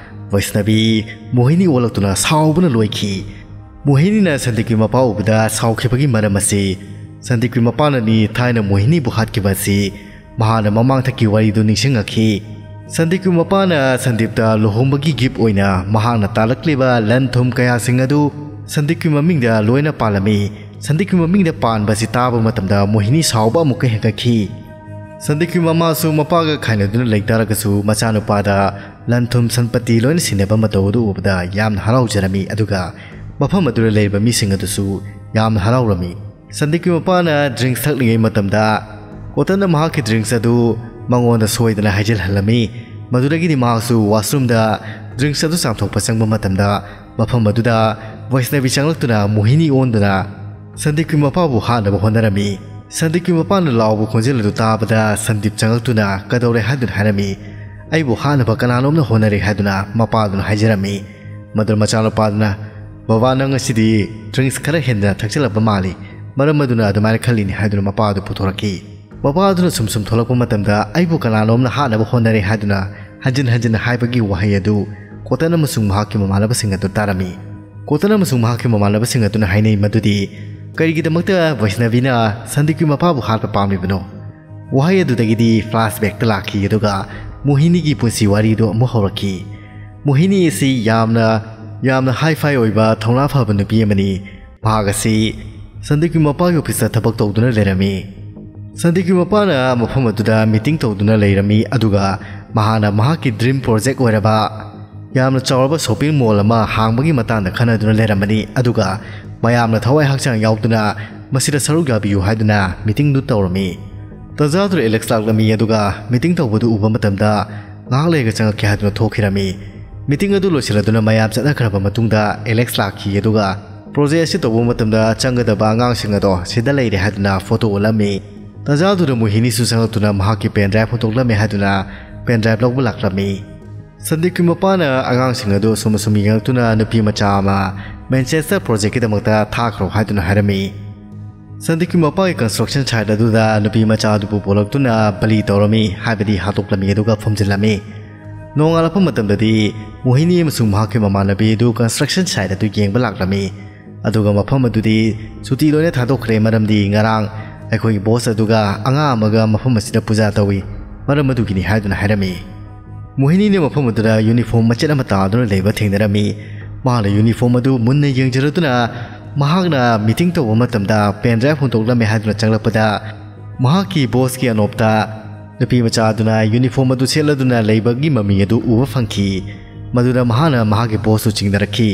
ꯕꯩꯁꯅꯕꯤ ꯃꯣꯍꯤꯅꯤ ꯑꯣꯜꯂꯛꯇꯨꯅ ꯁꯥꯎꯕꯅ ꯂꯣꯏꯈꯤ꯫ ꯃꯣꯍꯤꯅꯤꯅ ꯁꯟꯗꯤꯞꯀꯤ ꯃꯄꯥ ꯎꯕꯗ ꯁꯥꯎꯈꯤꯕꯒꯤ ꯃꯔꯝ ꯑꯁꯤ ꯁꯟꯗꯤꯞꯀꯤ ꯃꯄꯥꯅꯅꯤ ꯊꯥꯏꯅ ꯃꯣꯍꯤꯅꯤꯕꯨ ꯍꯥꯠꯈꯤꯕ ꯑꯁꯤ ꯃꯍꯥꯛꯅ ꯃꯃꯥꯡꯊꯛꯀꯤ ꯋꯥꯔꯤꯗꯨ ꯅꯤꯡꯁꯤꯡꯉꯛꯈꯤ꯫ ꯁꯟꯗꯤꯞꯀꯤ ꯃꯄꯥꯅ ꯁꯟꯗꯤꯞꯇ ꯂꯨꯍꯣꯡꯕꯒꯤ ꯒꯤꯐ ꯑꯣꯏꯅ ꯃꯍꯥꯛꯅ ꯇꯥꯜꯂꯛꯂꯤꯕ ꯂꯟ ꯊꯨꯝ ꯀꯌꯥꯁꯤꯡ ꯑꯗꯨ ꯁꯟꯗꯤꯞꯀꯤ ꯃꯃꯤꯡꯗ ꯂꯣꯏꯅ ꯄꯥꯜꯂꯝꯃꯤ꯫ ꯁꯟꯗꯤꯞꯀꯤ ꯃꯃꯤꯡꯗ ꯄꯥꯟꯕꯁꯤ ꯇꯥꯕ ꯃꯇꯝꯗ ꯃꯣꯍꯤꯅꯤ ꯁꯥꯎꯕ ꯑꯃꯨꯛꯀ ꯍꯦꯟꯒꯠꯈꯤ꯫ ꯁꯟꯗꯤꯞꯀꯤ ꯃꯃꯥꯁꯨ ꯃꯄꯥꯒ ꯈꯥꯏꯅꯗꯨꯅ ꯂꯩꯇꯥꯔꯒꯁꯨ ꯃꯆꯥꯅꯨꯄꯥꯗ ꯂꯟ ꯊꯨꯝ ꯁꯟꯄꯇꯤ ꯂꯣꯏꯅ ꯁꯤꯟꯅꯕ ꯃꯇꯧ ꯑꯗꯨ ꯎꯕꯗ ꯌꯥꯝꯅ ꯍꯔꯥꯎꯖꯔꯝꯃꯤ, ꯑꯗꯨꯒ ꯃꯐꯝ ꯑꯗꯨꯗ ꯂꯩꯔꯤꯕ ꯃꯤꯁꯤꯡ ꯑꯗꯨꯁꯨ ꯌꯥꯝꯅ ꯍꯔꯥꯎꯔꯝꯃꯤ꯫ ꯁꯟꯗꯤꯞꯀꯤ ꯃꯄꯥꯅ ꯗ꯭ꯔꯤꯡꯛꯁ ꯊꯛꯂꯤꯉꯩ ꯃꯇꯝꯗ ꯀꯣꯇꯟꯅ ꯃꯍꯥꯛꯀꯤ ꯗ꯭ꯔꯤꯡꯛꯁ ꯑꯗꯨ ꯃꯉꯣꯟꯗ ꯁꯣꯏꯗꯅ ꯍꯩꯖꯤꯜꯍꯜꯂꯝꯃꯤ꯫ ꯃꯗꯨꯗꯒꯤꯗꯤ ꯃꯍꯥꯛꯁꯨ ꯋꯥꯁꯔꯨꯝꯗ ꯗ꯭ꯔꯤꯡꯛꯁ ꯑꯗꯨ ꯆꯥꯝꯊꯣꯛꯄ ꯆꯪꯕ ꯃꯇꯝꯗ ꯃꯐꯝ ꯑꯗꯨꯗ ꯕꯩꯁꯅꯕꯤ ꯆꯪꯂꯛꯇꯨꯅ ꯃꯣꯍꯤꯅꯤ ꯑꯣꯟꯗꯨꯅ ꯁꯟꯗꯤꯞꯀꯤ ꯃꯄꯥꯕꯨ ꯍꯥꯠꯅꯕ ꯍꯣꯠꯅꯔꯝꯃꯤ꯫ ꯁꯟꯗꯤꯞꯀꯤ ꯃꯄꯥꯅ ꯂꯥꯎꯕ ꯈꯣꯟꯖꯦꯜ ꯑꯗꯨ ꯇꯥꯕꯗ ꯁꯟꯗꯤꯞ ꯆꯪꯂꯛꯇꯨꯅ ꯀꯩꯗꯧꯔꯦ ꯍꯥꯏꯗꯨꯅ ꯍꯥꯏꯔꯝꯃꯤ꯫ "ꯑꯩꯕꯨ ꯍꯥꯠꯅꯕ ꯀꯅꯥꯅꯣꯝꯅ ꯍꯣꯠꯅꯔꯤ" ꯍꯥꯏꯗꯨꯅ ꯃꯄꯥꯗꯨꯅ ꯍꯥꯏꯖꯔꯝꯃꯤ꯫ ꯃꯗꯨ ꯃꯆꯥꯅꯨꯄꯥꯗꯨꯅ, "ꯕꯕꯥ, ꯅꯪ ꯉꯁꯤꯗꯤ ꯗ꯭ꯔꯤꯡꯁ ꯈꯔ ꯍꯦꯟꯅ ꯊꯛꯆꯤꯜꯂꯛꯄ ꯃꯥꯜꯂꯤ, ꯃꯔꯝ ꯑꯗꯨꯅ ꯑꯗꯨꯃꯥꯏꯅ ꯈꯜꯂꯤꯅꯤ" ꯍꯥꯏꯗꯨꯅ ꯃꯄꯥ ꯑꯗꯨ ꯄꯨꯊꯣꯔꯛꯈꯤ꯫ ꯃꯄꯥ ꯑꯗꯨꯅ ꯁꯨꯝ ꯁꯨꯝ ꯊꯣꯛꯂꯛꯄ ꯃꯇꯝꯗ "ꯑꯩꯕꯨ ꯀꯅꯥꯅꯣꯝꯅ ꯍꯥꯠꯅꯕ ꯍꯣꯠꯅꯔꯦ" ꯍꯥꯏꯗꯨꯅ ꯍꯟꯖꯤꯟ ꯍꯟꯖꯤꯟ ꯍꯥꯏꯕꯒꯤ ꯋꯥꯍꯩ ꯑꯗꯨ ꯀꯣꯇꯟ ꯑꯃꯁꯨꯡ ꯃꯍꯥꯛꯀꯤ ꯃꯃꯥꯟꯅꯕꯁꯤꯡ ꯑꯗꯨ ꯇꯥꯔꯝꯃꯤ꯫ ꯀꯣꯇꯟ ꯑꯃꯁꯨꯡ ꯃꯍꯥꯛꯀꯤ ꯃꯃꯥꯟꯅꯕꯁꯤꯡ ꯑꯗꯨꯅ ꯍꯥꯏꯅꯩ ꯃꯗꯨꯗꯤ, "ꯀꯔꯤꯒꯤꯗꯃꯛꯇ ꯕꯩꯁꯅꯕꯤꯅ ꯁꯟꯗꯤꯞꯀꯤ ꯃꯄꯥꯕꯨ ꯍꯥꯠꯄ ꯄꯥꯝꯂꯤꯕꯅꯣ?" ꯋꯥꯍꯩ ꯑꯗꯨꯗꯒꯤꯗꯤ ꯐ꯭ꯂꯥꯁꯕꯦꯛꯇ ꯂꯥꯛꯈꯤ, ꯑꯗꯨꯒ ꯃꯣꯍꯤꯅꯤꯒꯤ ꯄꯨꯟꯁꯤ ꯋꯥꯔꯤꯗꯨ ꯑꯃꯨꯛ ꯍꯧꯔꯛꯈꯤ꯫ ꯃꯣꯍꯤꯅꯤ ꯑꯁꯤ ꯌꯥꯝꯅ, ꯌꯥꯝꯅ ꯍꯥꯏ ꯐꯥꯏ ꯑꯣꯏꯕ ꯊꯧꯅꯥ ꯐꯕ ꯅꯨꯄꯤ ꯑꯃꯅꯤ꯫ ꯃꯍꯥꯛ ꯑꯁꯤ ꯁꯟꯗꯤꯞꯀꯤ ꯃꯄꯥꯒꯤ ꯑꯣꯐꯤꯁꯇ ꯊꯕꯛ ꯇꯧꯗꯨꯅ ꯂꯩꯔꯝꯃꯤ꯫ ꯁꯟꯗꯤꯞꯀꯤ ꯃꯄꯥꯅ ꯃꯐꯝ ꯑꯗꯨꯗ ꯃꯤꯇꯤꯡ ꯇꯧꯗꯨꯅ ꯂꯩꯔꯝꯃꯤ, ꯑꯗꯨꯒ ꯃꯍꯥꯛꯅ ꯃꯍꯥꯛꯀꯤ ꯗ꯭ꯔꯤꯝ ꯄ꯭ꯔꯣꯖꯦꯛ ꯑꯣꯏꯔꯕ ꯌꯥꯝꯅ ꯆꯥꯎꯔꯕ ꯁꯣꯄꯤꯡ ꯃꯣꯜ ꯑꯃ ꯍꯥꯡꯕꯒꯤ ꯃꯇꯥꯡꯗ ꯈꯟꯅꯗꯨꯅ ꯂꯩꯔꯝꯕꯅꯤ, ꯑꯗꯨꯒ ꯃꯌꯥꯝꯅ ꯊꯋꯥꯏ ꯍꯛꯆꯥꯡ ꯌꯥꯎꯗꯨꯅ ꯃꯁꯤꯗ ꯁꯔꯨꯛ ꯌꯥꯕꯤꯌꯨ ꯍꯥꯏꯗꯨꯅ ꯃꯤꯇꯤꯡꯗꯨ ꯇꯧꯔꯝꯃꯤ꯫ ꯇꯟꯖꯥꯗꯨꯗ ꯑꯦꯂꯦꯛꯁ ꯂꯥꯛꯂꯝꯃꯤ, ꯑꯗꯨꯒ ꯃꯤꯇꯤꯡ ꯇꯧꯕꯗꯨ ꯎꯕ ꯃꯇꯝꯗ ꯉꯥꯏꯍꯥꯛ ꯂꯩꯔꯒ ꯆꯪꯉꯛꯀꯦ ꯍꯥꯏꯗꯨꯅ ꯊꯣꯛꯈꯤꯔꯝꯃꯤ꯫ ꯃꯤꯇꯤꯡ ꯑꯗꯨ ꯂꯣꯏꯁꯤꯜꯂꯗꯨꯅ ꯃꯌꯥꯝ ꯆꯠꯅꯈ꯭ꯔꯕ ꯃꯇꯨꯡꯗ ꯑꯦꯂꯦꯛꯁ ꯂꯥꯛꯈꯤ, ꯑꯗꯨꯒ ꯄ꯭ꯔꯣꯖꯦꯛ ꯑꯁꯤ ꯇꯧꯕ ꯃꯇꯝꯗ ꯆꯪꯒꯗꯕ ꯑꯉꯥꯡꯁꯤꯡ ꯑꯗꯣ ꯁꯤꯗ ꯂꯩꯔꯦ ꯍꯥꯏꯗꯨꯅ ꯐꯣꯇꯣ ꯎꯠꯂꯝꯃꯤ꯫ ꯇꯟꯖꯥꯗꯨꯗ ꯃꯣꯍꯤꯅꯤꯁꯨ ꯆꯪꯂꯛꯇꯨꯅ ꯃꯍꯥꯛꯀꯤ ꯄꯦꯟ ꯗ꯭ꯔꯥꯏꯚ ꯍꯨꯟꯗꯣꯛꯂꯝꯃꯦ ꯍꯥꯏꯗꯨꯅ ꯄꯦꯟ ꯗ꯭ꯔꯥꯏꯚ ꯂꯧꯕ ꯂꯥꯛꯂꯝꯃꯤ꯫ ꯁꯟꯗꯤꯞꯀꯤ ꯃꯄꯥꯅ ꯑꯉꯥꯡꯁꯤꯡ ꯑꯗꯨ ꯑꯁꯨꯝ ꯑꯁꯨꯝ ꯌꯦꯡꯂꯛꯇꯨꯅ ꯅꯨꯄꯤ ꯃꯆꯥ ꯑꯃ ꯃꯦꯟꯆꯦꯁꯇꯔ ꯄ꯭ꯔꯣꯖꯦꯛꯀꯤꯗꯃꯛꯇ ꯊꯥꯈ꯭ꯔꯣ ꯍꯥꯏꯗꯨꯅ ꯍꯥꯏꯔꯝꯃꯤ꯫ ꯁꯟꯗꯤꯞꯀꯤ ꯃꯄꯥꯒꯤ ꯀꯟꯁꯇ꯭ꯔꯛꯁꯟ ꯁꯥꯏꯠ ꯑꯗꯨꯗ ꯅꯨꯄꯤ ꯃꯆꯥ ꯑꯗꯨꯕꯨ ꯄꯨꯔꯛꯇꯨꯅ ꯕꯂꯤ ꯇꯧꯔꯝꯃꯤ, ꯍꯥꯏꯕꯗꯤ ꯍꯥꯠꯇꯣꯛꯂꯝꯃꯤ, ꯑꯗꯨꯒ ꯐꯨꯝꯖꯤꯜꯂꯝꯃꯤ꯫ ꯅꯣꯡꯉꯥꯜꯂꯛꯄ ꯃꯇꯝꯗꯗꯤ ꯃꯣꯍꯤꯅꯤ ꯑꯃꯁꯨꯡ ꯃꯍꯥꯛꯀꯤ ꯃꯃꯥꯟꯅꯕꯤ ꯑꯗꯨ ꯀꯟꯁꯇ꯭ꯔꯛꯁꯟ ꯁꯥꯏꯠ ꯑꯗꯨ ꯌꯦꯡꯕ ꯂꯥꯛꯂꯝꯃꯤ꯫ ꯑꯗꯨꯒ ꯃꯐꯝ ꯑꯗꯨꯗꯤ ꯁꯨꯇꯤ ꯂꯣꯏꯅ ꯊꯥꯗꯣꯛꯈ꯭ꯔꯦ, ꯃꯔꯝꯗꯤ ꯉꯔꯥꯡ ꯑꯩꯈꯣꯏꯒꯤ ꯕꯣꯁ ꯑꯗꯨꯒ ꯑꯉꯥꯡ ꯑꯃꯒ ꯃꯐꯝ ꯑꯁꯤꯗ ꯄꯨꯖꯥ ꯇꯧꯏ, ꯃꯔꯝ ꯑꯗꯨꯒꯤꯅꯤ ꯍꯥꯏꯗꯨꯅ ꯍꯥꯏꯔꯝꯃꯤ꯫ ꯃꯣꯍꯤꯅꯤꯅ ꯃꯐꯝ ꯑꯗꯨꯗ ꯌꯨꯅꯤꯐꯣꯔꯝ ꯃꯆꯦꯠ ꯑꯃ ꯇꯥꯗꯨꯅ ꯂꯩꯕ ꯊꯦꯡꯅꯔꯝꯃꯤ꯫ ꯃꯍꯥꯛꯅ ꯌꯨꯅꯤꯐꯣꯔꯝ ꯑꯗꯨ ꯃꯨꯟꯅ ꯌꯦꯡꯖꯔꯗꯨꯅ ꯃꯍꯥꯛꯅ ꯃꯤꯇꯤꯡ ꯇꯧꯕ ꯃꯇꯝꯗ ꯄꯦꯟ ꯗ꯭ꯔꯥꯏꯚ ꯍꯨꯟꯗꯣꯛꯂꯝꯃꯦ ꯍꯥꯏꯗꯨꯅ ꯆꯪꯂꯛꯄꯗ ꯃꯍꯥꯛꯀꯤ ꯕꯣꯁꯀꯤ ꯑꯅꯣꯞꯇ ꯅꯨꯄꯤ ꯃꯆꯥ ꯑꯗꯨꯅ ꯌꯨꯅꯤꯐꯣꯔꯝ ꯑꯗꯨ ꯁꯦꯠꯂꯗꯨꯅ ꯂꯩꯕꯒꯤ ꯃꯃꯤ ꯑꯗꯨ ꯎꯕ ꯐꯪꯈꯤ꯫ ꯃꯗꯨꯗ ꯃꯍꯥꯛꯅ ꯃꯍꯥꯛꯀꯤ ꯕꯣꯁꯄꯨ ꯆꯤꯡꯅꯔꯛꯈꯤ꯫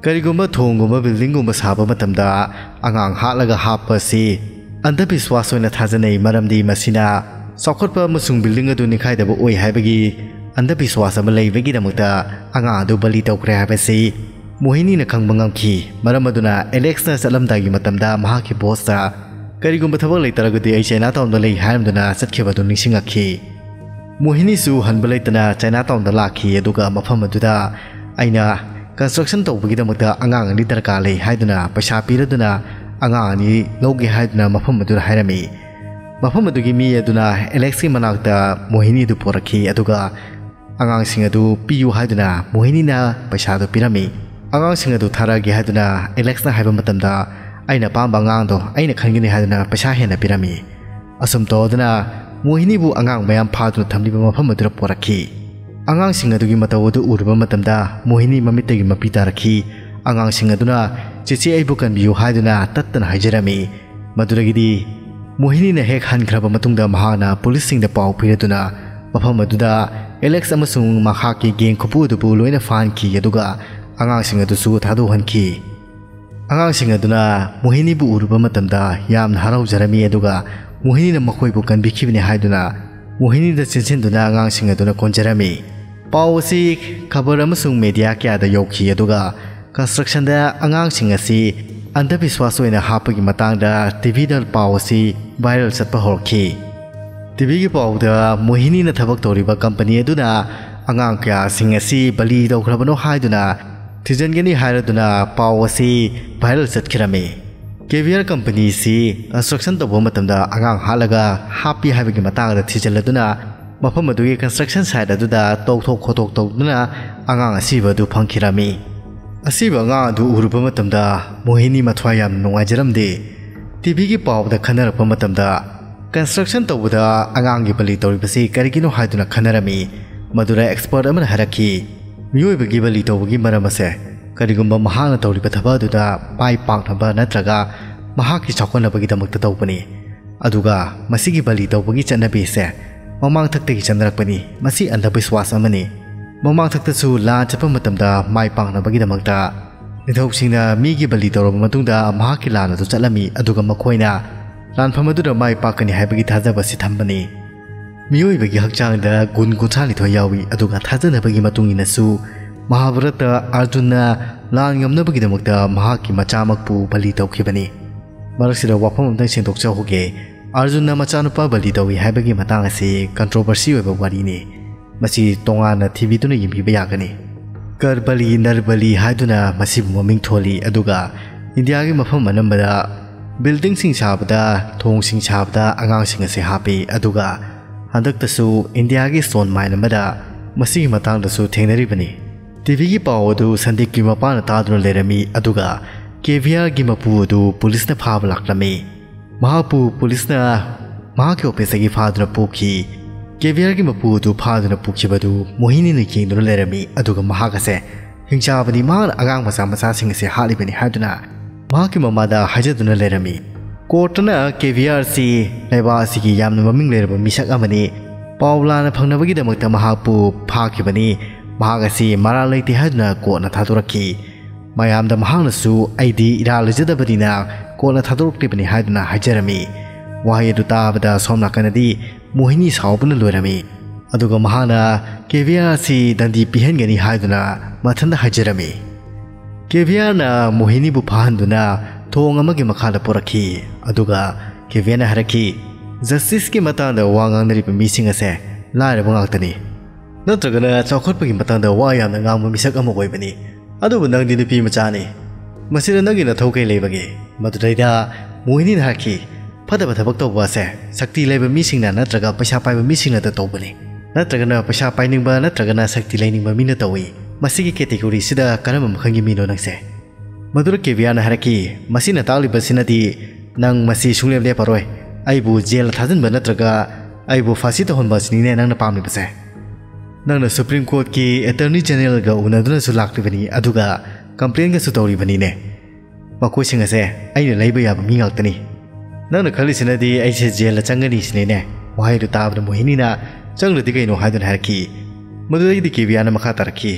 ꯀꯔꯤꯒꯨꯝꯕ ꯊꯣꯡꯒꯨꯝꯕ ꯕꯤꯜꯗꯤꯡꯒꯨꯝꯕ ꯁꯥꯕ ꯃꯇꯝꯗ ꯑꯉꯥꯡ ꯍꯥꯠꯂꯒ ꯍꯥꯞꯄ ꯑꯁꯤ ꯑꯟꯙꯕꯤꯁ꯭ꯋꯥꯁ ꯑꯣꯏꯅ ꯊꯥꯖꯅꯩ, ꯃꯔꯝꯗꯤ ꯃꯁꯤꯅ ꯆꯥꯎꯈꯠꯄ ꯑꯃꯁꯨꯡ ꯕꯤꯜꯗꯤꯡ ꯑꯗꯨ ꯅꯤꯡꯈꯥꯏꯗꯕ ꯑꯣꯏ ꯍꯥꯏꯕꯒꯤ ꯑꯟꯙꯕꯤꯁ꯭ꯋꯥꯁ ꯑꯃ ꯂꯩꯕꯒꯤꯗꯃꯛꯇ ꯑꯉꯥꯡ ꯑꯗꯨ ꯕꯂꯤ ꯇꯧꯈ꯭ꯔꯦ ꯍꯥꯏꯕꯁꯤ ꯃꯣꯍꯤꯅꯤꯅ ꯈꯪꯕ ꯉꯝꯈꯤ꯫ ꯃꯔꯝ ꯑꯗꯨꯅ ꯑꯦꯂꯦꯛꯁꯅ ꯆꯠꯂꯝꯗꯥꯏꯒꯤ ꯃꯇꯝꯗ ꯃꯍꯥꯛꯀꯤ ꯕꯣꯁꯇ "ꯀꯔꯤꯒꯨꯝꯕ ꯊꯕꯛ ꯂꯩꯇ꯭ꯔꯒꯗꯤ ꯑꯩ ꯆꯥꯏꯅꯥ ꯇꯥꯎꯟꯗ ꯂꯩ" ꯍꯥꯏꯔꯝꯗꯨꯅ ꯆꯠꯈꯤꯕ ꯑꯗꯨ ꯅꯤꯡꯁꯤꯡꯉꯛꯈꯤ꯫ ꯃꯣꯍꯤꯅꯤꯁꯨ ꯍꯟꯕ ꯂꯩꯇꯅ ꯆꯥꯏꯅꯥ ꯇꯥꯎꯟꯗ ꯂꯥꯛꯈꯤ, ꯑꯗꯨꯒ ꯃꯐꯝ ꯑꯗꯨꯗ "ꯑꯩꯅ ꯀꯟꯁꯇ꯭ꯔꯛꯁꯟ ꯇꯧꯕꯒꯤꯗꯃꯛꯇ ꯑꯉꯥꯡ ꯑꯅꯤ ꯗꯔꯀꯥꯔ ꯂꯩ" ꯍꯥꯏꯗꯨꯅ ꯄꯩꯁꯥ ꯄꯤꯔꯗꯨꯅ ꯑꯉꯥꯡ ꯑꯅꯤ ꯂꯧꯒꯦ ꯍꯥꯏꯗꯨꯅ ꯃꯐꯝ ꯑꯗꯨꯗ ꯍꯥꯏꯔꯝꯃꯤ꯫ ꯃꯐꯝ ꯑꯗꯨꯒꯤ ꯃꯤ ꯑꯗꯨꯅ ꯑꯦꯂꯦꯛꯁꯀꯤ ꯃꯅꯥꯛꯇ ꯃꯣꯍꯤꯅꯤꯗꯨ ꯄꯣꯔꯛꯈꯤ, ꯑꯗꯨꯒ ꯑꯉꯥꯡꯁꯤꯡ ꯑꯗꯨ ꯄꯤꯌꯨ ꯍꯥꯏꯗꯨꯅ ꯃꯣꯍꯤꯅꯤꯅ ꯄꯩꯁꯥꯗꯨ ꯄꯤꯔꯝꯃꯤ꯫ ꯑꯉꯥꯡꯁꯤꯡ ꯑꯗꯨ ꯊꯥꯔꯛꯑꯒꯦ ꯍꯥꯏꯗꯨꯅ ꯑꯦꯂꯦꯛꯁꯅ ꯍꯥꯏꯕ ꯃꯇꯝꯗ, "ꯑꯩꯅ ꯑꯄꯥꯝꯕ ꯑꯉꯥꯡꯗꯣ ꯑꯩꯅ ꯈꯟꯒꯅꯤ" ꯍꯥꯏꯗꯨꯅ ꯄꯩꯁꯥ ꯍꯦꯟꯅ ꯄꯤꯔꯝꯃꯤ꯫ ꯑꯁꯨꯝ ꯇꯧꯗꯨꯅ ꯃꯣꯍꯤꯅꯤꯕꯨ ꯑꯉꯥꯡ ꯃꯌꯥꯝ ꯐꯥꯗꯨꯅ ꯊꯝꯂꯤꯕ ꯃꯐꯝ ꯑꯗꯨꯗ ꯄꯣꯔꯛꯈꯤ꯫ ꯑꯉꯥꯡꯁꯤꯡ ꯑꯗꯨꯒꯤ ꯃꯇꯧ ꯑꯗꯨ ꯎꯔꯨꯕ ꯃꯇꯝꯗ ꯃꯣꯍꯤꯅꯤ ꯃꯃꯤꯠꯇꯒꯤ ꯃꯄꯤ ꯇꯥꯔꯛꯈꯤ꯫ ꯑꯉꯥꯡꯁꯤꯡ ꯑꯗꯨꯅ "ꯆꯦꯆꯦ, ꯑꯩꯕꯨ ꯀꯟꯕꯤꯌꯨ" ꯍꯥꯏꯗꯨꯅ ꯇꯠꯇꯅ ꯍꯥꯏꯖꯔꯝꯃꯤ꯫ ꯃꯗꯨꯗꯒꯤꯗꯤ ꯃꯣꯍꯤꯅꯤꯅ ꯍꯦꯛ ꯍꯟꯈ꯭ꯔꯕ ꯃꯇꯨꯡꯗ ꯃꯍꯥꯛꯅ ꯄꯨꯂꯤꯁꯁꯤꯡꯗ ꯄꯥꯎ ꯄꯤꯔꯗꯨꯅ ꯃꯐꯝ ꯑꯗꯨꯗ ꯑꯦꯂꯦꯛꯁ ꯑꯃꯁꯨꯡ ꯃꯍꯥꯛꯀꯤ ꯒꯦꯡ ꯈꯨꯄꯨ ꯑꯗꯨꯕꯨ ꯂꯣꯏꯅ ꯐꯥꯍꯟꯈꯤ, ꯑꯗꯨꯒ ꯑꯉꯥꯡꯁꯤꯡ ꯑꯗꯨꯁꯨ ꯊꯥꯗꯣꯛꯍꯟꯈꯤ꯫ ꯑꯉꯥꯡꯁꯤꯡ ꯑꯗꯨꯅ ꯃꯣꯍꯤꯅꯤꯕꯨ ꯎꯔꯨꯕ ꯃꯇꯝꯗ ꯌꯥꯝꯅ ꯍꯔꯥꯎꯖꯔꯝꯃꯤ, ꯑꯗꯨꯒ ꯃꯣꯍꯤꯅꯤꯅ ꯃꯈꯣꯏꯕꯨ ꯀꯟꯕꯤꯈꯤꯕꯅꯤ ꯍꯥꯏꯗꯨꯅ ꯃꯣꯍꯤꯅꯤꯗ ꯆꯦꯟꯁꯤꯟꯗꯨꯅ ꯑꯉꯥꯡꯁꯤꯡ ꯑꯗꯨꯅ ꯀꯣꯟꯖꯔꯝꯃꯤ꯫ ꯄꯥꯎ ꯑꯁꯤ ꯈꯕꯔ ꯑꯃꯁꯨꯡ ꯃꯦꯗꯤꯌꯥ ꯀꯌꯥꯗ ꯌꯧꯈꯤ, ꯑꯗꯨꯒ ꯀꯟꯁꯇ꯭ꯔꯛꯁꯟꯗ ꯑꯉꯥꯡꯁꯤꯡ ꯑꯁꯤ ꯑꯟꯙꯕꯤꯁ꯭ꯋꯥꯁ ꯑꯣꯏꯅ ꯍꯥꯞꯄꯒꯤ ꯃꯇꯥꯡꯗ ꯇꯤꯚꯤꯗ ꯄꯥꯎ ꯑꯁꯤ ꯚꯥꯏꯔꯦꯜ ꯆꯠꯄ ꯍꯧꯔꯛꯈꯤ꯫ ꯇꯤꯚꯤꯒꯤ ꯄꯥꯎꯗ ꯃꯣꯍꯤꯅꯤꯅ ꯊꯕꯛ ꯇꯧꯔꯤꯕ ꯀꯝꯄꯅꯤ ꯑꯗꯨꯅ ꯑꯉꯥꯡ ꯀꯌꯥꯁꯤꯡ ꯑꯁꯤ ꯕꯂꯤ ꯇꯧꯈ꯭ꯔꯕꯅꯣ ꯍꯥꯏꯗꯨꯅ ꯊꯤꯖꯤꯟꯒꯅꯤ ꯍꯥꯏꯔꯗꯨꯅ ꯄꯥꯎ ꯑꯁꯤ ꯚꯥꯏꯔꯦꯜ ꯆꯠꯈꯤꯔꯝꯃꯤ꯫ ꯀꯦꯚꯤꯌꯔ ꯀꯝꯄꯅꯤꯁꯤ ꯀꯟꯁꯇ꯭ꯔꯛꯁꯟ ꯇꯧꯕ ꯃꯇꯝꯗ ꯑꯉꯥꯡ ꯍꯥꯠꯂꯒ ꯍꯥꯞꯄꯤ ꯍꯥꯏꯕꯒꯤ ꯃꯇꯥꯡꯗ ꯊꯤꯖꯤꯜꯂꯗꯨꯅ ꯃꯐꯝ ꯑꯗꯨꯒꯤ ꯀꯟꯁꯇ꯭ꯔꯛꯁꯟ ꯁꯥꯏꯠ ꯑꯗꯨꯗ ꯇꯧꯊꯣꯛ ꯈꯣꯠꯇꯣꯛ ꯇꯧꯗꯨꯅ ꯑꯉꯥꯡ ꯑꯁꯤꯕ ꯑꯗꯨ ꯐꯪꯈꯤꯔꯝꯃꯤ꯫ ꯑꯁꯤꯕ ꯑꯉꯥꯡ ꯑꯗꯨ ꯎꯔꯨꯕ ꯃꯇꯝꯗ ꯃꯣꯍꯤꯅꯤ ꯃꯊ꯭ꯋꯥꯏ ꯌꯥꯝꯅ ꯅꯨꯡꯉꯥꯏꯖꯔꯝꯗꯦ꯫ ꯇꯤꯚꯤꯒꯤ ꯄꯥꯎꯗ ꯈꯟꯅꯔꯛꯄ ꯃꯇꯝꯗ ꯀꯟꯁꯇ꯭ꯔꯛꯁꯟ ꯇꯧꯕꯗ ꯑꯉꯥꯡꯒꯤ ꯕꯂꯤ ꯇꯧꯔꯤꯕꯁꯤ ꯀꯔꯤꯒꯤꯅꯣ ꯍꯥꯏꯗꯨꯅ ꯈꯟꯅꯔꯝꯃꯤ꯫ ꯃꯗꯨꯗ ꯑꯦꯛꯁꯄꯔꯠ ꯑꯃꯅ ꯍꯥꯏꯔꯛꯈꯤ, ꯃꯤꯑꯣꯏꯕꯒꯤ ꯕꯂꯤ ꯇꯧꯕꯒꯤ ꯃꯔꯝ ꯑꯁꯦ ꯀꯔꯤꯒꯨꯝꯕ ꯃꯍꯥꯛꯅ ꯇꯧꯔꯤꯕ ꯊꯕꯛ ꯑꯗꯨꯗ ꯃꯥꯏ ꯄꯥꯛꯅꯕ ꯅꯠꯇ꯭ꯔꯒ ꯃꯍꯥꯛꯀꯤ ꯆꯥꯎꯈꯠꯅꯕꯒꯤꯗꯃꯛꯇ ꯇꯧꯕꯅꯤ꯫ ꯑꯗꯨꯒ ꯃꯁꯤꯒꯤ ꯕꯂꯤ ꯇꯧꯕꯒꯤ ꯆꯠꯅꯕꯤꯁꯦ ꯃꯃꯥꯡꯊꯛꯇꯒꯤ ꯆꯠꯅꯔꯛꯄꯅꯤ꯫ ꯃꯁꯤ ꯑꯟꯙꯕꯤꯁ꯭ꯋꯥꯁ ꯑꯃꯅꯤ꯫ ꯃꯃꯥꯡꯊꯛꯇꯁꯨ ꯂꯥꯟ ꯆꯠꯄ ꯃꯇꯝꯗ ꯃꯥꯏ ꯄꯥꯛꯅꯕꯒꯤꯗꯃꯛꯇ ꯅꯤꯡꯊꯧꯁꯤꯡꯅ ꯃꯤꯒꯤ ꯕꯂꯤ ꯇꯧꯔꯕ ꯃꯇꯨꯡꯗ ꯃꯍꯥꯛꯀꯤ ꯂꯥꯟ ꯑꯗꯨ ꯆꯠꯂꯝꯃꯤ, ꯑꯗꯨꯒ ꯃꯈꯣꯏꯅ ꯂꯥꯟꯐꯝ ꯑꯗꯨꯗ ꯃꯥꯏ ꯄꯥꯛꯀꯅꯤ ꯍꯥꯏꯕꯒꯤ ꯊꯥꯖꯕ ꯑꯁꯤ ꯊꯝꯕꯅꯤ꯫ ꯃꯤꯑꯣꯏꯕꯒꯤ ꯍꯛꯆꯥꯡꯗ ꯒꯨꯟ ꯀꯨꯟꯊ꯭ꯔꯥ ꯅꯤꯊꯣꯏ ꯌꯥꯎꯏ, ꯑꯗꯨꯒ ꯊꯥꯖꯅꯕꯒꯤ ꯃꯇꯨꯡ ꯏꯟꯅꯁꯨ ꯃꯍꯥꯚꯥꯔꯠꯇ ꯑꯔꯖꯨꯟꯅ ꯂꯥꯟ ꯉꯝꯅꯕꯒꯤꯗꯃꯛꯇ ꯃꯍꯥꯛꯀꯤ ꯃꯆꯥꯃꯛꯄꯨ ꯕꯂꯤ ꯇꯧꯈꯤꯕꯅꯤ꯫ ꯃꯔꯛꯁꯤꯗ ꯋꯥꯐꯝ ꯑꯃꯇꯪ ꯁꯦꯡꯗꯣꯛꯆꯍꯧꯒꯦ꯫ ꯑꯔꯖꯨꯟꯅ ꯃꯆꯥꯅꯨꯄꯥ ꯕꯂꯤ ꯇꯧꯏ ꯍꯥꯏꯕꯒꯤ ꯃꯇꯥꯡ ꯑꯁꯤ ꯀꯟꯇ꯭ꯔꯣꯚꯔꯁꯤ ꯑꯣꯏꯕ ꯋꯥꯔꯤꯅꯤ꯫ ꯃꯁꯤ ꯇꯣꯉꯥꯟꯅ ꯊꯤꯕꯤꯗꯨꯅ ꯌꯦꯡꯕꯤꯕ ꯌꯥꯒꯅꯤ꯫ ꯀꯔꯕꯂꯤ, ꯅꯔꯕꯂꯤ ꯍꯥꯏꯗꯨꯅ ꯃꯁꯤꯕꯨ ꯃꯃꯤꯡ ꯊꯣꯜꯂꯤ, ꯑꯗꯨꯒ ꯏꯟꯗꯤꯌꯥꯒꯤ ꯃꯐꯝ ꯑꯅꯝꯕꯗ ꯕꯤꯜꯗꯤꯡꯁꯤꯡ ꯁꯥꯕꯗ, ꯊꯣꯡꯁꯤꯡ ꯁꯥꯕꯗ ꯑꯉꯥꯡꯁꯤꯡ ꯑꯁꯤ ꯍꯥꯞꯄꯤ꯫ ꯑꯗꯨꯒ ꯍꯟꯗꯛꯇꯁꯨ ꯏꯟꯗꯤꯌꯥꯒꯤ ꯁ꯭ꯇꯣꯟ ꯃꯥꯏꯟ ꯑꯃꯗ ꯃꯁꯤꯒꯤ ꯃꯇꯥꯡꯗꯁꯨ ꯊꯦꯡꯅꯔꯤꯕꯅꯤ꯫ ꯇꯤꯚꯤꯒꯤ ꯄꯥꯎ ꯑꯗꯨ ꯁꯟꯗꯤꯞꯀꯤ ꯃꯄꯥꯅ ꯇꯥꯗꯨꯅ ꯂꯩꯔꯝꯃꯤ, ꯑꯗꯨꯒ ꯀꯦꯚꯤꯌꯥꯔꯒꯤ ꯃꯄꯨ ꯑꯗꯨ ꯄꯨꯂꯤꯁꯅ ꯐꯥꯕ ꯂꯥꯛꯂꯝꯃꯤ꯫ ꯃꯍꯥꯛꯄꯨ ꯄꯨꯂꯤꯁꯅ ꯃꯍꯥꯛꯀꯤ ꯑꯣꯐꯤꯁꯇꯒꯤ ꯐꯥꯗꯨꯅ ꯄꯨꯈꯤ꯫ ꯀꯦꯚꯤꯌꯥꯔꯒꯤ ꯃꯄꯨ ꯑꯗꯨ ꯐꯥꯗꯨꯅ ꯄꯨꯈꯤꯕꯗꯨ ꯃꯣꯍꯤꯅꯤꯅ ꯌꯦꯡꯗꯨꯅ ꯂꯩꯔꯝꯃꯤ, ꯑꯗꯨꯒ ꯃꯍꯥꯛ ꯑꯁꯦ ꯍꯤꯡꯆꯥꯕꯅꯤ, ꯃꯍꯥꯛꯅ ꯑꯉꯥꯡ ꯃꯆꯥ ꯃꯆꯥꯁꯤꯡ ꯑꯁꯦ ꯍꯥꯠꯂꯤꯕꯅꯤ ꯍꯥꯏꯗꯨꯅ ꯃꯍꯥꯛꯀꯤ ꯃꯃꯥꯗ ꯍꯥꯏꯖꯗꯨꯅ ꯂꯩꯔꯝꯃꯤ꯫ ꯀꯣꯔꯠꯇꯅ ꯀꯦꯚꯤꯌꯥꯔꯁꯤ ꯂꯩꯕꯥꯛ ꯑꯁꯤꯒꯤ ꯌꯥꯝꯅ ꯃꯃꯤꯡ ꯂꯩꯔꯕ ꯃꯤꯁꯛ ꯑꯃꯅꯤ, ꯄꯥꯎ ꯂꯥꯟꯅ ꯐꯪꯅꯕꯒꯤꯗꯃꯛꯇ ꯃꯍꯥꯛꯄꯨ ꯐꯥꯈꯤꯕꯅꯤ, ꯃꯍꯥꯛ ꯑꯁꯤ ꯃꯔꯥꯜ ꯂꯩꯇꯦ ꯍꯥꯏꯗꯨꯅ ꯀꯣꯔꯠꯅ ꯊꯥꯗꯣꯔꯛꯈꯤ꯫ ꯃꯌꯥꯝꯗ ꯃꯍꯥꯛꯅꯁꯨ "ꯑꯩꯗꯤ ꯏꯔꯥꯜ ꯂꯩꯖꯗꯕꯅꯤꯅ ꯀꯣꯔꯠꯅ ꯊꯥꯗꯣꯔꯛꯂꯤꯕꯅꯤ" ꯍꯥꯏꯗꯨꯅ ꯍꯥꯏꯖꯔꯝꯃꯤ꯫ ꯋꯥꯍꯩ ꯑꯗꯨ ꯇꯥꯕꯗ ꯁꯣꯝ ꯅꯥꯀꯟꯗꯗꯤ ꯃꯣꯍꯤꯅꯤ ꯁꯥꯎꯕꯅ ꯂꯣꯏꯔꯝꯃꯤ꯫ ꯑꯗꯨꯒ ꯃꯍꯥꯛꯅ ꯀꯦꯚꯤꯌꯥꯔ ꯑꯁꯤ ꯗꯟꯗꯤ ꯄꯤꯍꯟꯒꯅꯤ ꯍꯥꯏꯗꯨꯅ ꯃꯊꯟꯇ ꯍꯥꯏꯖꯔꯝꯃꯤ꯫ ꯀꯦꯚꯤꯌꯥꯔꯅ ꯃꯣꯍꯤꯅꯤꯕꯨ ꯐꯥꯍꯟꯗꯨꯅ ꯊꯣꯡ ꯑꯃꯒꯤ ꯃꯈꯥꯗ ꯄꯨꯔꯛꯈꯤ꯫ ꯑꯗꯨꯒ ꯀꯦꯚꯤꯌꯥꯔꯅ ꯍꯥꯏꯔꯛꯈꯤ, "ꯖꯁꯇꯤꯁꯀꯤ ꯃꯇꯥꯡꯗ ꯋꯥ ꯉꯥꯡꯅꯔꯤꯕ ꯃꯤꯁꯤꯡ ꯑꯁꯦ ꯂꯥꯏꯔꯕ ꯉꯥꯛꯇꯅꯤ, ꯅꯠꯇ꯭ꯔꯒꯅ ꯆꯥꯎꯈꯠꯄꯒꯤ ꯃꯇꯥꯡꯗ ꯋꯥ ꯌꯥꯝꯅ ꯉꯥꯡꯕ ꯃꯤꯁꯛ ꯑꯃ ꯑꯣꯏꯕꯅꯤ꯫ ꯑꯗꯨꯕꯨ ꯅꯪꯗꯤ ꯅꯨꯄꯤ ꯃꯆꯥꯅꯤ꯫ ꯃꯁꯤꯗ ꯅꯪꯒꯤ ꯅꯊꯧ ꯀꯩ ꯂꯩꯕꯒꯦ?" ꯃꯗꯨꯗꯩꯗ ꯃꯣꯍꯤꯅꯤꯅ ꯍꯥꯏꯔꯛꯈꯤ, "ꯐꯠꯇꯕ ꯊꯕꯛ ꯇꯧꯕ ꯑꯁꯦ ꯁꯛꯇꯤ ꯂꯩꯕ ꯃꯤꯁꯤꯡꯅ ꯅꯠꯇ꯭ꯔꯒ ꯄꯩꯁꯥ ꯄꯥꯏꯕ ꯃꯤꯁꯤꯡꯅꯗ ꯇꯧꯕꯅꯤ, ꯅꯠꯇ꯭ꯔꯒꯅ ꯄꯩꯁꯥ ꯄꯥꯏꯅꯤꯡꯕ ꯅꯠꯇ꯭ꯔꯒꯅ ꯁꯛꯇꯤ ꯂꯩꯅꯤꯡꯕ ꯃꯤꯅ ꯇꯧꯏ꯫ ꯃꯁꯤꯒꯤ ꯀꯦꯇꯦꯒꯣꯔꯤꯁꯤꯗ ꯀꯔꯝꯕ ꯃꯈꯜꯒꯤ ꯃꯤꯅꯣ ꯅꯪꯁꯦ?" ꯃꯗꯨꯗ ꯀꯦꯚꯤꯌꯥꯔꯅ ꯍꯥꯏꯔꯛꯈꯤ, "ꯃꯁꯤꯅ ꯇꯥꯛꯂꯤꯕꯁꯤꯅꯗꯤ ꯅꯪ ꯃꯁꯤ ꯁꯨꯡꯂꯦꯞ ꯂꯦꯞꯄꯔꯣꯏ꯫ ꯑꯩꯕꯨ ꯖꯦꯜꯗ ꯊꯥꯖꯤꯟꯕ ꯅꯠꯇ꯭ꯔꯒ ꯑꯩꯕꯨ ꯐꯥꯁꯤ ꯇꯧꯍꯟꯕ ꯑꯁꯤꯅꯤꯅꯦ ꯅꯪꯅ ꯄꯥꯝꯂꯤꯕꯁꯦ꯫ ꯅꯪꯅ ꯁꯨꯄ꯭ꯔꯤꯝ ꯀꯣꯔꯠꯀꯤ ꯑꯦꯇꯔꯅꯤ ꯖꯦꯅꯔꯦꯜꯒ ꯎꯅꯗꯨꯅꯁꯨ ꯂꯥꯛꯂꯤꯕꯅꯤ, ꯑꯗꯨꯒ ꯀꯝꯄ꯭ꯂꯦꯟꯒꯁꯨ ꯇꯧꯔꯤꯕꯅꯤꯅꯦ꯫ ꯃꯈꯣꯏꯁꯤꯡ ꯑꯁꯦ ꯑꯩꯅ ꯂꯩꯕ ꯌꯥꯕ ꯃꯤ ꯉꯥꯛꯇꯅꯤ꯫ ꯅꯪꯅ ꯈꯜꯂꯤꯁꯤꯅꯗꯤ ꯑꯩꯁꯦ ꯖꯦꯜꯗ ꯆꯪꯒꯅꯤ ꯁꯤꯅꯤꯅꯦ?" ꯋꯥꯍꯩꯗꯨ ꯇꯥꯕꯗ ꯃꯣꯍꯤꯅꯤꯅ, "ꯆꯪꯗ꯭ꯔꯗꯤ ꯀꯩꯅꯣ?" ꯍꯥꯏꯗꯨꯅ ꯍꯥꯏꯔꯛꯈꯤ꯫ ꯃꯗꯨꯗꯒꯤꯗꯤ ꯀꯦꯚꯤꯌꯥꯔꯅ ꯃꯈꯥ ꯇꯥꯔꯛꯈꯤ,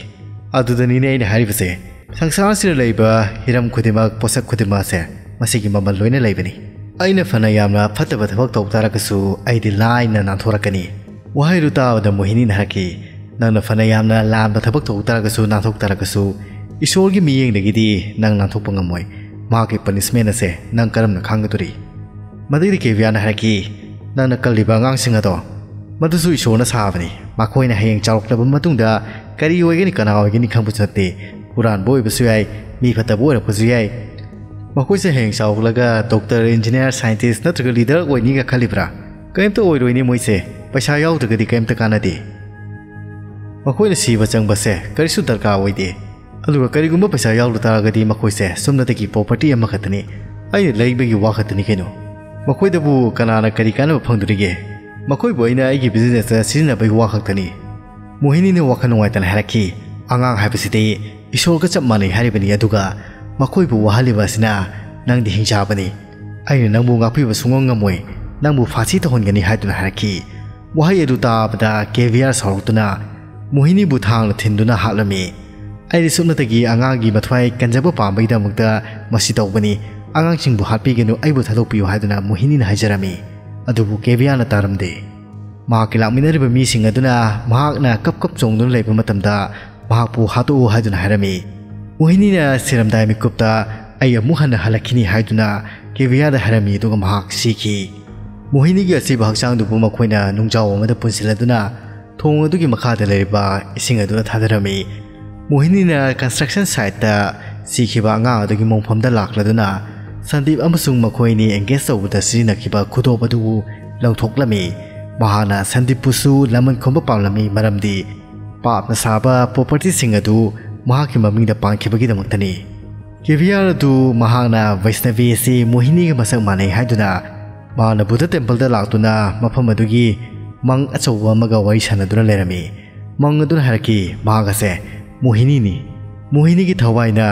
"ꯑꯗꯨꯗꯅꯤꯅꯦ ꯑꯩꯅ ꯍꯥꯏꯔꯤꯕꯁꯦ, ꯁꯪꯁꯥꯔꯁꯤꯗ ꯂꯩꯕ ꯍꯤꯔꯝ ꯈꯨꯗꯤꯡꯃꯛ, ꯄꯣꯠꯁꯛ ꯈꯨꯗꯤꯡꯃꯛ ꯑꯁꯦ ꯃꯁꯤꯒꯤ ꯃꯃꯜ ꯂꯣꯏꯅ ꯂꯩꯕꯅꯤ꯫ ꯑꯩꯅ ꯐꯅ ꯌꯥꯝꯅ ꯐꯠꯇꯕ ꯊꯕꯛ ꯇꯧꯕ ꯇꯥꯔꯒꯁꯨ ꯑꯩꯗꯤ ꯂꯥꯏꯅ ꯅꯥꯟꯊꯣꯔꯛꯀꯅꯤ꯫" ꯋꯥꯍꯩꯗꯨ ꯇꯥꯕꯗ ꯃꯣꯍꯤꯅꯤꯅ ꯍꯥꯏꯔꯛꯈꯤ, "ꯅꯪꯅ ꯐꯅ ꯌꯥꯝꯅ ꯂꯥꯟꯕ ꯊꯕꯛ ꯇꯧꯕ ꯇꯥꯔꯒꯁꯨ, ꯅꯥꯟꯊꯣꯛ ꯇꯥꯔꯒꯁꯨ, ꯏꯁꯣꯔꯒꯤ ꯃꯤꯠꯌꯦꯡꯗꯒꯤꯗꯤ ꯅꯪ ꯅꯥꯟꯊꯣꯛꯄ ꯉꯝꯃꯣꯏ꯫ ꯃꯍꯥꯛꯀꯤ ꯄꯅꯤꯁꯃꯦꯟ ꯑꯁꯦ ꯅꯪ ꯀꯔꯝꯅ ꯈꯥꯡꯒꯗꯣꯔꯤ? ꯃꯗꯩꯗꯤ ꯀꯦꯕꯤꯌꯥꯅ ꯍꯥꯏꯔꯛꯈꯤ, "ꯅꯪꯅ ꯀꯜꯂꯤꯕ ꯑꯉꯥꯡꯁꯤꯡ ꯑꯗꯣ, ꯃꯗꯨꯁꯨ ꯏꯁꯣꯔꯅ ꯁꯥꯕꯅꯤ꯫ ꯃꯈꯣꯏꯅ ꯍꯌꯦꯡ ꯆꯥꯎꯔꯛꯂꯕ ꯃꯇꯨꯡꯗ ꯀꯔꯤ ꯑꯣꯏꯒꯅꯤ, ꯀꯅꯥ ꯑꯣꯏꯒꯅꯤ ꯈꯪꯕꯁꯨ ꯅꯠꯇꯦ꯫ ꯍꯨꯔꯥꯟꯕ ꯑꯣꯏꯕꯁꯨ ꯌꯥꯏ, ꯃꯤ ꯐꯠꯇꯕ ꯑꯣꯏꯔꯛꯄꯁꯨ ꯌꯥꯏ꯫ ꯃꯈꯣꯏꯁꯦ ꯍꯌꯦꯡ ꯆꯥꯎꯔꯛꯂꯒ ꯗꯣꯛꯇꯔ, ꯏꯟꯖꯤꯅꯤꯌꯥꯔ, ꯁꯥꯏꯟꯇꯤꯁ ꯅꯠꯇ꯭ꯔꯒ ꯂꯤꯗꯔ ꯑꯣꯏꯅꯤꯒ ꯈꯜꯂꯤꯕ꯭ꯔꯥ? ꯀꯔꯤꯝꯇ ꯑꯣꯏꯔꯣꯏꯅꯦ ꯃꯣꯏꯁꯦ꯫ ꯄꯩꯁꯥ ꯌꯥꯎꯗ꯭ꯔꯒꯗꯤ ꯀꯔꯤꯝꯇ ꯀꯥꯟꯅꯗꯦ꯫ ꯃꯈꯣꯏꯅ ꯁꯤꯕ ꯆꯪꯕꯁꯦ ꯀꯔꯤꯁꯨ ꯗꯔꯀꯥꯔ ꯑꯣꯏꯗꯦ꯫ ꯑꯗꯨꯒ ꯀꯔꯤꯒꯨꯝꯕ ꯄꯩꯁꯥ ꯌꯥꯎꯗ ꯇꯥꯔꯒꯗꯤ ꯃꯈꯣꯏꯁꯦ ꯁꯨꯞꯅꯇꯒꯤ ꯄ꯭ꯔꯣꯄꯔꯇꯤ ꯑꯃꯈꯛꯇꯅꯤ꯫ ꯑꯩꯅ ꯂꯩꯕꯒꯤ ꯋꯥ ꯈꯛꯇꯅꯤ ꯀꯩꯅꯣ꯫ ꯃꯈꯣꯏꯗꯕꯨ ꯀꯅꯥꯅ ꯀꯔꯤ ꯀꯥꯟꯅꯕ ꯐꯪꯗꯣꯔꯤꯒꯦ? ꯃꯈꯣꯏꯕꯨ ꯑꯩꯅ ꯑꯩꯒꯤ ꯕꯤꯖꯤꯅꯦꯁꯇ ꯁꯤꯖꯤꯟꯅꯕꯒꯤ ꯋꯥ ꯈꯛꯇꯅꯤ꯫" ꯃꯣꯍꯤꯅꯤꯅ ꯋꯥꯈꯜ ꯅꯨꯡꯉꯥꯏꯇꯅ ꯍꯥꯏꯔꯛꯈꯤ, "ꯑꯉꯥꯡ ꯍꯥꯏꯕꯁꯤꯗꯤ ꯏꯁꯣꯔꯒ ꯆꯞ ꯃꯥꯟꯅꯩ ꯍꯥꯏꯔꯤꯕꯅꯤ, ꯑꯗꯨꯒ ꯃꯈꯣꯏꯕꯨ ꯋꯥꯍꯜꯂꯤꯕ ꯑꯁꯤꯅ ꯅꯪꯗꯤ ꯍꯤꯡꯆꯥꯕꯅꯤ꯫ ꯑꯩꯅ ꯅꯪꯕꯨ ꯉꯥꯛꯄꯤꯕ ꯁꯨꯡꯉꯝ ꯉꯝꯃꯣꯏ꯫ ꯅꯪꯕꯨ ꯐꯥꯁꯤ ꯇꯧꯍꯟꯒꯅꯤ" ꯍꯥꯏꯗꯨꯅ ꯍꯥꯏꯔꯛꯈꯤ꯫ ꯋꯥꯍꯩ ꯑꯗꯨ ꯇꯥꯕꯗ ꯀꯦꯕꯤꯌꯥꯔ ꯁꯥꯎꯔꯛꯇꯨꯅ ꯃꯣꯍꯤꯅꯤꯕꯨ ꯊꯥꯡꯅ ꯊꯤꯟꯗꯨꯅ ꯍꯥꯠꯂꯝꯃꯤ꯫ "ꯑꯩꯗꯤ ꯁꯨꯞꯅꯇꯒꯤ ꯑꯉꯥꯡꯒꯤ ꯃꯊ꯭ꯋꯥꯏ ꯀꯟꯖꯕ ꯄꯥꯝꯕꯒꯤꯗꯃꯛꯇ ꯃꯁꯤ ꯇꯧꯕꯅꯤ꯫ ꯑꯉꯥꯡꯁꯤꯡꯕꯨ ꯍꯥꯠꯄꯤꯒꯅꯨ, ꯑꯩꯕꯨ ꯊꯥꯗꯣꯛꯄꯤꯌꯨ" ꯍꯥꯏꯗꯨꯅ ꯃꯣꯍꯤꯅꯤꯅ ꯍꯥꯏꯖꯔꯝꯃꯤ꯫ ꯑꯗꯨꯕꯨ ꯀꯦꯕꯤꯌꯥꯔꯅ ꯇꯥꯔꯝꯗꯦ꯫ ꯃꯍꯥꯛꯀꯤ ꯂꯥꯛꯃꯤꯟꯅꯔꯤꯕ ꯃꯤꯁꯤꯡ ꯑꯗꯨꯅ ꯃꯍꯥꯛꯅ ꯀꯞ ꯀꯞ ꯆꯣꯡꯗꯨꯅ ꯂꯩꯕ ꯃꯇꯝꯗ ꯃꯍꯥꯛꯄꯨ ꯍꯥꯠꯇꯣꯛꯎ ꯍꯥꯏꯗꯨꯅ ꯍꯥꯏꯔꯝꯃꯤ꯫ ꯃꯣꯍꯤꯅꯤꯅ ꯁꯤꯔꯝꯗꯥꯏ ꯃꯤꯀꯨꯞꯇ "ꯑꯩ ꯑꯃꯨꯛ ꯍꯟꯅ ꯍꯜꯂꯛꯈꯤꯅꯤ" ꯍꯥꯏꯗꯨꯅ ꯀꯦꯕꯤꯌꯥꯔꯗ ꯍꯥꯏꯔꯝꯃꯤ, ꯑꯗꯨꯒ ꯃꯍꯥꯛ ꯁꯤꯈꯤ꯫ ꯃꯣꯍꯤꯅꯤꯒꯤ ꯑꯁꯤꯕ ꯍꯛꯆꯥꯡꯗꯨꯕꯨ ꯃꯈꯣꯏꯅ ꯅꯨꯡꯖꯥꯎ ꯑꯃꯗ ꯄꯨꯟꯁꯤꯜꯂꯗꯨꯅ ꯊꯣꯡ ꯑꯗꯨꯒꯤ ꯃꯈꯥꯗ ꯂꯩꯔꯤꯕ ꯏꯁꯤꯡ ꯑꯗꯨꯗ ꯊꯥꯗꯔꯝꯃꯤ꯫ ꯃꯣꯍꯤꯅꯤꯅ ꯀꯟꯁꯇ꯭ꯔꯛꯁꯟ ꯁꯥꯏꯠꯇ ꯁꯤꯈꯤꯕ ꯑꯉꯥꯡ ꯑꯗꯨꯒꯤ ꯃꯣꯡꯐꯝꯗ ꯂꯥꯛꯂꯗꯨꯅ ꯁꯟꯗꯤꯞ ꯑꯃꯁꯨꯡ ꯃꯈꯣꯏ ꯑꯅꯤ ꯑꯦꯡꯒꯦꯖ ꯇꯧꯕꯗ ꯁꯤꯖꯤꯟꯅꯈꯤꯕ ꯈꯨꯗꯣꯞ ꯑꯗꯨꯕꯨ ꯂꯧꯊꯣꯛꯂꯝꯃꯤ꯫ ꯃꯍꯥꯛꯅ ꯁꯟꯗꯤꯞꯄꯨꯁꯨ ꯂꯃꯟ ꯈꯨꯝꯕ ꯄꯥꯝꯂꯝꯃꯤ, ꯃꯔꯝꯗꯤ ꯄꯥꯞꯅ ꯁꯥꯕ ꯄ꯭ꯔꯣꯄꯔꯇꯤꯁꯤꯡ ꯑꯗꯨ ꯃꯍꯥꯛꯀꯤ ꯃꯃꯤꯡꯗ ꯄꯥꯟꯈꯤꯕꯒꯤꯗꯃꯛꯇꯅꯤ꯫ ꯀꯦꯕꯤꯌꯥꯔ ꯑꯗꯨ ꯃꯍꯥꯛꯅ ꯕꯩꯁꯅꯕꯤ ꯑꯁꯤ ꯃꯣꯍꯤꯅꯤꯒ ꯃꯁꯛ ꯃꯥꯟꯅꯩ ꯍꯥꯏꯗꯨꯅ ꯃꯍꯥꯛꯅ ꯕꯨꯙ ꯇꯦꯝꯄꯜꯗ ꯂꯥꯛꯇꯨꯅ ꯃꯐꯝ ꯑꯗꯨꯒꯤ ꯃꯪ ꯑꯆꯧꯕ ꯑꯃꯒ ꯋꯥꯔꯤ ꯁꯥꯟꯅꯗꯨꯅ ꯂꯩꯔꯝꯃꯤ꯫ ꯃꯪ ꯑꯗꯨꯅ ꯍꯥꯏꯔꯛꯈꯤ, ꯃꯍꯥꯛ ꯑꯁꯦ ꯃꯣꯍꯤꯅꯤꯅꯤ꯫ ꯃꯣꯍꯤꯅꯤꯒꯤ ꯊꯋꯥꯏꯅ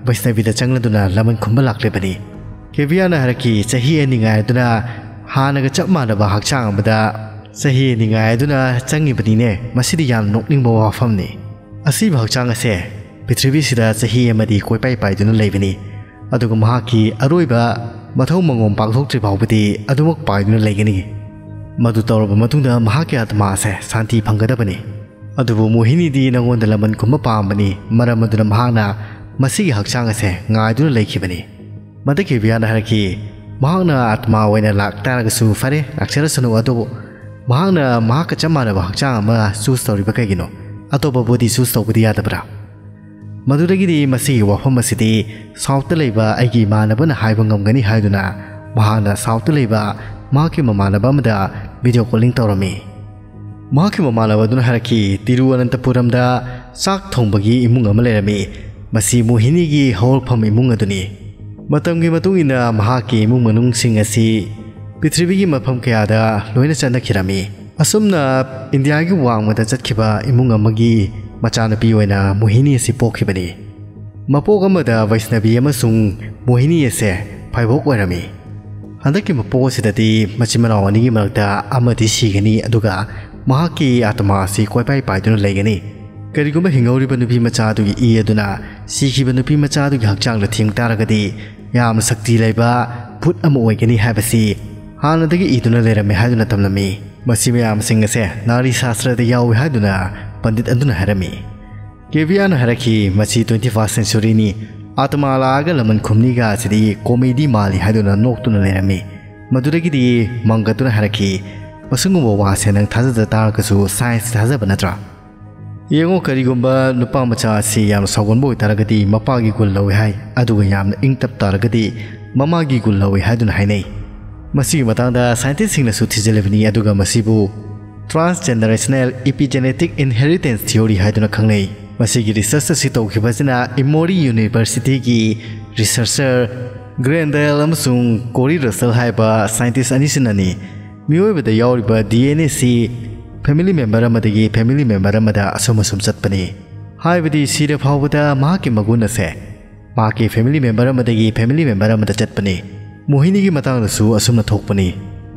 ꯕꯩꯁꯅꯕꯤꯗ ꯆꯪꯂꯗꯨꯅ ꯂꯃꯟ ꯈꯨꯝꯕ ꯂꯥꯛꯂꯤꯕꯅꯤ꯫ ꯀꯦꯕꯤꯌꯥꯔꯅ ꯍꯥꯏꯔꯛꯈꯤ, ꯆꯍꯤ ꯑꯅꯤ ꯉꯥꯏꯗꯨꯅ ꯍꯥꯟꯅꯒ ꯆꯞ ꯃꯥꯟꯅꯕ ꯍꯛꯆꯥꯡ ꯑꯃꯗ ꯆꯍꯤ ꯑꯅꯤ ꯉꯥꯏꯗꯨꯅ ꯆꯪꯉꯤꯕꯅꯤꯅꯦ꯫ ꯃꯁꯤꯗꯤ ꯌꯥꯝ ꯅꯣꯛꯅꯤꯡꯕ ꯋꯥꯐꯝꯅꯤ꯫ ꯑꯁꯤꯕ ꯍꯛꯆꯥꯡ ꯑꯁꯦ ꯄ꯭ꯔꯤꯊꯤꯕꯤꯁꯤꯗ ꯆꯍꯤ ꯑꯃꯗꯤ ꯀꯣꯏꯄꯥꯏ ꯄꯥꯏꯗꯨꯅ ꯂꯩꯕꯅꯤ, ꯑꯗꯨꯒ ꯃꯍꯥꯛꯀꯤ ꯑꯔꯣꯏꯕ ꯃꯊꯧ ꯃꯉꯣꯝ ꯄꯥꯡꯊꯣꯛꯇ꯭ꯔꯤ ꯐꯥꯎꯕꯗꯤ ꯑꯗꯨꯃꯛ ꯄꯥꯏꯗꯨꯅ ꯂꯩꯒꯅꯤ꯫ ꯃꯗꯨ ꯇꯧꯔꯕ ꯃꯇꯨꯡꯗ ꯃꯍꯥꯛꯀꯤ ꯑꯥꯇꯃꯥ ꯑꯁꯦ ꯁꯥꯟꯇꯤ ꯐꯪꯒꯗꯕꯅꯤ꯫ ꯑꯗꯨꯕꯨ ꯃꯣꯍꯤꯅꯤꯗꯤ ꯅꯉꯣꯟꯗ ꯂꯃꯟ ꯈꯨꯝꯕ ꯄꯥꯝꯕꯅꯤ, ꯃꯔꯝ ꯑꯗꯨꯅ ꯃꯍꯥꯛꯅ ꯃꯁꯤꯒꯤ ꯍꯛꯆꯥꯡ ꯑꯁꯦ ꯉꯥꯏꯗꯨꯅ ꯂꯩꯈꯤꯕꯅꯤ꯫ ꯃꯗꯨ ꯀꯦꯕꯤꯌꯥꯅ ꯍꯥꯏꯔꯛꯈꯤ, ꯃꯍꯥꯛꯅ ꯑꯥꯇꯃꯥ ꯑꯣꯏꯅ ꯂꯥꯛꯇꯥꯔꯒꯁꯨ ꯐꯔꯦ, ꯂꯥꯛꯆꯔꯁꯅꯨ, ꯑꯗꯨꯕꯨ ꯃꯍꯥꯛꯅ ꯃꯍꯥꯛꯀ ꯆꯞ ꯃꯥꯟꯅꯕ ꯍꯛꯆꯥꯡ ꯑꯃ ꯆꯨꯁ ꯇꯧꯔꯤꯕ ꯀꯩꯒꯤꯅꯣ? ꯑꯇꯣꯞꯄ ꯕꯣꯗꯤ ꯆꯨꯁ ꯇꯧꯕꯗꯤ ꯌꯥꯗꯕ꯭ꯔꯥ? ꯃꯗꯨꯗꯒꯤꯗꯤ ꯃꯁꯤꯒꯤ ꯋꯥꯐꯝ ꯑꯁꯤꯗꯤ ꯁꯥꯎꯠꯇ ꯂꯩꯕ ꯑꯩꯒꯤ ꯏꯃꯥꯟꯅꯕꯅ ꯍꯥꯏꯕ ꯉꯝꯒꯅꯤ ꯍꯥꯏꯗꯨꯅ ꯃꯍꯥꯛꯅ ꯁꯥꯎꯠꯇ ꯂꯩꯕ ꯃꯍꯥꯛꯀꯤ ꯃꯃꯥꯟꯅꯕ ꯑꯃꯗ ꯚꯤꯗꯤꯑꯣ ꯀꯣꯂꯤꯡ ꯇꯧꯔꯝꯃꯤ꯫ ꯃꯍꯥꯛꯀꯤ ꯃꯃꯥꯟꯅꯕ ꯑꯗꯨꯅ ꯍꯥꯏꯔꯛꯈꯤ, ꯇꯤꯔꯨꯑꯅꯟꯇꯄꯨꯔꯝꯗ ꯆꯥꯛ ꯊꯣꯡꯕꯒꯤ ꯏꯃꯨꯡ ꯑꯃ ꯂꯩꯔꯝꯃꯤ꯫ ꯃꯁꯤ ꯃꯣꯍꯤꯅꯤꯒꯤ ꯍꯧꯔꯛꯐꯝ ꯏꯃꯨꯡ ꯑꯗꯨꯅꯤ꯫ ꯃꯇꯝꯒꯤ ꯃꯇꯨꯡ ꯏꯟꯅ ꯃꯍꯥꯛꯀꯤ ꯏꯃꯨꯡ ꯃꯅꯨꯡꯁꯤꯡ ꯑꯁꯤ ꯄ꯭ꯔꯤꯊꯤꯕꯤꯒꯤ ꯃꯐꯝ ꯀꯌꯥꯗ ꯂꯣꯏꯅ ꯆꯠꯅꯈꯤꯔꯝꯃꯤ꯫ ꯑꯁꯨꯝꯅ ꯏꯟꯗꯤꯌꯥꯒꯤ ꯋꯥꯡꯃꯗ ꯆꯠꯈꯤꯕ ꯏꯃꯨꯡ ꯑꯃꯒꯤ ꯃꯆꯥꯅꯨꯄꯤ ꯑꯣꯏꯅ ꯃꯣꯍꯤꯅꯤ ꯑꯁꯤ ꯄꯣꯛꯈꯤꯕꯅꯤ꯫ ꯃꯄꯣꯛ ꯑꯃꯗ ꯕꯩꯁꯅꯕꯤ ꯑꯃꯁꯨꯡ ꯃꯣꯍꯤꯅꯤ ꯑꯁꯦ ꯐꯥꯏꯕꯣꯛ ꯑꯣꯏꯔꯝꯃꯤ꯫ ꯍꯟꯗꯛꯀꯤ ꯃꯄꯣꯛ ꯑꯁꯤꯗꯗꯤ ꯃꯆꯤꯟ ꯃꯅꯥꯎ ꯑꯅꯤꯒꯤ ꯃꯔꯛꯇ ꯑꯃꯗꯤ ꯁꯤꯒꯅꯤ, ꯑꯗꯨꯒ ꯃꯍꯥꯛꯀꯤ ꯑꯥꯇꯃꯥ ꯑꯁꯤ ꯀꯣꯏꯄꯥꯏ ꯄꯥꯏꯗꯨꯅ ꯂꯩꯒꯅꯤ꯫ ꯀꯔꯤꯒꯨꯝꯕ ꯍꯤꯡꯍꯧꯔꯤꯕ ꯅꯨꯄꯤ ꯃꯆꯥ ꯑꯗꯨꯒꯤ ꯏ ꯑꯗꯨꯅ ꯁꯤꯈꯤꯕ ꯅꯨꯄꯤ ꯃꯆꯥ ꯑꯗꯨꯒꯤ ꯍꯛꯆꯥꯡꯗ ꯊꯦꯡ ꯇꯥꯔꯒꯗꯤ, ꯌꯥꯝꯅ ꯁꯛꯇꯤ ꯂꯩꯕ ꯚꯨꯠ ꯑꯃ ꯑꯣꯏꯒꯅꯤ ꯍꯥꯏꯕꯁꯤ ꯍꯥꯟꯅꯗꯒꯤ ꯏꯗꯨꯅ ꯂꯩꯔꯝꯃꯤ ꯍꯥꯏꯗꯨꯅ ꯇꯝꯂꯝꯃꯤ꯫ ꯃꯁꯤ ꯃꯌꯥꯝꯁꯤꯡ ꯑꯁꯦ ꯅꯥꯔꯤ ꯁꯥꯁ꯭ꯇꯔꯗ ꯌꯥꯎꯏ ꯍꯥꯏꯗꯨꯅ ꯄꯟꯗꯤꯠ ꯑꯗꯨꯅ ꯍꯥꯏꯔꯝꯃꯤ꯫ ꯀꯦꯕꯤꯌꯥꯅ ꯍꯥꯏꯔꯛꯈꯤ, ꯃꯁꯤ twenty first centuryꯅꯤ꯫ ꯑꯥꯇꯃꯥ ꯂꯥꯛꯑꯒ ꯂꯃꯟ ꯈꯨꯝꯅꯤꯒ ꯑꯁꯤꯗꯤ ꯀꯣꯃꯦꯗꯤ ꯃꯥꯜꯂꯤ ꯍꯥꯏꯗꯨꯅ ꯅꯣꯛꯇꯨꯅ ꯂꯩꯔꯝꯃꯤ꯫ ꯃꯗꯨꯗꯒꯤꯗꯤ ꯃꯪꯒꯠꯇꯨꯅ ꯍꯥꯏꯔꯛꯈꯤ, ꯃꯁꯤꯒꯨꯝꯕ ꯋꯥꯁꯦ ꯅꯪ ꯊꯥꯖꯗ ꯇꯥꯔꯒꯁꯨ ꯁꯥꯏꯟꯁ ꯊꯥꯖꯕ ꯅꯠꯇ꯭ꯔꯥ? ꯌꯦꯡꯉꯣ, ꯀꯔꯤꯒꯨꯝꯕ ꯅꯨꯄꯥ ꯃꯆꯥ ꯑꯁꯤ ꯌꯥꯝꯅ ꯁꯥꯎꯒꯟꯕ ꯑꯣꯏꯇꯥꯔꯒꯗꯤ ꯃꯄꯥꯒꯤ ꯒꯨꯟ ꯂꯧꯏ ꯍꯥꯏ, ꯑꯗꯨꯒ ꯌꯥꯝꯅ ꯏꯪ ꯇꯞ ꯇꯥꯔꯒꯗꯤ ꯃꯃꯥꯒꯤ ꯒꯨꯟ ꯂꯧꯏ ꯍꯥꯏꯗꯨꯅ ꯍꯥꯏꯅꯩ꯫ ꯃꯁꯤꯒꯤ ꯃꯇꯥꯡꯗ ꯁꯥꯏꯟꯇꯤꯁꯁꯤꯡꯅꯁꯨ ꯊꯤꯖꯤꯜꯂꯤꯕꯅꯤ, ꯑꯗꯨꯒ ꯃꯁꯤꯕꯨ transgenerational epigenetic inheritance theory ꯍꯥꯏꯗꯨꯅ ꯈꯪꯅꯩ꯫ ꯃꯁꯤꯒꯤ ꯔꯤꯁꯔꯆ ꯑꯁꯤ ꯇꯧꯈꯤꯕꯁꯤꯅ ꯏꯃꯣꯔꯤ ꯌꯨꯅꯤꯚꯔꯁꯤꯇꯤꯒꯤ ꯔꯤꯁꯔꯆꯔ ꯒ꯭ꯔꯦꯟꯗꯦꯜ ꯑꯃꯁꯨꯡ ꯀꯣꯔꯤ ꯔꯁꯦꯜ ꯍꯥꯏꯕ ꯁꯥꯏꯟꯇꯤꯁ ꯑꯅꯤꯁꯤꯅꯅꯤ꯫ ꯃꯤꯑꯣꯏꯕꯗ ꯌꯥꯎꯔꯤꯕ D N AC family member ꯑꯃꯗꯒꯤ ꯐꯦꯃꯤꯂꯤ ꯃꯦꯝꯕꯔ ꯑꯃꯗ ꯑꯁꯨꯝ ꯑꯁꯨꯝ ꯆꯠꯄꯅꯤ꯫ ꯍꯥꯏꯕꯗꯤ ꯁꯤꯔ ꯐꯥꯎꯕꯗ ꯃꯍꯥꯛꯀꯤ ꯃꯒꯨꯟ ꯑꯁꯦ ꯃꯍꯥꯛꯀꯤ ꯐꯦꯃꯤꯂꯤ ꯃꯦꯝꯕꯔ ꯑꯃꯗꯒꯤ ꯐꯦꯃꯤꯂꯤ ꯃꯦꯝꯕꯔ ꯑꯃꯗ ꯆꯠꯄꯅꯤ꯫ ꯃꯣꯍꯤꯅꯤꯒꯤ ꯃꯇꯥꯡꯗꯁꯨ ꯑꯁꯨꯝꯅ ꯊꯣꯛꯄꯅꯤ꯫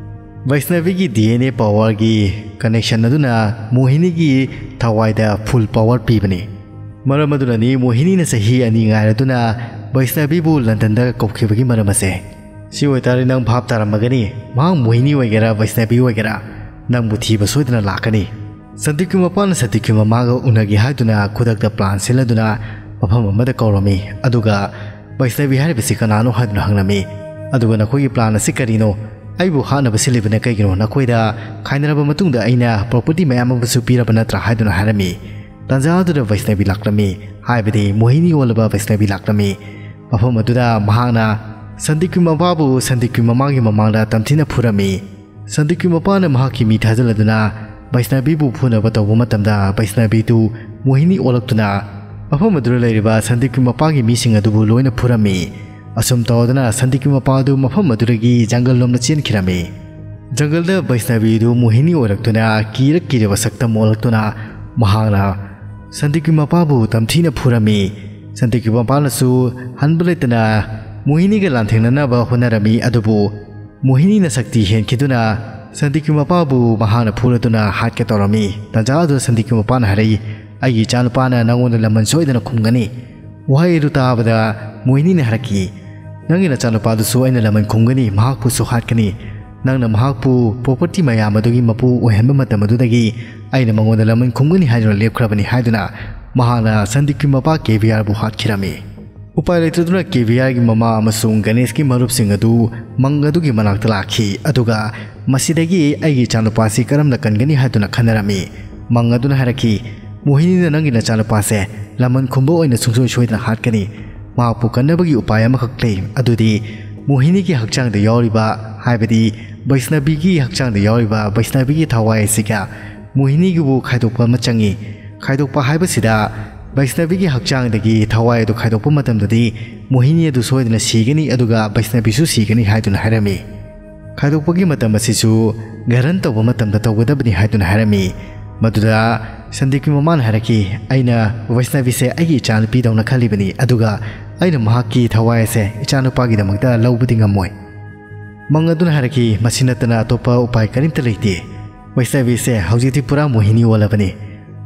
ꯕꯩꯁꯅꯕꯤꯒꯤ ꯗꯤ ꯑꯦꯟ ꯑꯦ ꯄꯋꯥꯔꯒꯤ ꯀꯅꯦꯛꯁꯟ ꯑꯗꯨꯅ ꯃꯣꯍꯤꯅꯤꯒꯤ ꯊꯋꯥꯏꯗ ꯐꯨꯜ ꯄꯋꯥꯔ ꯄꯤꯕꯅꯤ꯫ ꯃꯔꯝ ꯑꯗꯨꯅꯅꯤ ꯃꯣꯍꯤꯅꯤꯅ ꯆꯍꯤ ꯑꯅꯤ ꯉꯥꯏꯔꯗꯨꯅ ꯕꯩꯁꯅꯕꯤꯕꯨ ꯂꯟꯗꯟꯗ ꯀꯧꯈꯤꯕꯒꯤ ꯃꯔꯝ ꯑꯁꯦ꯫ ꯁꯤ ꯑꯣꯏꯇꯥꯔꯗꯤ ꯅꯪ ꯚꯥꯞ ꯇꯥꯔꯝꯃꯒꯅꯤ, ꯃꯍꯥꯛ ꯃꯣꯍꯤꯅꯤ ꯑꯣꯏꯒꯦꯔꯥ ꯕꯩꯁꯅꯕꯤ ꯑꯣꯏꯒꯦꯔꯥ, ꯅꯪꯕꯨ ꯊꯤꯕ ꯁꯣꯏꯗꯅ ꯂꯥꯛꯀꯅꯤ꯫ ꯁꯟꯗꯤꯞꯀꯤ ꯃꯄꯥꯅ ꯁꯟꯗꯤꯞꯀꯤ ꯃꯃꯥꯒ ꯎꯅꯒꯦ ꯍꯥꯏꯗꯨꯅ ꯈꯨꯗꯛꯇ ꯄ꯭ꯂꯥꯟ ꯁꯤꯜꯂꯗꯨꯅ ꯃꯐꯝ ꯑꯃꯗ ꯀꯧꯔꯝꯃꯤ꯫ ꯑꯗꯨꯒ ꯕꯩꯁꯅꯕꯤ ꯍꯥꯏꯔꯤꯕꯁꯤ ꯀꯅꯥꯅꯣ ꯍꯥꯏꯗꯨꯅ ꯍꯪꯂꯝꯃꯤ꯫ ꯑꯗꯨꯒ "ꯅꯈꯣꯏꯒꯤ ꯄ꯭ꯂꯥꯟ ꯑꯁꯤ ꯀꯔꯤꯅꯣ? ꯑꯩꯕꯨ ꯍꯥꯠꯅꯕ ꯁꯤꯜꯂꯤꯕꯅ ꯀꯩꯒꯤꯅꯣ? ꯅꯈꯣꯏꯗ ꯈꯥꯏꯅꯔꯕ ꯃꯇꯨꯡꯗ ꯑꯩꯅ ꯄ꯭ꯔꯣꯄꯔꯇꯤ ꯃꯌꯥꯝ ꯑꯃꯁꯨ ꯄꯤꯔꯕ ꯅꯠꯇ꯭ꯔꯥ?" ꯍꯥꯏꯗꯨꯅ ꯍꯥꯏꯔꯝꯃꯤ꯫ ꯇꯥꯟꯖꯥ ꯑꯗꯨꯗ ꯕꯩꯁꯅꯕꯤ ꯂꯥꯛꯂꯝꯃꯤ, ꯍꯥꯏꯕꯗꯤ ꯃꯣꯍꯤꯅꯤ ꯑꯣꯜꯂꯕ ꯕꯩꯁꯅꯕꯤ ꯂꯥꯛꯂꯝꯃꯤ꯫ ꯃꯐꯝ ꯑꯗꯨꯗ ꯃꯍꯥꯛꯅ ꯁꯟꯗꯤꯞꯀꯤ ꯃꯄꯥꯕꯨ ꯁꯟꯗꯤꯞꯀꯤ ꯃꯃꯥꯒꯤ ꯃꯃꯥꯡꯗ ꯇꯝꯊꯤꯅ ꯐꯨꯔꯝꯃꯤ꯫ ꯁꯟꯗꯤꯞꯀꯤ ꯃꯄꯥꯅ ꯃꯍꯥꯛꯀꯤ ꯃꯤ ꯊꯥꯖꯤꯜꯂꯗꯨꯅ ꯕꯩꯁꯅꯕꯤꯕꯨ ꯐꯨꯅꯕ ꯇꯧꯕ ꯃꯇꯝꯗ ꯕꯩꯁꯅꯕꯤꯗꯨ ꯃꯣꯍꯤꯅꯤ ꯑꯣꯜꯂꯛꯇꯨꯅ ꯃꯐꯝ ꯑꯗꯨꯗ ꯂꯩꯔꯤꯕ ꯁꯟꯗꯤꯞꯀꯤ ꯃꯄꯥꯒꯤ ꯃꯤꯁꯤꯡ ꯑꯗꯨꯕꯨ ꯂꯣꯏꯅ ꯐꯨꯔꯝꯃꯤ꯫ ꯑꯁꯨꯝ ꯇꯧꯗꯨꯅ ꯁꯟꯗꯤꯞꯀꯤ ꯃꯄꯥ ꯑꯗꯨ ꯃꯐꯝ ꯑꯗꯨꯗꯒꯤ ꯖꯪꯒꯜ ꯂꯣꯝꯗ ꯆꯦꯟꯈꯤꯔꯝꯃꯤ꯫ ꯖꯪꯒꯜꯗ ꯕꯩꯁꯅꯕꯤꯗꯨ ꯃꯣꯍꯤꯅꯤ ꯑꯣꯏꯔꯛꯇꯨꯅ ꯀꯤꯔ ꯀꯤꯔꯕ ꯁꯛꯇꯝ ꯑꯣꯜꯂꯛꯇꯨꯅ ꯃꯍꯥꯛꯅ ꯁꯟꯗꯤꯞꯀꯤ ꯃꯄꯥꯕꯨ ꯇꯝꯊꯤꯅ ꯐꯨꯔꯝꯃꯤ꯫ ꯁꯟꯗꯤꯞꯀꯤ ꯃꯄꯥꯅꯁꯨ ꯍꯟꯕ ꯂꯩꯇꯅ ꯃꯣꯍꯤꯅꯤꯒ ꯂꯥꯟꯊꯦꯡꯅꯅꯕ ꯍꯣꯠꯅꯔꯝꯃꯤ, ꯑꯗꯨꯕꯨ ꯃꯣꯍꯤꯅꯤꯅ ꯁꯛꯇꯤ ꯍꯦꯟꯈꯤꯗꯨꯅ ꯁꯟꯗꯤꯞꯀꯤ ꯃꯄꯥꯕꯨ ꯃꯍꯥꯛꯅ ꯐꯨꯔꯗꯨꯅ ꯍꯥꯠꯀꯦ ꯇꯧꯔꯝꯃꯤ꯫ ꯇꯥꯟꯖꯥ ꯑꯗꯨꯗ ꯁꯟꯗꯤꯞꯀꯤ ꯃꯄꯥꯅ ꯍꯥꯏꯔꯛꯏ, "ꯑꯩꯒꯤ ꯏꯆꯥꯅꯨꯄꯥꯅ ꯅꯪꯉꯣꯟꯗ ꯂꯃꯟ ꯁꯣꯏꯗꯅ ꯈꯨꯝꯒꯅꯤ꯫" ꯋꯥꯍꯩ ꯑꯗꯨ ꯇꯥꯕꯗ ꯃꯣꯍꯤꯅꯤꯅ ꯍꯥꯏꯔꯛꯈꯤ, "ꯅꯪꯒꯤ ꯅꯆꯥꯅꯨꯄꯥꯗꯨꯁꯨ ꯑꯩꯅ ꯂꯃꯟ ꯈꯨꯝꯒꯅꯤ, ꯃꯍꯥꯛꯄꯨꯁꯨ ꯍꯥꯠꯀꯅꯤ꯫ ꯅꯪꯅ ꯃꯍꯥꯛꯄꯨ ꯄ꯭ꯔꯣꯄꯔꯇꯤ ꯃꯌꯥꯝ ꯑꯗꯨꯒꯤ ꯃꯄꯨ ꯑꯣꯏꯍꯟꯕ ꯃꯇꯝ ꯑꯗꯨꯗꯒꯤ ꯑꯩꯅ ꯃꯉꯣꯟꯗ ꯂꯃꯟ ꯈꯨꯝꯒꯅꯤ ꯍꯥꯏꯗꯨꯅ ꯂꯦꯞꯈ꯭ꯔꯕꯅꯤ" ꯍꯥꯏꯗꯨꯅ ꯃꯍꯥꯛꯅ ꯁꯟꯗꯤꯞꯀꯤ ꯃꯄꯥ ꯀꯦꯕꯤꯌꯥꯔꯕꯨ ꯍꯥꯠꯈꯤꯔꯝꯃꯤ꯫ ꯎꯄꯥꯏ ꯂꯩꯇꯗꯨꯅ ꯀꯦꯕꯤꯌꯥꯔꯒꯤ ꯃꯃꯥ ꯑꯃꯁꯨꯡ ꯒꯅꯦꯁꯀꯤ ꯃꯔꯨꯞꯁꯤꯡ ꯑꯗꯨ ꯃꯪ ꯑꯗꯨꯒꯤ ꯃꯅꯥꯛꯇ ꯂꯥꯛꯈꯤ, ꯑꯗꯨꯒ ꯃꯁꯤꯗꯒꯤ ꯑꯩꯒꯤ ꯏꯆꯥꯅꯨꯄꯥꯁꯤ ꯀꯔꯝꯅ ꯀꯟꯒꯅꯤ ꯍꯥꯏꯗꯨꯅ ꯈꯟꯅꯔꯝꯃꯤ꯫ ꯃꯪ ꯑꯗꯨꯅ ꯍꯥꯏꯔꯛꯈꯤ, "ꯃꯣꯍꯤꯅꯤꯅ ꯅꯪꯒꯤ ꯅꯆꯥꯅꯨꯄꯥꯁꯦ ꯂꯃꯟ ꯈꯨꯝꯕ ꯑꯣꯏꯅ ꯁꯨꯡꯁꯣꯏ ꯁꯣꯏꯗꯅ ꯍꯥꯠꯀꯅꯤ꯫ ꯃꯍꯥꯛꯄꯨ ꯀꯟꯅꯕꯒꯤ ꯎꯄꯥꯏ ꯑꯃꯈꯛ ꯂꯩ, ꯑꯗꯨꯗꯤ ꯃꯣꯍꯤꯅꯤꯒꯤ ꯍꯛꯆꯥꯡꯗ ꯌꯥꯎꯔꯤꯕ, ꯍꯥꯏꯕꯗꯤ ꯕꯩꯁꯅꯕꯤꯒꯤ ꯍꯛꯆꯥꯡꯗ ꯌꯥꯎꯔꯤꯕ ꯕꯩꯁꯅꯕꯤꯒꯤ ꯊꯋꯥꯏ ꯑꯁꯤꯒ ꯃꯣꯍꯤꯅꯤꯒꯤꯕꯨ ꯈꯥꯏꯗꯣꯛꯄ ꯑꯃ ꯆꯪꯏ꯫ ꯈꯥꯏꯗꯣꯛꯄ ꯍꯥꯏꯕꯁꯤꯗ ꯕꯩꯁꯅꯕꯤꯒꯤ ꯍꯛꯆꯥꯡꯗꯒꯤ ꯊꯋꯥꯏ ꯑꯗꯨ ꯈꯥꯏꯗꯣꯛꯄ ꯃꯇꯝꯗꯗꯤ ꯃꯣꯍꯤꯅꯤ ꯑꯗꯨ ꯁꯣꯏꯗꯅ ꯁꯤꯒꯅꯤ, ꯑꯗꯨꯒ ꯕꯩꯁꯅꯕꯤꯁꯨ ꯁꯤꯒꯅꯤ" ꯍꯥꯏꯗꯨꯅ ꯍꯥꯏꯔꯝꯃꯤ꯫ ꯈꯥꯏꯗꯣꯛꯄꯒꯤ ꯃꯇꯝ ꯑꯁꯤꯁꯨ ꯒ꯭ꯔꯍꯟ ꯇꯧꯕ ꯃꯇꯝꯗ ꯇꯧꯒꯗꯕꯅꯤ ꯍꯥꯏꯗꯨꯅ ꯍꯥꯏꯔꯝꯃꯤ꯫ ꯃꯗꯨꯗ ꯁꯟꯗꯤꯞꯀꯤ ꯃꯃꯥꯅ ꯍꯥꯏꯔꯛꯈꯤ, "ꯑꯩꯅ ꯕꯩꯁꯅꯕꯤꯁꯦ ꯑꯩꯒꯤ ꯏꯆꯥꯅꯨꯄꯤꯗꯧꯅ ꯈꯜꯂꯤꯕꯅꯤ, ꯑꯗꯨꯒ ꯑꯩꯅ ꯃꯍꯥꯛꯀꯤ ꯊꯋꯥꯏ ꯑꯁꯦ ꯏꯆꯥꯅꯨꯄꯥꯒꯤꯗꯃꯛꯇ ꯂꯧꯕꯗꯤ ꯉꯝꯃꯣꯏ꯫" ꯃꯪ ꯑꯗꯨꯅ ꯍꯥꯏꯔꯛꯈꯤ, "ꯃꯁꯤ ꯅꯠꯇꯅ ꯑꯇꯣꯞꯄ ꯎꯄꯥꯏ ꯀꯔꯤꯝꯇ ꯂꯩꯇꯦ꯫ ꯕꯩꯁꯅꯕꯤꯁꯦ ꯍꯧꯖꯤꯛꯇꯤ ꯄꯨꯔꯥ ꯃꯣꯍꯤꯅꯤ ꯑꯣꯜꯂꯕꯅꯤ꯫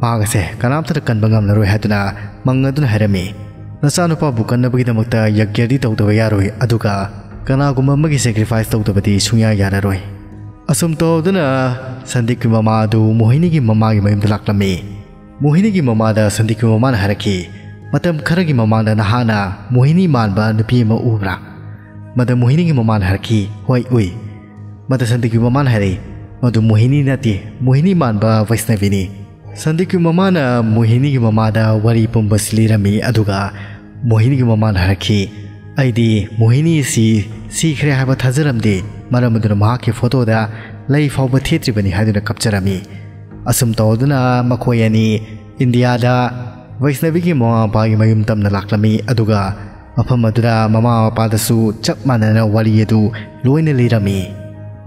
ꯃꯍꯥꯛ ꯑꯁꯦ ꯀꯅꯥꯝꯇꯅ ꯀꯟꯕ ꯉꯝꯂꯔꯣꯏ" ꯍꯥꯏꯗꯨꯅ ꯃꯪ ꯑꯗꯨꯅ ꯍꯥꯏꯔꯝꯃꯤ꯫ "ꯅꯆꯥꯅꯨꯄꯥꯕꯨ ꯀꯟꯅꯕꯒꯤꯗꯃꯛꯇ ꯌꯛꯌꯗꯤ ꯇꯧꯗꯕ ꯌꯥꯔꯣꯏ, ꯑꯗꯨꯒ ꯀꯅꯥꯒꯨꯝꯕ ꯑꯃꯒꯤ ꯁꯦꯀ꯭ꯔꯤꯐꯥꯏꯁ ꯇꯧꯗꯕꯗꯤ ꯁꯨꯡꯌꯥ ꯌꯥꯔꯔꯣꯏ꯫ ꯑꯁꯨꯝ ꯇꯧꯗꯨꯅ ꯁꯟꯗꯤꯞꯀꯤ ꯃꯃꯥ ꯑꯗꯨ ꯃꯣꯍꯤꯅꯤꯒꯤ ꯃꯃꯥꯒꯤ ꯃꯌꯨꯝꯗ ꯂꯥꯛꯂꯝꯃꯤ꯫ ꯃꯣꯍꯤꯅꯤꯒꯤ ꯃꯃꯥꯗ ꯁꯟꯗꯤꯞꯀꯤ ꯃꯃꯥꯅ ꯍꯥꯏꯔꯛꯈꯤ, "ꯃꯇꯝ ꯈꯔꯒꯤ ꯃꯃꯥꯡꯗ ꯅꯍꯥꯛꯅ ꯃꯣꯍꯤꯅꯤ ꯃꯥꯟꯕ ꯅꯨꯄꯤ ꯑꯃ ꯎꯕ꯭ꯔꯥ?" ꯃꯗ ꯃꯣꯍꯤꯅꯤꯒꯤ ꯃꯃꯥꯅ ꯍꯥꯏꯔꯛꯈꯤ, "ꯍꯣꯏ, ꯎꯏ꯫" ꯃꯗ ꯁꯟꯗꯤꯞꯀꯤ ꯃꯃꯥꯅ ꯍꯥꯏꯔꯛꯏ, "ꯃꯗꯨ ꯃꯣꯍꯤꯅꯤ ꯅꯠꯇꯦ, ꯃꯣꯍꯤꯅꯤ ꯃꯥꯟꯕ ꯕꯩꯁꯅꯕꯤꯅꯤ꯫" ꯁꯟꯗꯤꯞꯀꯤ ꯃꯃꯥꯅ ꯃꯣꯍꯤꯅꯤꯒꯤ ꯃꯃꯥꯗ ꯋꯥꯔꯤ ꯄꯨꯝꯕꯁꯤ ꯂꯤꯔꯝꯃꯤ, ꯑꯗꯨꯒ ꯃꯣꯍꯤꯅꯤꯒꯤ ꯃꯃꯥꯅ ꯍꯥꯏꯔꯛꯈꯤ, "ꯑꯩꯗꯤ ꯃꯣꯍꯤꯅꯤ ꯑꯁꯤ ꯁꯤꯈ꯭ꯔꯦ ꯍꯥꯏꯕ ꯊꯥꯖꯔꯝꯗꯦ, ꯃꯔꯝ ꯑꯗꯨꯅ ꯃꯍꯥꯛꯀꯤ ꯐꯣꯇꯣꯗ ꯂꯩ ꯐꯥꯎꯕ ꯊꯦꯠꯇ꯭ꯔꯤꯕꯅꯤ" ꯍꯥꯏꯗꯨꯅ ꯀꯞꯆꯔꯝꯃꯤ꯫ ꯑꯁꯨꯝ ꯇꯧꯗꯨꯅ ꯃꯈꯣꯏ ꯑꯅꯤ ꯏꯟꯗꯤꯌꯥꯗ ꯕꯩꯁꯅꯕꯤꯒꯤ ꯃꯃꯥ ꯃꯄꯥꯒꯤ ꯃꯌꯨꯝ ꯇꯝꯅ ꯂꯥꯛꯂꯝꯃꯤ, ꯑꯗꯨꯒ ꯃꯐꯝ ꯑꯗꯨꯗ ꯃꯃꯥ ꯃꯄꯥꯗꯁꯨ ꯆꯞ ꯃꯥꯟꯅꯅ ꯋꯥꯔꯤ ꯑꯗꯨ ꯂꯣꯏꯅ ꯂꯤꯔꯝꯃꯤ꯫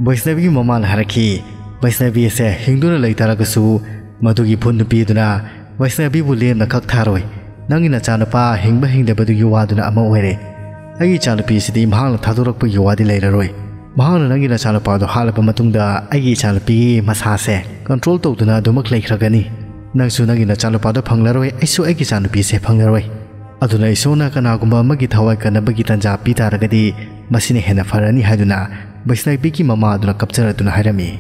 ꯕꯩꯁꯅꯕꯤꯒꯤ ꯃꯃꯥꯅ ꯍꯥꯏꯔꯛꯈꯤ, "ꯕꯩꯁꯅꯕꯤ ꯑꯁꯦ ꯍꯤꯡꯗꯨꯅ ꯂꯩꯇꯥꯔꯒꯁꯨ, ꯃꯗꯨꯒꯤ ꯚꯨꯠ ꯅꯨꯄꯤ ꯑꯗꯨꯅ ꯕꯩꯁꯅꯕꯤꯕꯨ ꯂꯦꯝꯅ ꯀꯛ ꯊꯥꯔꯣꯏ꯫ ꯅꯪꯒꯤ ꯅꯆꯥꯅꯨꯄꯥ ꯍꯤꯡꯕ ꯍꯤꯡꯗꯕꯗꯨꯒꯤ ꯋꯥꯗꯨꯅ ꯑꯃ ꯑꯣꯏꯔꯦ꯫ ꯑꯩꯒꯤ ꯏꯆꯥꯅꯨꯄꯤꯁꯤꯗꯤ ꯃꯍꯥꯛꯅ ꯊꯥꯗꯣꯔꯛꯄꯒꯤ ꯋꯥꯗꯤ ꯂꯩꯔꯔꯣꯏ꯫ ꯃꯍꯥꯛꯅ ꯅꯪꯒꯤ ꯅꯆꯥꯅꯨꯄꯥꯗꯨ ꯍꯥꯠꯂꯕ ꯃꯇꯨꯡꯗ ꯑꯩꯒꯤ ꯏꯆꯥꯅꯨꯄꯤꯒꯤ ꯃꯁꯥꯁꯦ ꯀꯟꯇ꯭ꯔꯣꯜ ꯇꯧꯗꯨꯅ ꯑꯗꯨꯃꯛ ꯂꯩꯈ꯭ꯔꯒꯅꯤ꯫ ꯅꯪꯁꯨ ꯅꯪꯒꯤ ꯅꯆꯥꯅꯨꯄꯥꯗꯨ ꯐꯪꯂꯔꯣꯏ, ꯑꯩꯁꯨ ꯑꯩꯒꯤ ꯏꯆꯥꯅꯨꯄꯤꯁꯦ ꯐꯪꯂꯔꯣꯏ꯫ ꯑꯗꯨꯅ ꯏꯁꯣꯔꯅ ꯀꯅꯥꯒꯨꯝꯕ ꯑꯃꯒꯤ ꯊꯋꯥꯏ ꯀꯟꯅꯕꯒꯤ ꯇꯥꯟꯖꯥ ꯄꯤ ꯇꯥꯔꯒꯗꯤ ꯃꯁꯤꯅ ꯍꯦꯟꯅ ꯐꯔꯅꯤ" ꯍꯥꯏꯗꯨꯅ ꯕꯩꯁꯅꯕꯤꯒꯤ ꯃꯃꯥ ꯑꯗꯨꯅ ꯀꯞꯆꯔꯗꯨꯅ ꯍꯥꯏꯔꯝꯃꯤ꯫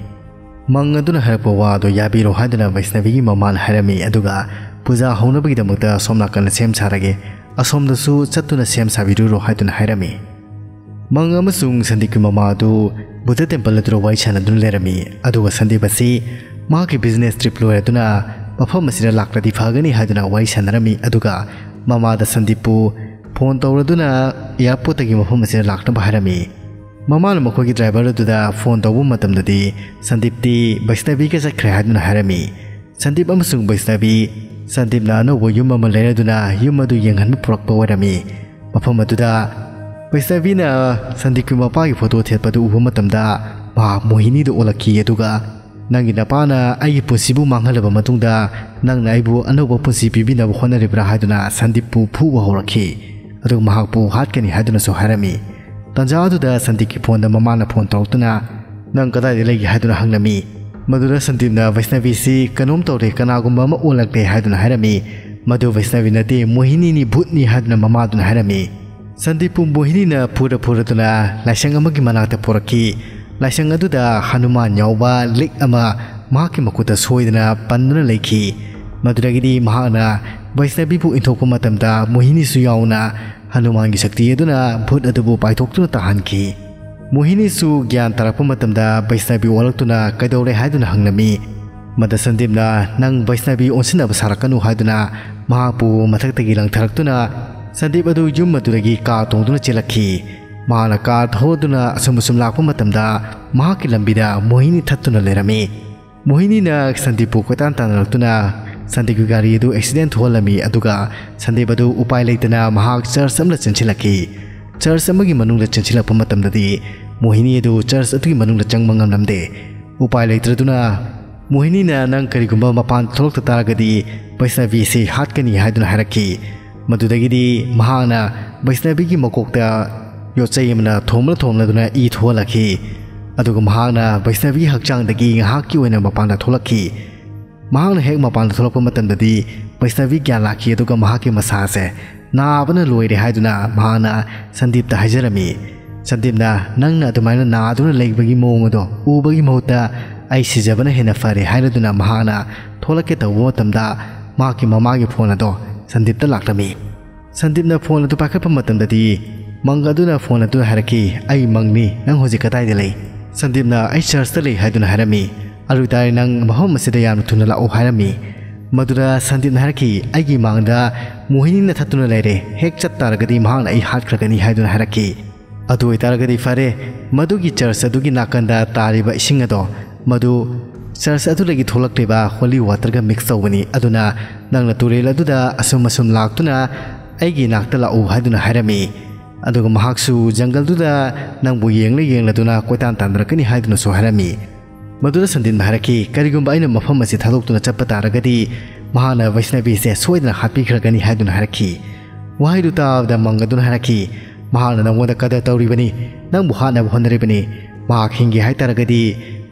ꯃꯪ ꯑꯗꯨꯅ ꯍꯥꯏꯔꯛꯄ ꯋꯥ ꯑꯗꯨ ꯌꯥꯕꯤꯔꯣ ꯍꯥꯏꯗꯨꯅ ꯕꯩꯁꯅꯕꯤꯒꯤ ꯃꯃꯥꯅ ꯍꯥꯏꯔꯝꯃꯤ, ꯑꯗꯨꯒ ꯄꯨꯖꯥ ꯍꯧꯅꯕꯒꯤꯗꯃꯛꯇ ꯑꯁꯣꯝ ꯅꯥꯀꯟꯗ ꯁꯦꯝ ꯁꯥꯔꯒꯦ, ꯑꯁꯣꯝꯗꯁꯨ ꯆꯠꯇꯨꯅ ꯁꯦꯝ ꯁꯥꯕꯤꯔꯨꯔꯣ ꯍꯥꯏꯗꯨꯅ ꯍꯥꯏꯔꯝꯃꯤ꯫ ꯃꯪ ꯑꯃꯁꯨꯡ ꯁꯟꯗꯤꯞꯀꯤ ꯃꯃꯥ ꯑꯗꯨ ꯕꯨꯙ ꯇꯦꯝꯄꯜ ꯑꯗꯨꯗ ꯋꯥꯔꯤ ꯁꯥꯟꯅꯗꯨꯅ ꯂꯩꯔꯝꯃꯤ, ꯑꯗꯨꯒ ꯁꯟꯗꯤꯞ ꯑꯁꯤ ꯃꯍꯥꯛꯀꯤ ꯕꯤꯖꯤꯅꯦꯁ ꯇ꯭ꯔꯤꯞ ꯂꯣꯏꯔꯗꯨꯅ ꯃꯐꯝ ꯑꯁꯤꯗ ꯂꯥꯛꯂꯗꯤ ꯐꯒꯅꯤ ꯍꯥꯏꯗꯨꯅ ꯋꯥꯔꯤ ꯁꯥꯟꯅꯔꯝꯃꯤ, ꯑꯗꯨꯒ ꯃꯃꯥꯗ ꯁꯟꯗꯤꯞꯄꯨ ꯐꯣꯟ ꯇꯧꯔꯗꯨꯅ ꯑꯦꯌꯥꯔꯄꯣꯔꯠꯇꯒꯤ ꯃꯐꯝ ꯑꯁꯤꯗ ꯂꯥꯛꯅꯕ ꯍꯥꯏꯔꯝꯃꯤ꯫ ꯃꯃꯥꯅ ꯃꯈꯣꯏꯒꯤ ꯗ꯭ꯔꯥꯏꯚꯔ ꯑꯗꯨꯗ ꯐꯣꯟ ꯇꯧꯕ ꯃꯇꯝꯗꯗꯤ ꯁꯟꯗꯤꯞꯇꯤ ꯕꯩꯁꯅꯕꯤꯒ ꯆꯠꯈ꯭ꯔꯦ ꯍꯥꯏꯗꯨꯅ ꯍꯥꯏꯔꯝꯃꯤ꯫ ꯁꯟꯗꯤꯞ ꯑꯃꯁꯨꯡ ꯕꯩꯁꯅꯕꯤ, ꯁꯟꯗꯤꯞꯅ ꯑꯅꯧꯕ ꯌꯨꯝ ꯑꯃ ꯂꯩꯔꯗꯨꯅ ꯌꯨꯝ ꯑꯗꯨ ꯌꯦꯡꯍꯟꯕ ꯄꯨꯔꯛꯄ ꯑꯣꯏꯔꯝꯃꯤ꯫ ꯃꯐꯝ ꯑꯗꯨꯗ ꯕꯩꯁꯅꯕꯤꯅ ꯁꯟꯗꯤꯞꯀꯤ ꯃꯄꯥꯒꯤ ꯐꯣꯇꯣ ꯊꯦꯠꯄꯗꯨ ꯎꯕ ꯃꯇꯝꯗ ꯃꯍꯥꯛ ꯃꯣꯍꯤꯅꯤꯗ ꯑꯣꯜꯂꯛꯈꯤ, ꯑꯗꯨꯒ "ꯅꯪꯒꯤ ꯅꯄꯥꯅ ꯑꯩꯒꯤ ꯄꯨꯟꯁꯤꯕꯨ ꯃꯥꯡꯍꯜꯂꯕ ꯃꯇꯨꯡꯗ ꯅꯪꯅ ꯑꯩꯕꯨ ꯑꯅꯧꯕ ꯄꯨꯟꯁꯤ ꯄꯤꯕꯤꯅꯕ ꯍꯣꯠꯅꯔꯤꯕ꯭ꯔꯥ?" ꯍꯥꯏꯗꯨꯅ ꯁꯟꯗꯤꯞꯄꯨ ꯐꯨꯕ ꯍꯧꯔꯛꯈꯤ, ꯑꯗꯨꯒ ꯃꯍꯥꯛꯄꯨ ꯍꯥꯠꯀꯅꯤ ꯍꯥꯏꯗꯨꯅꯁꯨ ꯍꯥꯏꯔꯝꯃꯤ꯫ ꯇꯥꯟꯖꯥ ꯑꯗꯨꯗ ꯁꯟꯗꯤꯞꯀꯤ ꯐꯣꯟꯗ ꯃꯃꯥꯅ ꯐꯣꯟ ꯇꯧꯔꯛꯇꯨꯅ, "ꯅꯪ ꯀꯗꯥꯏꯗ ꯂꯩꯒꯦ?" ꯍꯥꯏꯗꯨꯅ ꯍꯪꯂꯝꯃꯤ꯫ ꯃꯗꯨꯗ ꯁꯟꯗꯤꯞꯅ, "ꯕꯩꯁꯅꯕꯤꯁꯤ ꯀꯩꯅꯣꯝ ꯇꯧꯔꯦ, ꯀꯅꯥꯒꯨꯝꯕ ꯑꯃ ꯑꯣꯜꯂꯛꯂꯦ" ꯍꯥꯏꯗꯨꯅ ꯍꯥꯏꯔꯝꯃꯤ꯫ "ꯃꯗꯨ ꯕꯩꯁꯅꯕꯤ ꯅꯠꯇꯦ, ꯃꯣꯍꯤꯅꯤꯅꯤ, ꯚꯨꯠꯅꯤ" ꯍꯥꯏꯗꯨꯅ ꯃꯃꯥꯗꯨꯅ ꯍꯥꯏꯔꯝꯃꯤ꯫ ꯁꯟꯗꯤꯞꯄꯨ ꯃꯣꯍꯤꯅꯤꯅ ꯐꯨꯔ ꯐꯨꯔꯗꯨꯅ ꯂꯥꯏꯁꯪ ꯑꯃꯒꯤ ꯃꯅꯥꯛꯇ ꯄꯨꯔꯛꯈꯤ꯫ ꯂꯥꯏꯁꯪ ꯑꯗꯨꯗ ꯍꯅꯨꯃꯥꯟ ꯌꯥꯎꯕ ꯂꯤꯛ ꯑꯃ ꯃꯍꯥꯛꯀꯤ ꯃꯈꯨꯠꯇ ꯁꯣꯏꯗꯅ ꯄꯟꯗꯨꯅ ꯂꯩꯈꯤ꯫ ꯃꯗꯨꯗꯒꯤꯗꯤ ꯃꯍꯥꯛꯅ ꯕꯩꯁꯅꯕꯤꯕꯨ ꯏꯟꯊꯣꯛꯄ ꯃꯇꯝꯗ ꯃꯣꯍꯤꯅꯤꯁꯨ ꯌꯥꯎꯅ ꯍꯅꯨꯃꯥꯟꯒꯤ ꯁꯛꯇꯤ ꯑꯗꯨꯅ ꯚꯨꯠ ꯑꯗꯨꯕꯨ ꯄꯥꯏꯊꯣꯛꯇꯨꯅ ꯇꯥꯍꯟꯈꯤ꯫ ꯃꯣꯍꯤꯅꯤꯁꯨ ꯒ꯭ꯌꯥꯟ ꯇꯥꯔꯛꯄ ꯃꯇꯝꯗ ꯕꯩꯁꯅꯕꯤ ꯑꯣꯜꯂꯛꯇꯨꯅ ꯀꯩꯗꯧꯔꯦ ꯍꯥꯏꯗꯨꯅ ꯍꯪꯂꯝꯃꯤ꯫ ꯃꯗ ꯁꯟꯗꯤꯞꯅ, "ꯅꯪ ꯕꯩꯁꯅꯕꯤ ꯑꯣꯟꯁꯤꯟꯅꯕ ꯁꯥꯔꯛꯀꯅꯨ" ꯍꯥꯏꯗꯨꯅ ꯃꯍꯥꯛꯄꯨ ꯃꯊꯛꯇꯒꯤ ꯂꯪꯊꯔꯛꯇꯨꯅ ꯁꯟꯗꯤꯞ ꯑꯗꯨ ꯌꯨꯝ ꯑꯗꯨꯗꯒꯤ ꯀꯥꯔ ꯇꯣꯡꯗꯨꯅ ꯆꯦꯜꯂꯛꯈꯤ꯫ ꯃꯍꯥꯛꯅ ꯀꯥꯔ ꯊꯧꯗꯨꯅ ꯑꯁꯨꯝ ꯑꯁꯨꯝ ꯂꯥꯛꯄ ꯃꯇꯝꯗ ꯃꯍꯥꯛꯀꯤ ꯂꯝꯕꯤꯗ ꯃꯣꯍꯤꯅꯤ ꯊꯠꯇꯨꯅ ꯂꯩꯔꯝꯃꯤ꯫ ꯃꯣꯍꯤꯅꯤꯅ ꯁꯟꯗꯤꯞꯄꯨ ꯀꯣꯏꯇꯥꯟ ꯇꯥꯟꯅꯔꯛꯇꯨꯅ ꯁꯟꯗꯤꯞꯀꯤ ꯒꯥꯔꯤ ꯑꯗꯨ ꯑꯦꯛꯁꯤꯗꯦꯟ ꯊꯣꯛꯍꯜꯂꯝꯃꯤ, ꯑꯗꯨꯒ ꯁꯟꯗꯤꯞ ꯑꯗꯨ ꯎꯄꯥꯏ ꯂꯩꯇꯅ ꯃꯍꯥꯛ ꯆꯔꯆ ꯑꯃꯗ ꯆꯦꯟꯁꯤꯜꯂꯛꯈꯤ꯫ ꯆꯔꯆ ꯑꯃꯒꯤ ꯃꯅꯨꯡꯗ ꯆꯦꯟꯁꯤꯜꯂꯛꯄ ꯃꯇꯝꯗꯗꯤ ꯃꯣꯍꯤꯅꯤ ꯑꯗꯨ ꯆꯔꯆ ꯑꯗꯨꯒꯤ ꯃꯅꯨꯡꯗ ꯆꯪꯕ ꯉꯝꯂꯝꯗꯦ꯫ ꯎꯄꯥꯏ ꯂꯩꯇ꯭ꯔꯗꯨꯅ ꯃꯣꯍꯤꯅꯤꯅ, "ꯅꯪ ꯀꯔꯤꯒꯨꯝꯕ ꯃꯄꯥꯟ ꯊꯣꯛꯂꯛꯇ ꯇꯥꯔꯒꯗꯤ ꯕꯩꯁꯅꯕꯤꯁꯤ ꯍꯥꯠꯀꯅꯤ" ꯍꯥꯏꯗꯨꯅ ꯍꯥꯏꯔꯛꯈꯤ꯫ ꯃꯗꯨꯗꯒꯤꯗꯤ ꯃꯍꯥꯛꯅ ꯕꯩꯁꯅꯕꯤꯒꯤ ꯃꯀꯣꯛꯇ ꯌꯣꯠꯆꯩ ꯑꯃꯅ ꯊꯣꯝꯂ ꯊꯣꯝꯂꯗꯨꯅ ꯏ ꯊꯣꯛꯍꯜꯂꯛꯈꯤ꯫ ꯑꯗꯨꯒ ꯃꯍꯥꯛꯅ ꯕꯩꯁꯅꯕꯤꯒꯤ ꯍꯛꯆꯥꯡꯗꯒꯤ ꯉꯥꯏꯍꯥꯛꯀꯤ ꯑꯣꯏꯅ ꯃꯄꯥꯟꯗ ꯊꯣꯛꯂꯛꯈꯤ꯫ ꯃꯍꯥꯛꯅ ꯍꯦꯛ ꯃꯄꯥꯟꯗ ꯊꯣꯛꯂꯛꯄ ꯃꯇꯝꯗꯗꯤ ꯕꯩꯁꯅꯕꯤ ꯒ꯭ꯌꯥꯟ ꯂꯥꯛꯈꯤ, ꯑꯗꯨꯒ ꯃꯍꯥꯛꯀꯤ ꯃꯁꯥꯁꯦ ꯅꯥꯕꯅ ꯂꯣꯏꯔꯦ ꯍꯥꯏꯗꯨꯅ ꯃꯍꯥꯛꯅ ꯁꯟꯗꯤꯞꯇ ꯍꯥꯏꯖꯔꯝꯃꯤ꯫ ꯁꯟꯗꯤꯞꯅ, "ꯅꯪꯅ ꯑꯗꯨꯃꯥꯏꯅ ꯅꯥꯗꯨꯅ ꯂꯩꯕꯒꯤ ꯃꯑꯣꯡ ꯑꯗꯣ ꯎꯕꯒꯤ ꯃꯍꯨꯠꯇ ꯑꯩ ꯁꯤꯖꯕꯅ ꯍꯦꯟꯅ ꯐꯔꯦ" ꯍꯥꯏꯔꯗꯨꯅ ꯃꯍꯥꯛꯅ ꯊꯣꯛꯂꯛꯀꯦ ꯇꯧꯕ ꯃꯇꯝꯗ ꯃꯍꯥꯛꯀꯤ ꯃꯃꯥꯒꯤ ꯐꯣꯟ ꯑꯗꯣ ꯁꯟꯗꯤꯞꯇ ꯂꯥꯛꯂꯝꯃꯤ꯫ ꯁꯟꯗꯤꯞꯅ ꯐꯣꯟ ꯑꯗꯨ ꯄꯥꯏꯈꯠꯄ ꯃꯇꯝꯗꯗꯤ ꯃꯪ ꯑꯗꯨꯅ ꯐꯣꯟ ꯑꯗꯨꯗ ꯍꯥꯏꯔꯛꯈꯤ, "ꯑꯩ ꯃꯪꯅꯤ, ꯅꯪ ꯍꯧꯖꯤꯛ ꯀꯗꯥꯏꯗ ꯂꯩ?" ꯁꯟꯗꯤꯞꯅ, "ꯑꯩ ꯆꯔꯆꯇ ꯂꯩ" ꯍꯥꯏꯗꯨꯅ ꯍꯥꯏꯔꯝꯃꯤ꯫ "ꯑꯗꯨ ꯑꯣꯏꯇꯥꯔꯗꯤ ꯅꯪ ꯃꯐꯝ ꯑꯁꯤꯗ ꯌꯥꯝꯅ ꯊꯨꯅ ꯂꯥꯛꯎ" ꯍꯥꯏꯔꯝꯃꯤ꯫ ꯃꯗꯨꯗ ꯁꯟꯗꯤꯞꯅ ꯍꯥꯏꯔꯛꯈꯤ, "ꯑꯩꯒꯤ ꯃꯥꯡꯗ ꯃꯣꯍꯤꯅꯤꯅ ꯊꯠꯇꯨꯅ ꯂꯩꯔꯦ, ꯍꯦꯛ ꯆꯠ ꯇꯥꯔꯒꯗꯤ ꯃꯍꯥꯛꯅ ꯑꯩ ꯍꯥꯠꯈ꯭ꯔꯒꯅꯤ" ꯍꯥꯏꯗꯨꯅ ꯍꯥꯏꯔꯛꯈꯤ꯫ "ꯑꯗꯨ ꯑꯣꯏꯇꯥꯔꯒꯗꯤ ꯐꯔꯦ, ꯃꯗꯨꯒꯤ ꯆꯔꯆ ꯑꯗꯨꯒꯤ ꯅꯥꯀꯟꯗ ꯇꯥꯔꯤꯕ ꯏꯁꯤꯡ ꯑꯗꯣ ꯃꯗꯨ ꯆꯔꯆ ꯑꯗꯨꯗꯒꯤ ꯊꯣꯛꯂꯛꯂꯤꯕ ꯍꯣꯂꯤ ꯋꯥꯇꯔꯒ ꯃꯤꯛꯁ ꯇꯧꯕꯅꯤ, ꯑꯗꯨꯅ ꯅꯪꯅ ꯇꯨꯔꯦꯜ ꯑꯗꯨꯗ ꯑꯁꯨꯝ ꯑꯁꯨꯝ ꯂꯥꯛꯇꯨꯅ ꯑꯩꯒꯤ ꯅꯥꯛꯇ ꯂꯥꯛꯎ" ꯍꯥꯏꯗꯨꯅ ꯍꯥꯏꯔꯝꯃꯤ꯫ "ꯑꯗꯨꯒ ꯃꯍꯥꯛꯁꯨ ꯖꯪꯒꯜꯗꯨꯗ ꯅꯪꯕꯨ ꯌꯦꯡꯂ ꯌꯦꯡꯂꯗꯨꯅ ꯀꯣꯏꯇꯥꯟ ꯇꯥꯟꯅꯔꯛꯀꯅꯤ" ꯍꯥꯏꯗꯨꯅꯁꯨ ꯍꯥꯏꯔꯝꯃꯤ꯫ ꯃꯗꯨꯗ ꯁꯟꯗꯤꯞꯅ ꯍꯥꯏꯔꯛꯈꯤ, "ꯀꯔꯤꯒꯨꯝꯕ ꯑꯩꯅ ꯃꯐꯝ ꯑꯁꯤ ꯊꯥꯗꯣꯛꯇꯨꯅ ꯆꯠꯄ ꯇꯥꯔꯒꯗꯤ ꯃꯍꯥꯛꯅ ꯕꯩꯁꯅꯕꯤꯁꯦ ꯁꯣꯏꯗꯅ ꯍꯥꯠꯄꯤꯈ꯭ꯔꯒꯅꯤ" ꯍꯥꯏꯗꯨꯅ ꯍꯥꯏꯔꯛꯈꯤ꯫ ꯋꯥꯍꯩꯗꯨ ꯇꯥꯕꯗ ꯃꯪ ꯑꯗꯨꯅ ꯍꯥꯏꯔꯛꯈꯤ, "ꯃꯍꯥꯛꯅ ꯅꯪꯉꯣꯟꯗ ꯀꯗꯔ ꯇꯧꯔꯤꯕꯅꯤ, ꯅꯪꯕꯨ ꯍꯥꯠꯅꯕ ꯍꯣꯠꯅꯔꯤꯕꯅꯤ꯫ ꯃꯍꯥꯛ ꯍꯤꯡꯒꯦ ꯍꯥꯏ ꯇꯥꯔꯒꯗꯤ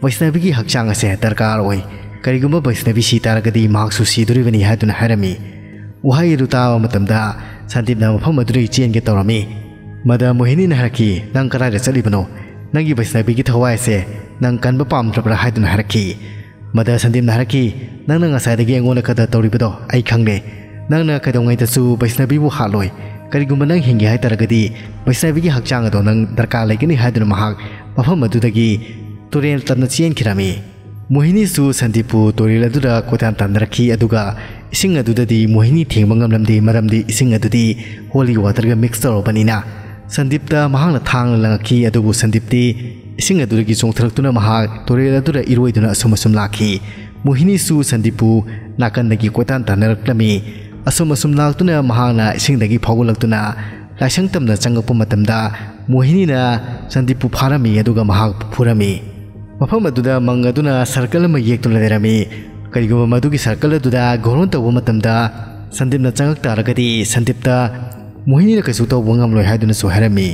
ꯕꯩꯁꯅꯕꯤꯒꯤ ꯍꯛꯆꯥꯡ ꯑꯁꯦ ꯗꯔꯀꯥꯔ ꯑꯣꯏ꯫ ꯀꯔꯤꯒꯨꯝꯕ ꯕꯩꯁꯅꯕꯤ ꯁꯤ ꯇꯥꯔꯒꯗꯤ ꯃꯍꯥꯛꯁꯨ ꯁꯤꯗꯣꯔꯤꯕꯅꯤ" ꯍꯥꯏꯗꯨꯅ ꯍꯥꯏꯔꯝꯃꯤ꯫ ꯋꯥꯍꯩ ꯑꯗꯨ ꯇꯥꯕ ꯃꯇꯝꯗ ꯁꯟꯗꯤꯞꯅ ꯃꯐꯝ ꯑꯗꯨꯗꯒꯤ ꯆꯦꯟꯒꯦ ꯇꯧꯔꯝꯃꯤ꯫ ꯃꯗ ꯃꯣꯍꯤꯅꯤꯅ ꯍꯥꯏꯔꯛꯈꯤ, "ꯅꯪ ꯀꯗꯥꯏꯗ ꯆꯠꯂꯤꯕꯅꯣ? "ꯅꯪꯒꯤ ꯕꯩꯁꯅꯕꯤꯒꯤ ꯊꯋꯥꯏ ꯑꯁꯦ ꯅꯪ ꯀꯟꯕ ꯄꯥꯝꯗ꯭ꯔꯕ꯭ꯔꯥ?" ꯍꯥꯏꯗꯨꯅ ꯍꯥꯏꯔꯛꯈꯤ꯫ ꯃꯗ ꯁꯟꯗꯤꯞꯅ ꯍꯥꯏꯔꯛꯈꯤ, "ꯅꯪꯅ ꯉꯁꯥꯏꯗꯒꯤ ꯑꯩꯉꯣꯟꯗ ꯈꯗ ꯇꯧꯔꯤꯕꯗꯣ ꯑꯩ ꯈꯪꯂꯦ꯫ ꯅꯪꯅ ꯀꯩꯗꯧꯉꯩꯗꯁꯨ ꯕꯩꯁꯅꯕꯤꯕꯨ ꯍꯥꯠꯂꯣꯏ꯫ ꯀꯔꯤꯒꯨꯝꯕ ꯅꯪ ꯍꯤꯡꯒꯦ ꯍꯥꯏ ꯇꯥꯔꯒꯗꯤ ꯕꯩꯁꯅꯕꯤꯒꯤ ꯍꯛꯆꯥꯡ ꯑꯗꯣ ꯅꯪ ꯗꯔꯀꯥꯔ ꯂꯩꯒꯅꯤ" ꯍꯥꯏꯗꯨꯅ ꯃꯍꯥꯛ ꯃꯐꯝ ꯑꯗꯨꯗꯒꯤ ꯇꯨꯔꯦꯜ ꯇꯝꯅ ꯆꯦꯟꯈꯤꯔꯝꯃꯤ꯫ ꯃꯣꯍꯤꯅꯤꯁꯨ ꯁꯟꯗꯤꯞꯄꯨ ꯇꯨꯔꯦꯜ ꯑꯗꯨꯗ ꯀꯣꯏꯇꯥꯟ ꯇꯥꯟꯅꯔꯛꯈꯤ, ꯑꯗꯨꯒ ꯏꯁꯤꯡ ꯑꯗꯨꯗꯗꯤ ꯃꯣꯍꯤꯅꯤ ꯊꯦꯡꯕ ꯉꯝꯂꯝꯗꯦ, ꯃꯔꯝꯗꯤ ꯏꯁꯤꯡ ꯑꯗꯨꯗꯤ holy waterꯒ mix ꯇꯧꯔꯕꯅꯤꯅ꯫ ꯁꯟꯗꯤꯞꯇ ꯃꯍꯥꯛꯅ ꯊꯥꯡꯅ ꯂꯪꯉꯛꯈꯤ, ꯑꯗꯨꯕꯨ ꯁꯟꯗꯤꯞꯇꯤ ꯏꯁꯤꯡ ꯑꯗꯨꯗꯒꯤ ꯆꯣꯡꯊꯔꯛꯇꯨꯅ ꯃꯍꯥꯛ ꯇꯨꯔꯦꯜ ꯑꯗꯨꯗ ꯏꯔꯣꯏꯗꯨꯅ ꯑꯁꯨꯝ ꯑꯁꯨꯝ ꯂꯥꯛꯈꯤ꯫ ꯃꯣꯍꯤꯅꯤꯁꯨ ꯁꯟꯗꯤꯞꯄꯨ ꯅꯥꯀꯟꯗꯒꯤ ꯀꯣꯏꯇꯥꯟ ꯇꯥꯟꯅꯔꯛꯂꯝꯃꯤ꯫ ꯑꯁꯨꯝ ꯑꯁꯨꯝ ꯂꯥꯛꯇꯨꯅ ꯃꯍꯥꯛꯅ ꯏꯁꯤꯡꯗꯒꯤ ꯐꯥꯎꯒꯠꯂꯛꯇꯨꯅ ꯂꯥꯏꯁꯪ ꯇꯝꯅ ꯆꯪꯉꯛꯄ ꯃꯇꯝꯗ ꯃꯣꯍꯤꯅꯤꯅ ꯁꯟꯗꯤꯞꯄꯨ ꯐꯥꯔꯝꯃꯤ, ꯑꯗꯨꯒ ꯃꯍꯥꯛꯄꯨ ꯐꯨꯔꯝꯃꯤ꯫ ꯃꯐꯝ ꯑꯗꯨꯗ ꯃꯪ ꯑꯗꯨꯅ circle ꯑꯃ ꯌꯦꯛꯇꯨꯅ ꯂꯩꯔꯝꯃꯤ꯫ ꯀꯔꯤꯒꯨꯝꯕ ꯃꯗꯨꯒꯤ circle ꯑꯗꯨꯗ ꯒꯣꯔꯣꯟ ꯇꯧꯕ ꯃꯇꯝꯗ ꯁꯟꯗꯤꯞꯅ ꯆꯪꯉꯛ ꯇꯥꯔꯒꯗꯤ ꯁꯟꯗꯤꯞꯇ ꯃꯣꯍꯤꯅꯤꯅ ꯀꯩꯁꯨ ꯇꯧꯕ ꯉꯝꯂꯣꯏ ꯍꯥꯏꯗꯨꯅꯁꯨ ꯍꯥꯏꯔꯝꯃꯤ꯫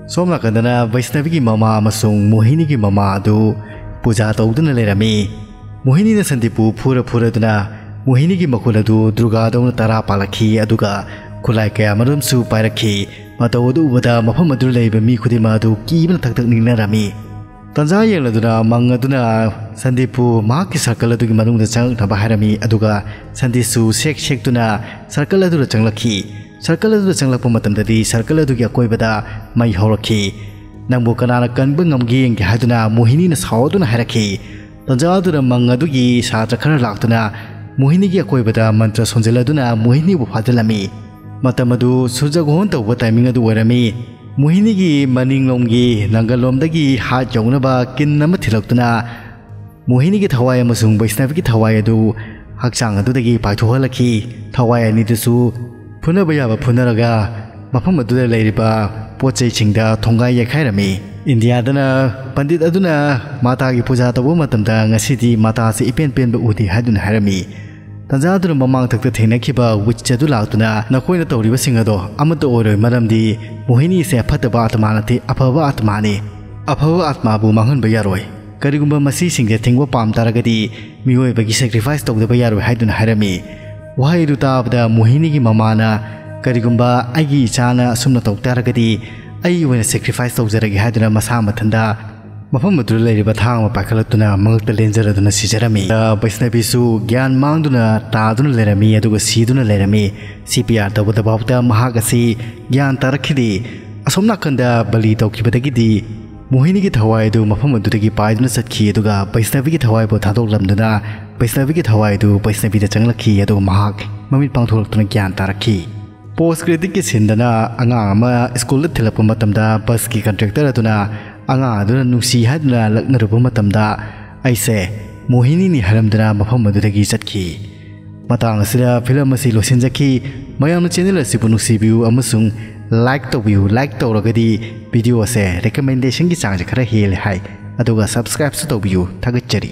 ꯁꯣꯝ ꯅꯥꯀꯟꯗꯅ ꯕꯩꯁꯅꯕꯤꯒꯤ ꯃꯃꯥ ꯑꯃꯁꯨꯡ ꯃꯣꯍꯤꯅꯤꯒꯤ ꯃꯃꯥ ꯑꯗꯨ ꯄꯨꯖꯥ ꯇꯧꯗꯨꯅ ꯂꯩꯔꯝꯃꯤ꯫ ꯃꯣꯍꯤꯅꯤꯅ ꯁꯟꯗꯤꯞꯄꯨ ꯐꯨꯔ ꯐꯨꯔꯗꯨꯅ ꯃꯣꯍꯤꯅꯤꯒꯤ ꯃꯈꯨꯠ ꯑꯗꯨ ꯗꯨꯔꯒꯥꯗꯧꯅ ꯇꯔꯥ ꯄꯥꯜꯂꯛꯈꯤ, ꯑꯗꯨꯒ ꯈꯨꯠꯂꯥꯏ ꯀꯌꯥ ꯃꯔꯨꯝꯁꯨ ꯄꯥꯏꯔꯛꯈꯤ꯫ ꯃꯇꯧ ꯑꯗꯨ ꯎꯕꯗ ꯃꯐꯝ ꯑꯗꯨꯗ ꯂꯩꯔꯤꯕ ꯃꯤ ꯈꯨꯗꯤꯡꯃꯛ ꯑꯗꯨ ꯀꯤꯕꯅ ꯊꯛ ꯊꯛ ꯅꯤꯛꯅꯔꯝꯃꯤ꯫ ꯇꯟꯖꯥ ꯌꯦꯡꯂꯗꯨꯅ ꯃꯪ ꯑꯗꯨꯅ ꯁꯟꯗꯤꯞꯄꯨ ꯃꯍꯥꯛꯀꯤ circle ꯑꯗꯨꯒꯤ ꯃꯅꯨꯡꯗ ꯆꯪꯂꯛꯅꯕ ꯍꯥꯏꯔꯝꯃꯤ, ꯑꯗꯨꯒ ꯁꯟꯗꯤꯞꯁꯨ ꯁꯦꯛ ꯁꯦꯛꯇꯨꯅ circle ꯑꯗꯨꯗ ꯆꯪꯂꯛꯈꯤ꯫ Circle ꯑꯗꯨꯗ ꯆꯪꯂꯛꯄ ꯃꯇꯝꯗꯗꯤ circle ꯑꯗꯨꯒꯤ ꯑꯀꯣꯏꯕꯗ ꯃꯩ ꯍꯧꯔꯛꯈꯤ꯫ "ꯅꯪꯕꯨ ꯀꯅꯥꯅ ꯀꯟꯕ ꯉꯝꯒꯦ ꯌꯦꯡꯒꯦ" ꯍꯥꯏꯗꯨꯅ ꯃꯣꯍꯤꯅꯤꯅ ꯁꯥꯎꯗꯨꯅ ꯍꯥꯏꯔꯛꯈꯤ꯫ ꯇꯟꯖꯥ ꯑꯗꯨꯗ ꯃꯪ ꯑꯗꯨꯒꯤ ꯁꯥꯇ꯭ꯔ ꯈꯔ ꯂꯥꯛꯇꯨꯅ ꯃꯣꯍꯤꯅꯤꯒꯤ ꯑꯀꯣꯏꯕꯗ ꯃꯟꯇ꯭ꯔ ꯁꯣꯟꯖꯤꯜꯂꯗꯨꯅ ꯃꯣꯍꯤꯅꯤꯕꯨ ꯐꯥꯖꯤꯜꯂꯝꯃꯤ꯫ ꯃꯇꯝ ꯑꯗꯨ ꯁꯨꯔꯖꯒ꯭ꯔꯍꯣꯟ ꯇꯧꯕ timing ꯑꯗꯨ ꯑꯣꯏꯔꯝꯃꯤ꯫ ꯃꯣꯍꯤꯅꯤꯒꯤ ꯃꯅꯤꯡꯂꯣꯝꯒꯤ ꯅꯪꯒꯜꯂꯣꯝꯗꯒꯤ ꯍꯥꯠ ꯌꯧꯅꯕ ꯀꯤꯟ ꯑꯃ ꯊꯤꯜꯂꯛꯇꯨꯅ ꯃꯣꯍꯤꯅꯤꯒꯤ ꯊꯋꯥꯏ ꯑꯃꯁꯨꯡ ꯕꯩꯁꯅꯕꯤꯒꯤ ꯊꯋꯥꯏ ꯑꯗꯨ ꯍꯛꯆꯥꯡ ꯑꯗꯨꯗꯒꯤ ꯄꯥꯏꯊꯣꯛꯍꯜꯂꯛꯈꯤ꯫ ꯊꯋꯥꯏ ꯑꯅꯤꯗꯨꯁꯨ ꯐꯨꯅꯕ ꯌꯥꯕ ꯐꯨꯅꯔꯒ ꯃꯐꯝ ꯑꯗꯨꯗ ꯂꯩꯔꯤꯕ ꯄꯣꯠ ꯆꯩꯁꯤꯡꯗ ꯊꯣꯡꯒꯥꯏ ꯌꯩꯈꯥꯏꯔꯝꯃꯤ꯫ ꯏꯟꯗꯤꯌꯥꯗꯅ ꯄꯟꯗꯤꯠ ꯑꯗꯨꯅ ꯃꯥꯇꯥꯒꯤ ꯄꯨꯖꯥ ꯇꯧꯕ ꯃꯇꯝꯗ ꯉꯁꯤꯗꯤ ꯃꯥꯇꯥꯁꯤ ꯏꯄꯦꯟ ꯄꯦꯟꯕ ꯎꯗꯦ ꯍꯥꯏꯗꯨꯅ ꯍꯥꯏꯔꯝꯃꯤ꯫ ꯇꯟꯖꯥ ꯑꯗꯨꯅ ꯃꯃꯥꯡꯊꯛꯇ ꯊꯦꯡꯅꯈꯤꯕ witch ꯑꯗꯨ ꯂꯥꯛꯇꯨꯅ, "ꯅꯈꯣꯏꯅ ꯇꯧꯔꯤꯕꯁꯤꯡ ꯑꯗꯣ ꯑꯃꯠꯇ ꯑꯣꯏꯔꯣꯏ, ꯃꯔꯝꯗꯤ ꯃꯣꯍꯤꯅꯤꯁꯦ ꯐꯠꯇꯕ ꯑꯥꯇꯃꯥ ꯅꯠꯇꯦ, ꯑꯐꯕ ꯑꯥꯇꯃꯥꯅꯤ꯫ ꯑꯐꯕ ꯑꯥꯇꯃꯥꯕꯨ ꯃꯥꯡꯍꯟꯕ ꯌꯥꯔꯣꯏ꯫ ꯀꯔꯤꯒꯨꯝꯕ ꯃꯁꯤꯁꯤꯡꯁꯦ ꯊꯤꯡꯕ ꯄꯥꯝ ꯇꯥꯔꯒꯗꯤ ꯃꯤꯑꯣꯏꯕꯒꯤ sacrifice ꯇꯧꯗꯕ ꯌꯥꯔꯣꯏ" ꯍꯥꯏꯗꯨꯅ ꯍꯥꯏꯔꯝꯃꯤ꯫ ꯋꯥꯍꯩ ꯑꯗꯨ ꯇꯥꯕꯗ ꯃꯣꯍꯤꯅꯤꯒꯤ ꯃꯃꯥꯅ, "ꯀꯔꯤꯒꯨꯝꯕ ꯑꯩꯒꯤ ꯏꯆꯥꯅ ꯑꯁꯨꯝꯅ ꯇꯧ ꯇꯥꯔꯒꯗꯤ "ꯑꯩ ꯑꯣꯏꯅ ꯁꯦꯀ꯭ꯔꯤꯐꯥꯏꯁ ꯇꯧꯖꯔꯒꯦ" ꯍꯥꯏꯗꯨꯅ ꯃꯁꯥ ꯃꯊꯟꯇ ꯃꯐꯝ ꯑꯗꯨꯗ ꯂꯩꯔꯤꯕ ꯊꯥꯡ ꯑꯃ ꯄꯥꯏꯈꯠꯂꯛꯇꯨꯅ ꯃꯉꯛꯇ ꯂꯦꯟꯖꯔꯗꯨꯅ ꯁꯤꯖꯔꯝꯃꯤ꯫ ꯕꯩꯁꯅꯕꯤꯁꯨ ꯒ꯭ꯌꯥꯟ ꯃꯥꯡꯗꯨꯅ ꯇꯥꯗꯨꯅ ꯂꯩꯔꯝꯃꯤ, ꯑꯗꯨꯒ ꯁꯤꯗꯨꯅ ꯂꯩꯔꯝꯃꯤ꯫ ꯁꯤ ꯄꯤ ꯑꯥꯔ ꯇꯧꯕꯗ ꯐꯥꯎꯗ ꯃꯍꯥꯛ ꯑꯁꯤ ꯒ꯭ꯌꯥꯟ ꯇꯥꯔꯛꯈꯤꯗꯦ꯫ ꯑꯁꯣꯝ ꯅꯥꯀꯟꯗ ꯕꯂꯤ ꯇꯧꯈꯤꯕꯗꯒꯤꯗꯤ ꯃꯣꯍꯤꯅꯤꯒꯤ ꯊꯋꯥꯏ ꯑꯗꯨ ꯃꯐꯝ ꯑꯗꯨꯗꯒꯤ ꯄꯥꯏꯗꯨꯅ ꯆꯠꯈꯤ, ꯑꯗꯨꯒ ꯕꯩꯁꯅꯕꯤꯒꯤ ꯊꯋꯥꯏꯕꯨ ꯊꯥꯗꯣꯛꯂꯝꯗꯨꯅ ꯕꯩꯁꯅꯕꯤꯒꯤ ꯊꯋꯥꯏ ꯑꯗꯨ ꯕꯩꯁꯅꯕꯤꯗ ꯆꯪꯂꯛꯈꯤ, ꯑꯗꯨꯒ ꯃꯍꯥꯛ ꯃꯃꯤꯠ ꯄꯥꯡꯊꯣꯛꯂꯛꯇꯨꯅ ꯒ꯭ꯌꯥꯟ ꯇꯥꯔꯛꯈꯤ꯫ ꯄꯣꯁ ꯀ꯭ꯔꯦꯗꯤꯠꯀꯤ ꯁꯤꯟꯗꯅ ꯑꯉꯥꯡ ꯑꯃ ꯁ꯭ꯀꯨꯜꯗ ꯊꯤꯜꯂꯛꯄ ꯃꯇꯝꯗ ꯕꯁꯀꯤ ꯀꯟꯇ꯭ꯔꯦꯛꯇꯔ ꯑꯗꯨꯅ ꯑꯉꯥꯡ ꯑꯗꯨꯅ ꯅꯨꯡꯁꯤ ꯍꯥꯏꯗꯨꯅ ꯂꯛꯅꯔꯨꯕ ꯃꯇꯝꯗ "ꯑꯩꯁꯦ ꯃꯣꯍꯤꯅꯤꯅꯤ" ꯍꯥꯏꯔꯝꯗꯨꯅ ꯃꯐꯝ ꯑꯗꯨꯗꯒꯤ ꯆꯠꯈꯤ꯫ ꯃꯇꯥꯡ ꯑꯁꯤꯗ ꯐꯤꯂꯝ ꯑꯁꯤ ꯂꯣꯏꯁꯤꯟꯖꯈꯤ꯫ ꯃꯌꯥꯝꯅ ꯆꯦꯅꯦꯜ ꯑꯁꯤꯕꯨ ꯅꯨꯡꯁꯤꯕꯤꯌꯨ ꯑꯃꯁꯨꯡ ꯂꯥꯏꯛ ꯇꯧꯕꯤꯌꯨ꯫ ꯂꯥꯏꯛ ꯇꯧꯔꯒꯗꯤ ꯚꯤꯗꯤꯑꯣ ꯑꯁꯦ ꯔꯤꯀꯃꯦꯟꯗꯦꯁꯟꯒꯤ ꯆꯥꯡꯁꯦ ꯈꯔ ꯍꯦꯜꯂꯦ ꯍꯥꯏ, ꯑꯗꯨꯒ ꯁꯕꯁꯀ꯭ꯔꯥꯏꯕꯁꯨ ꯇꯧꯕꯤꯌꯨ꯫ ꯊꯥꯒꯠꯆꯔꯤ꯫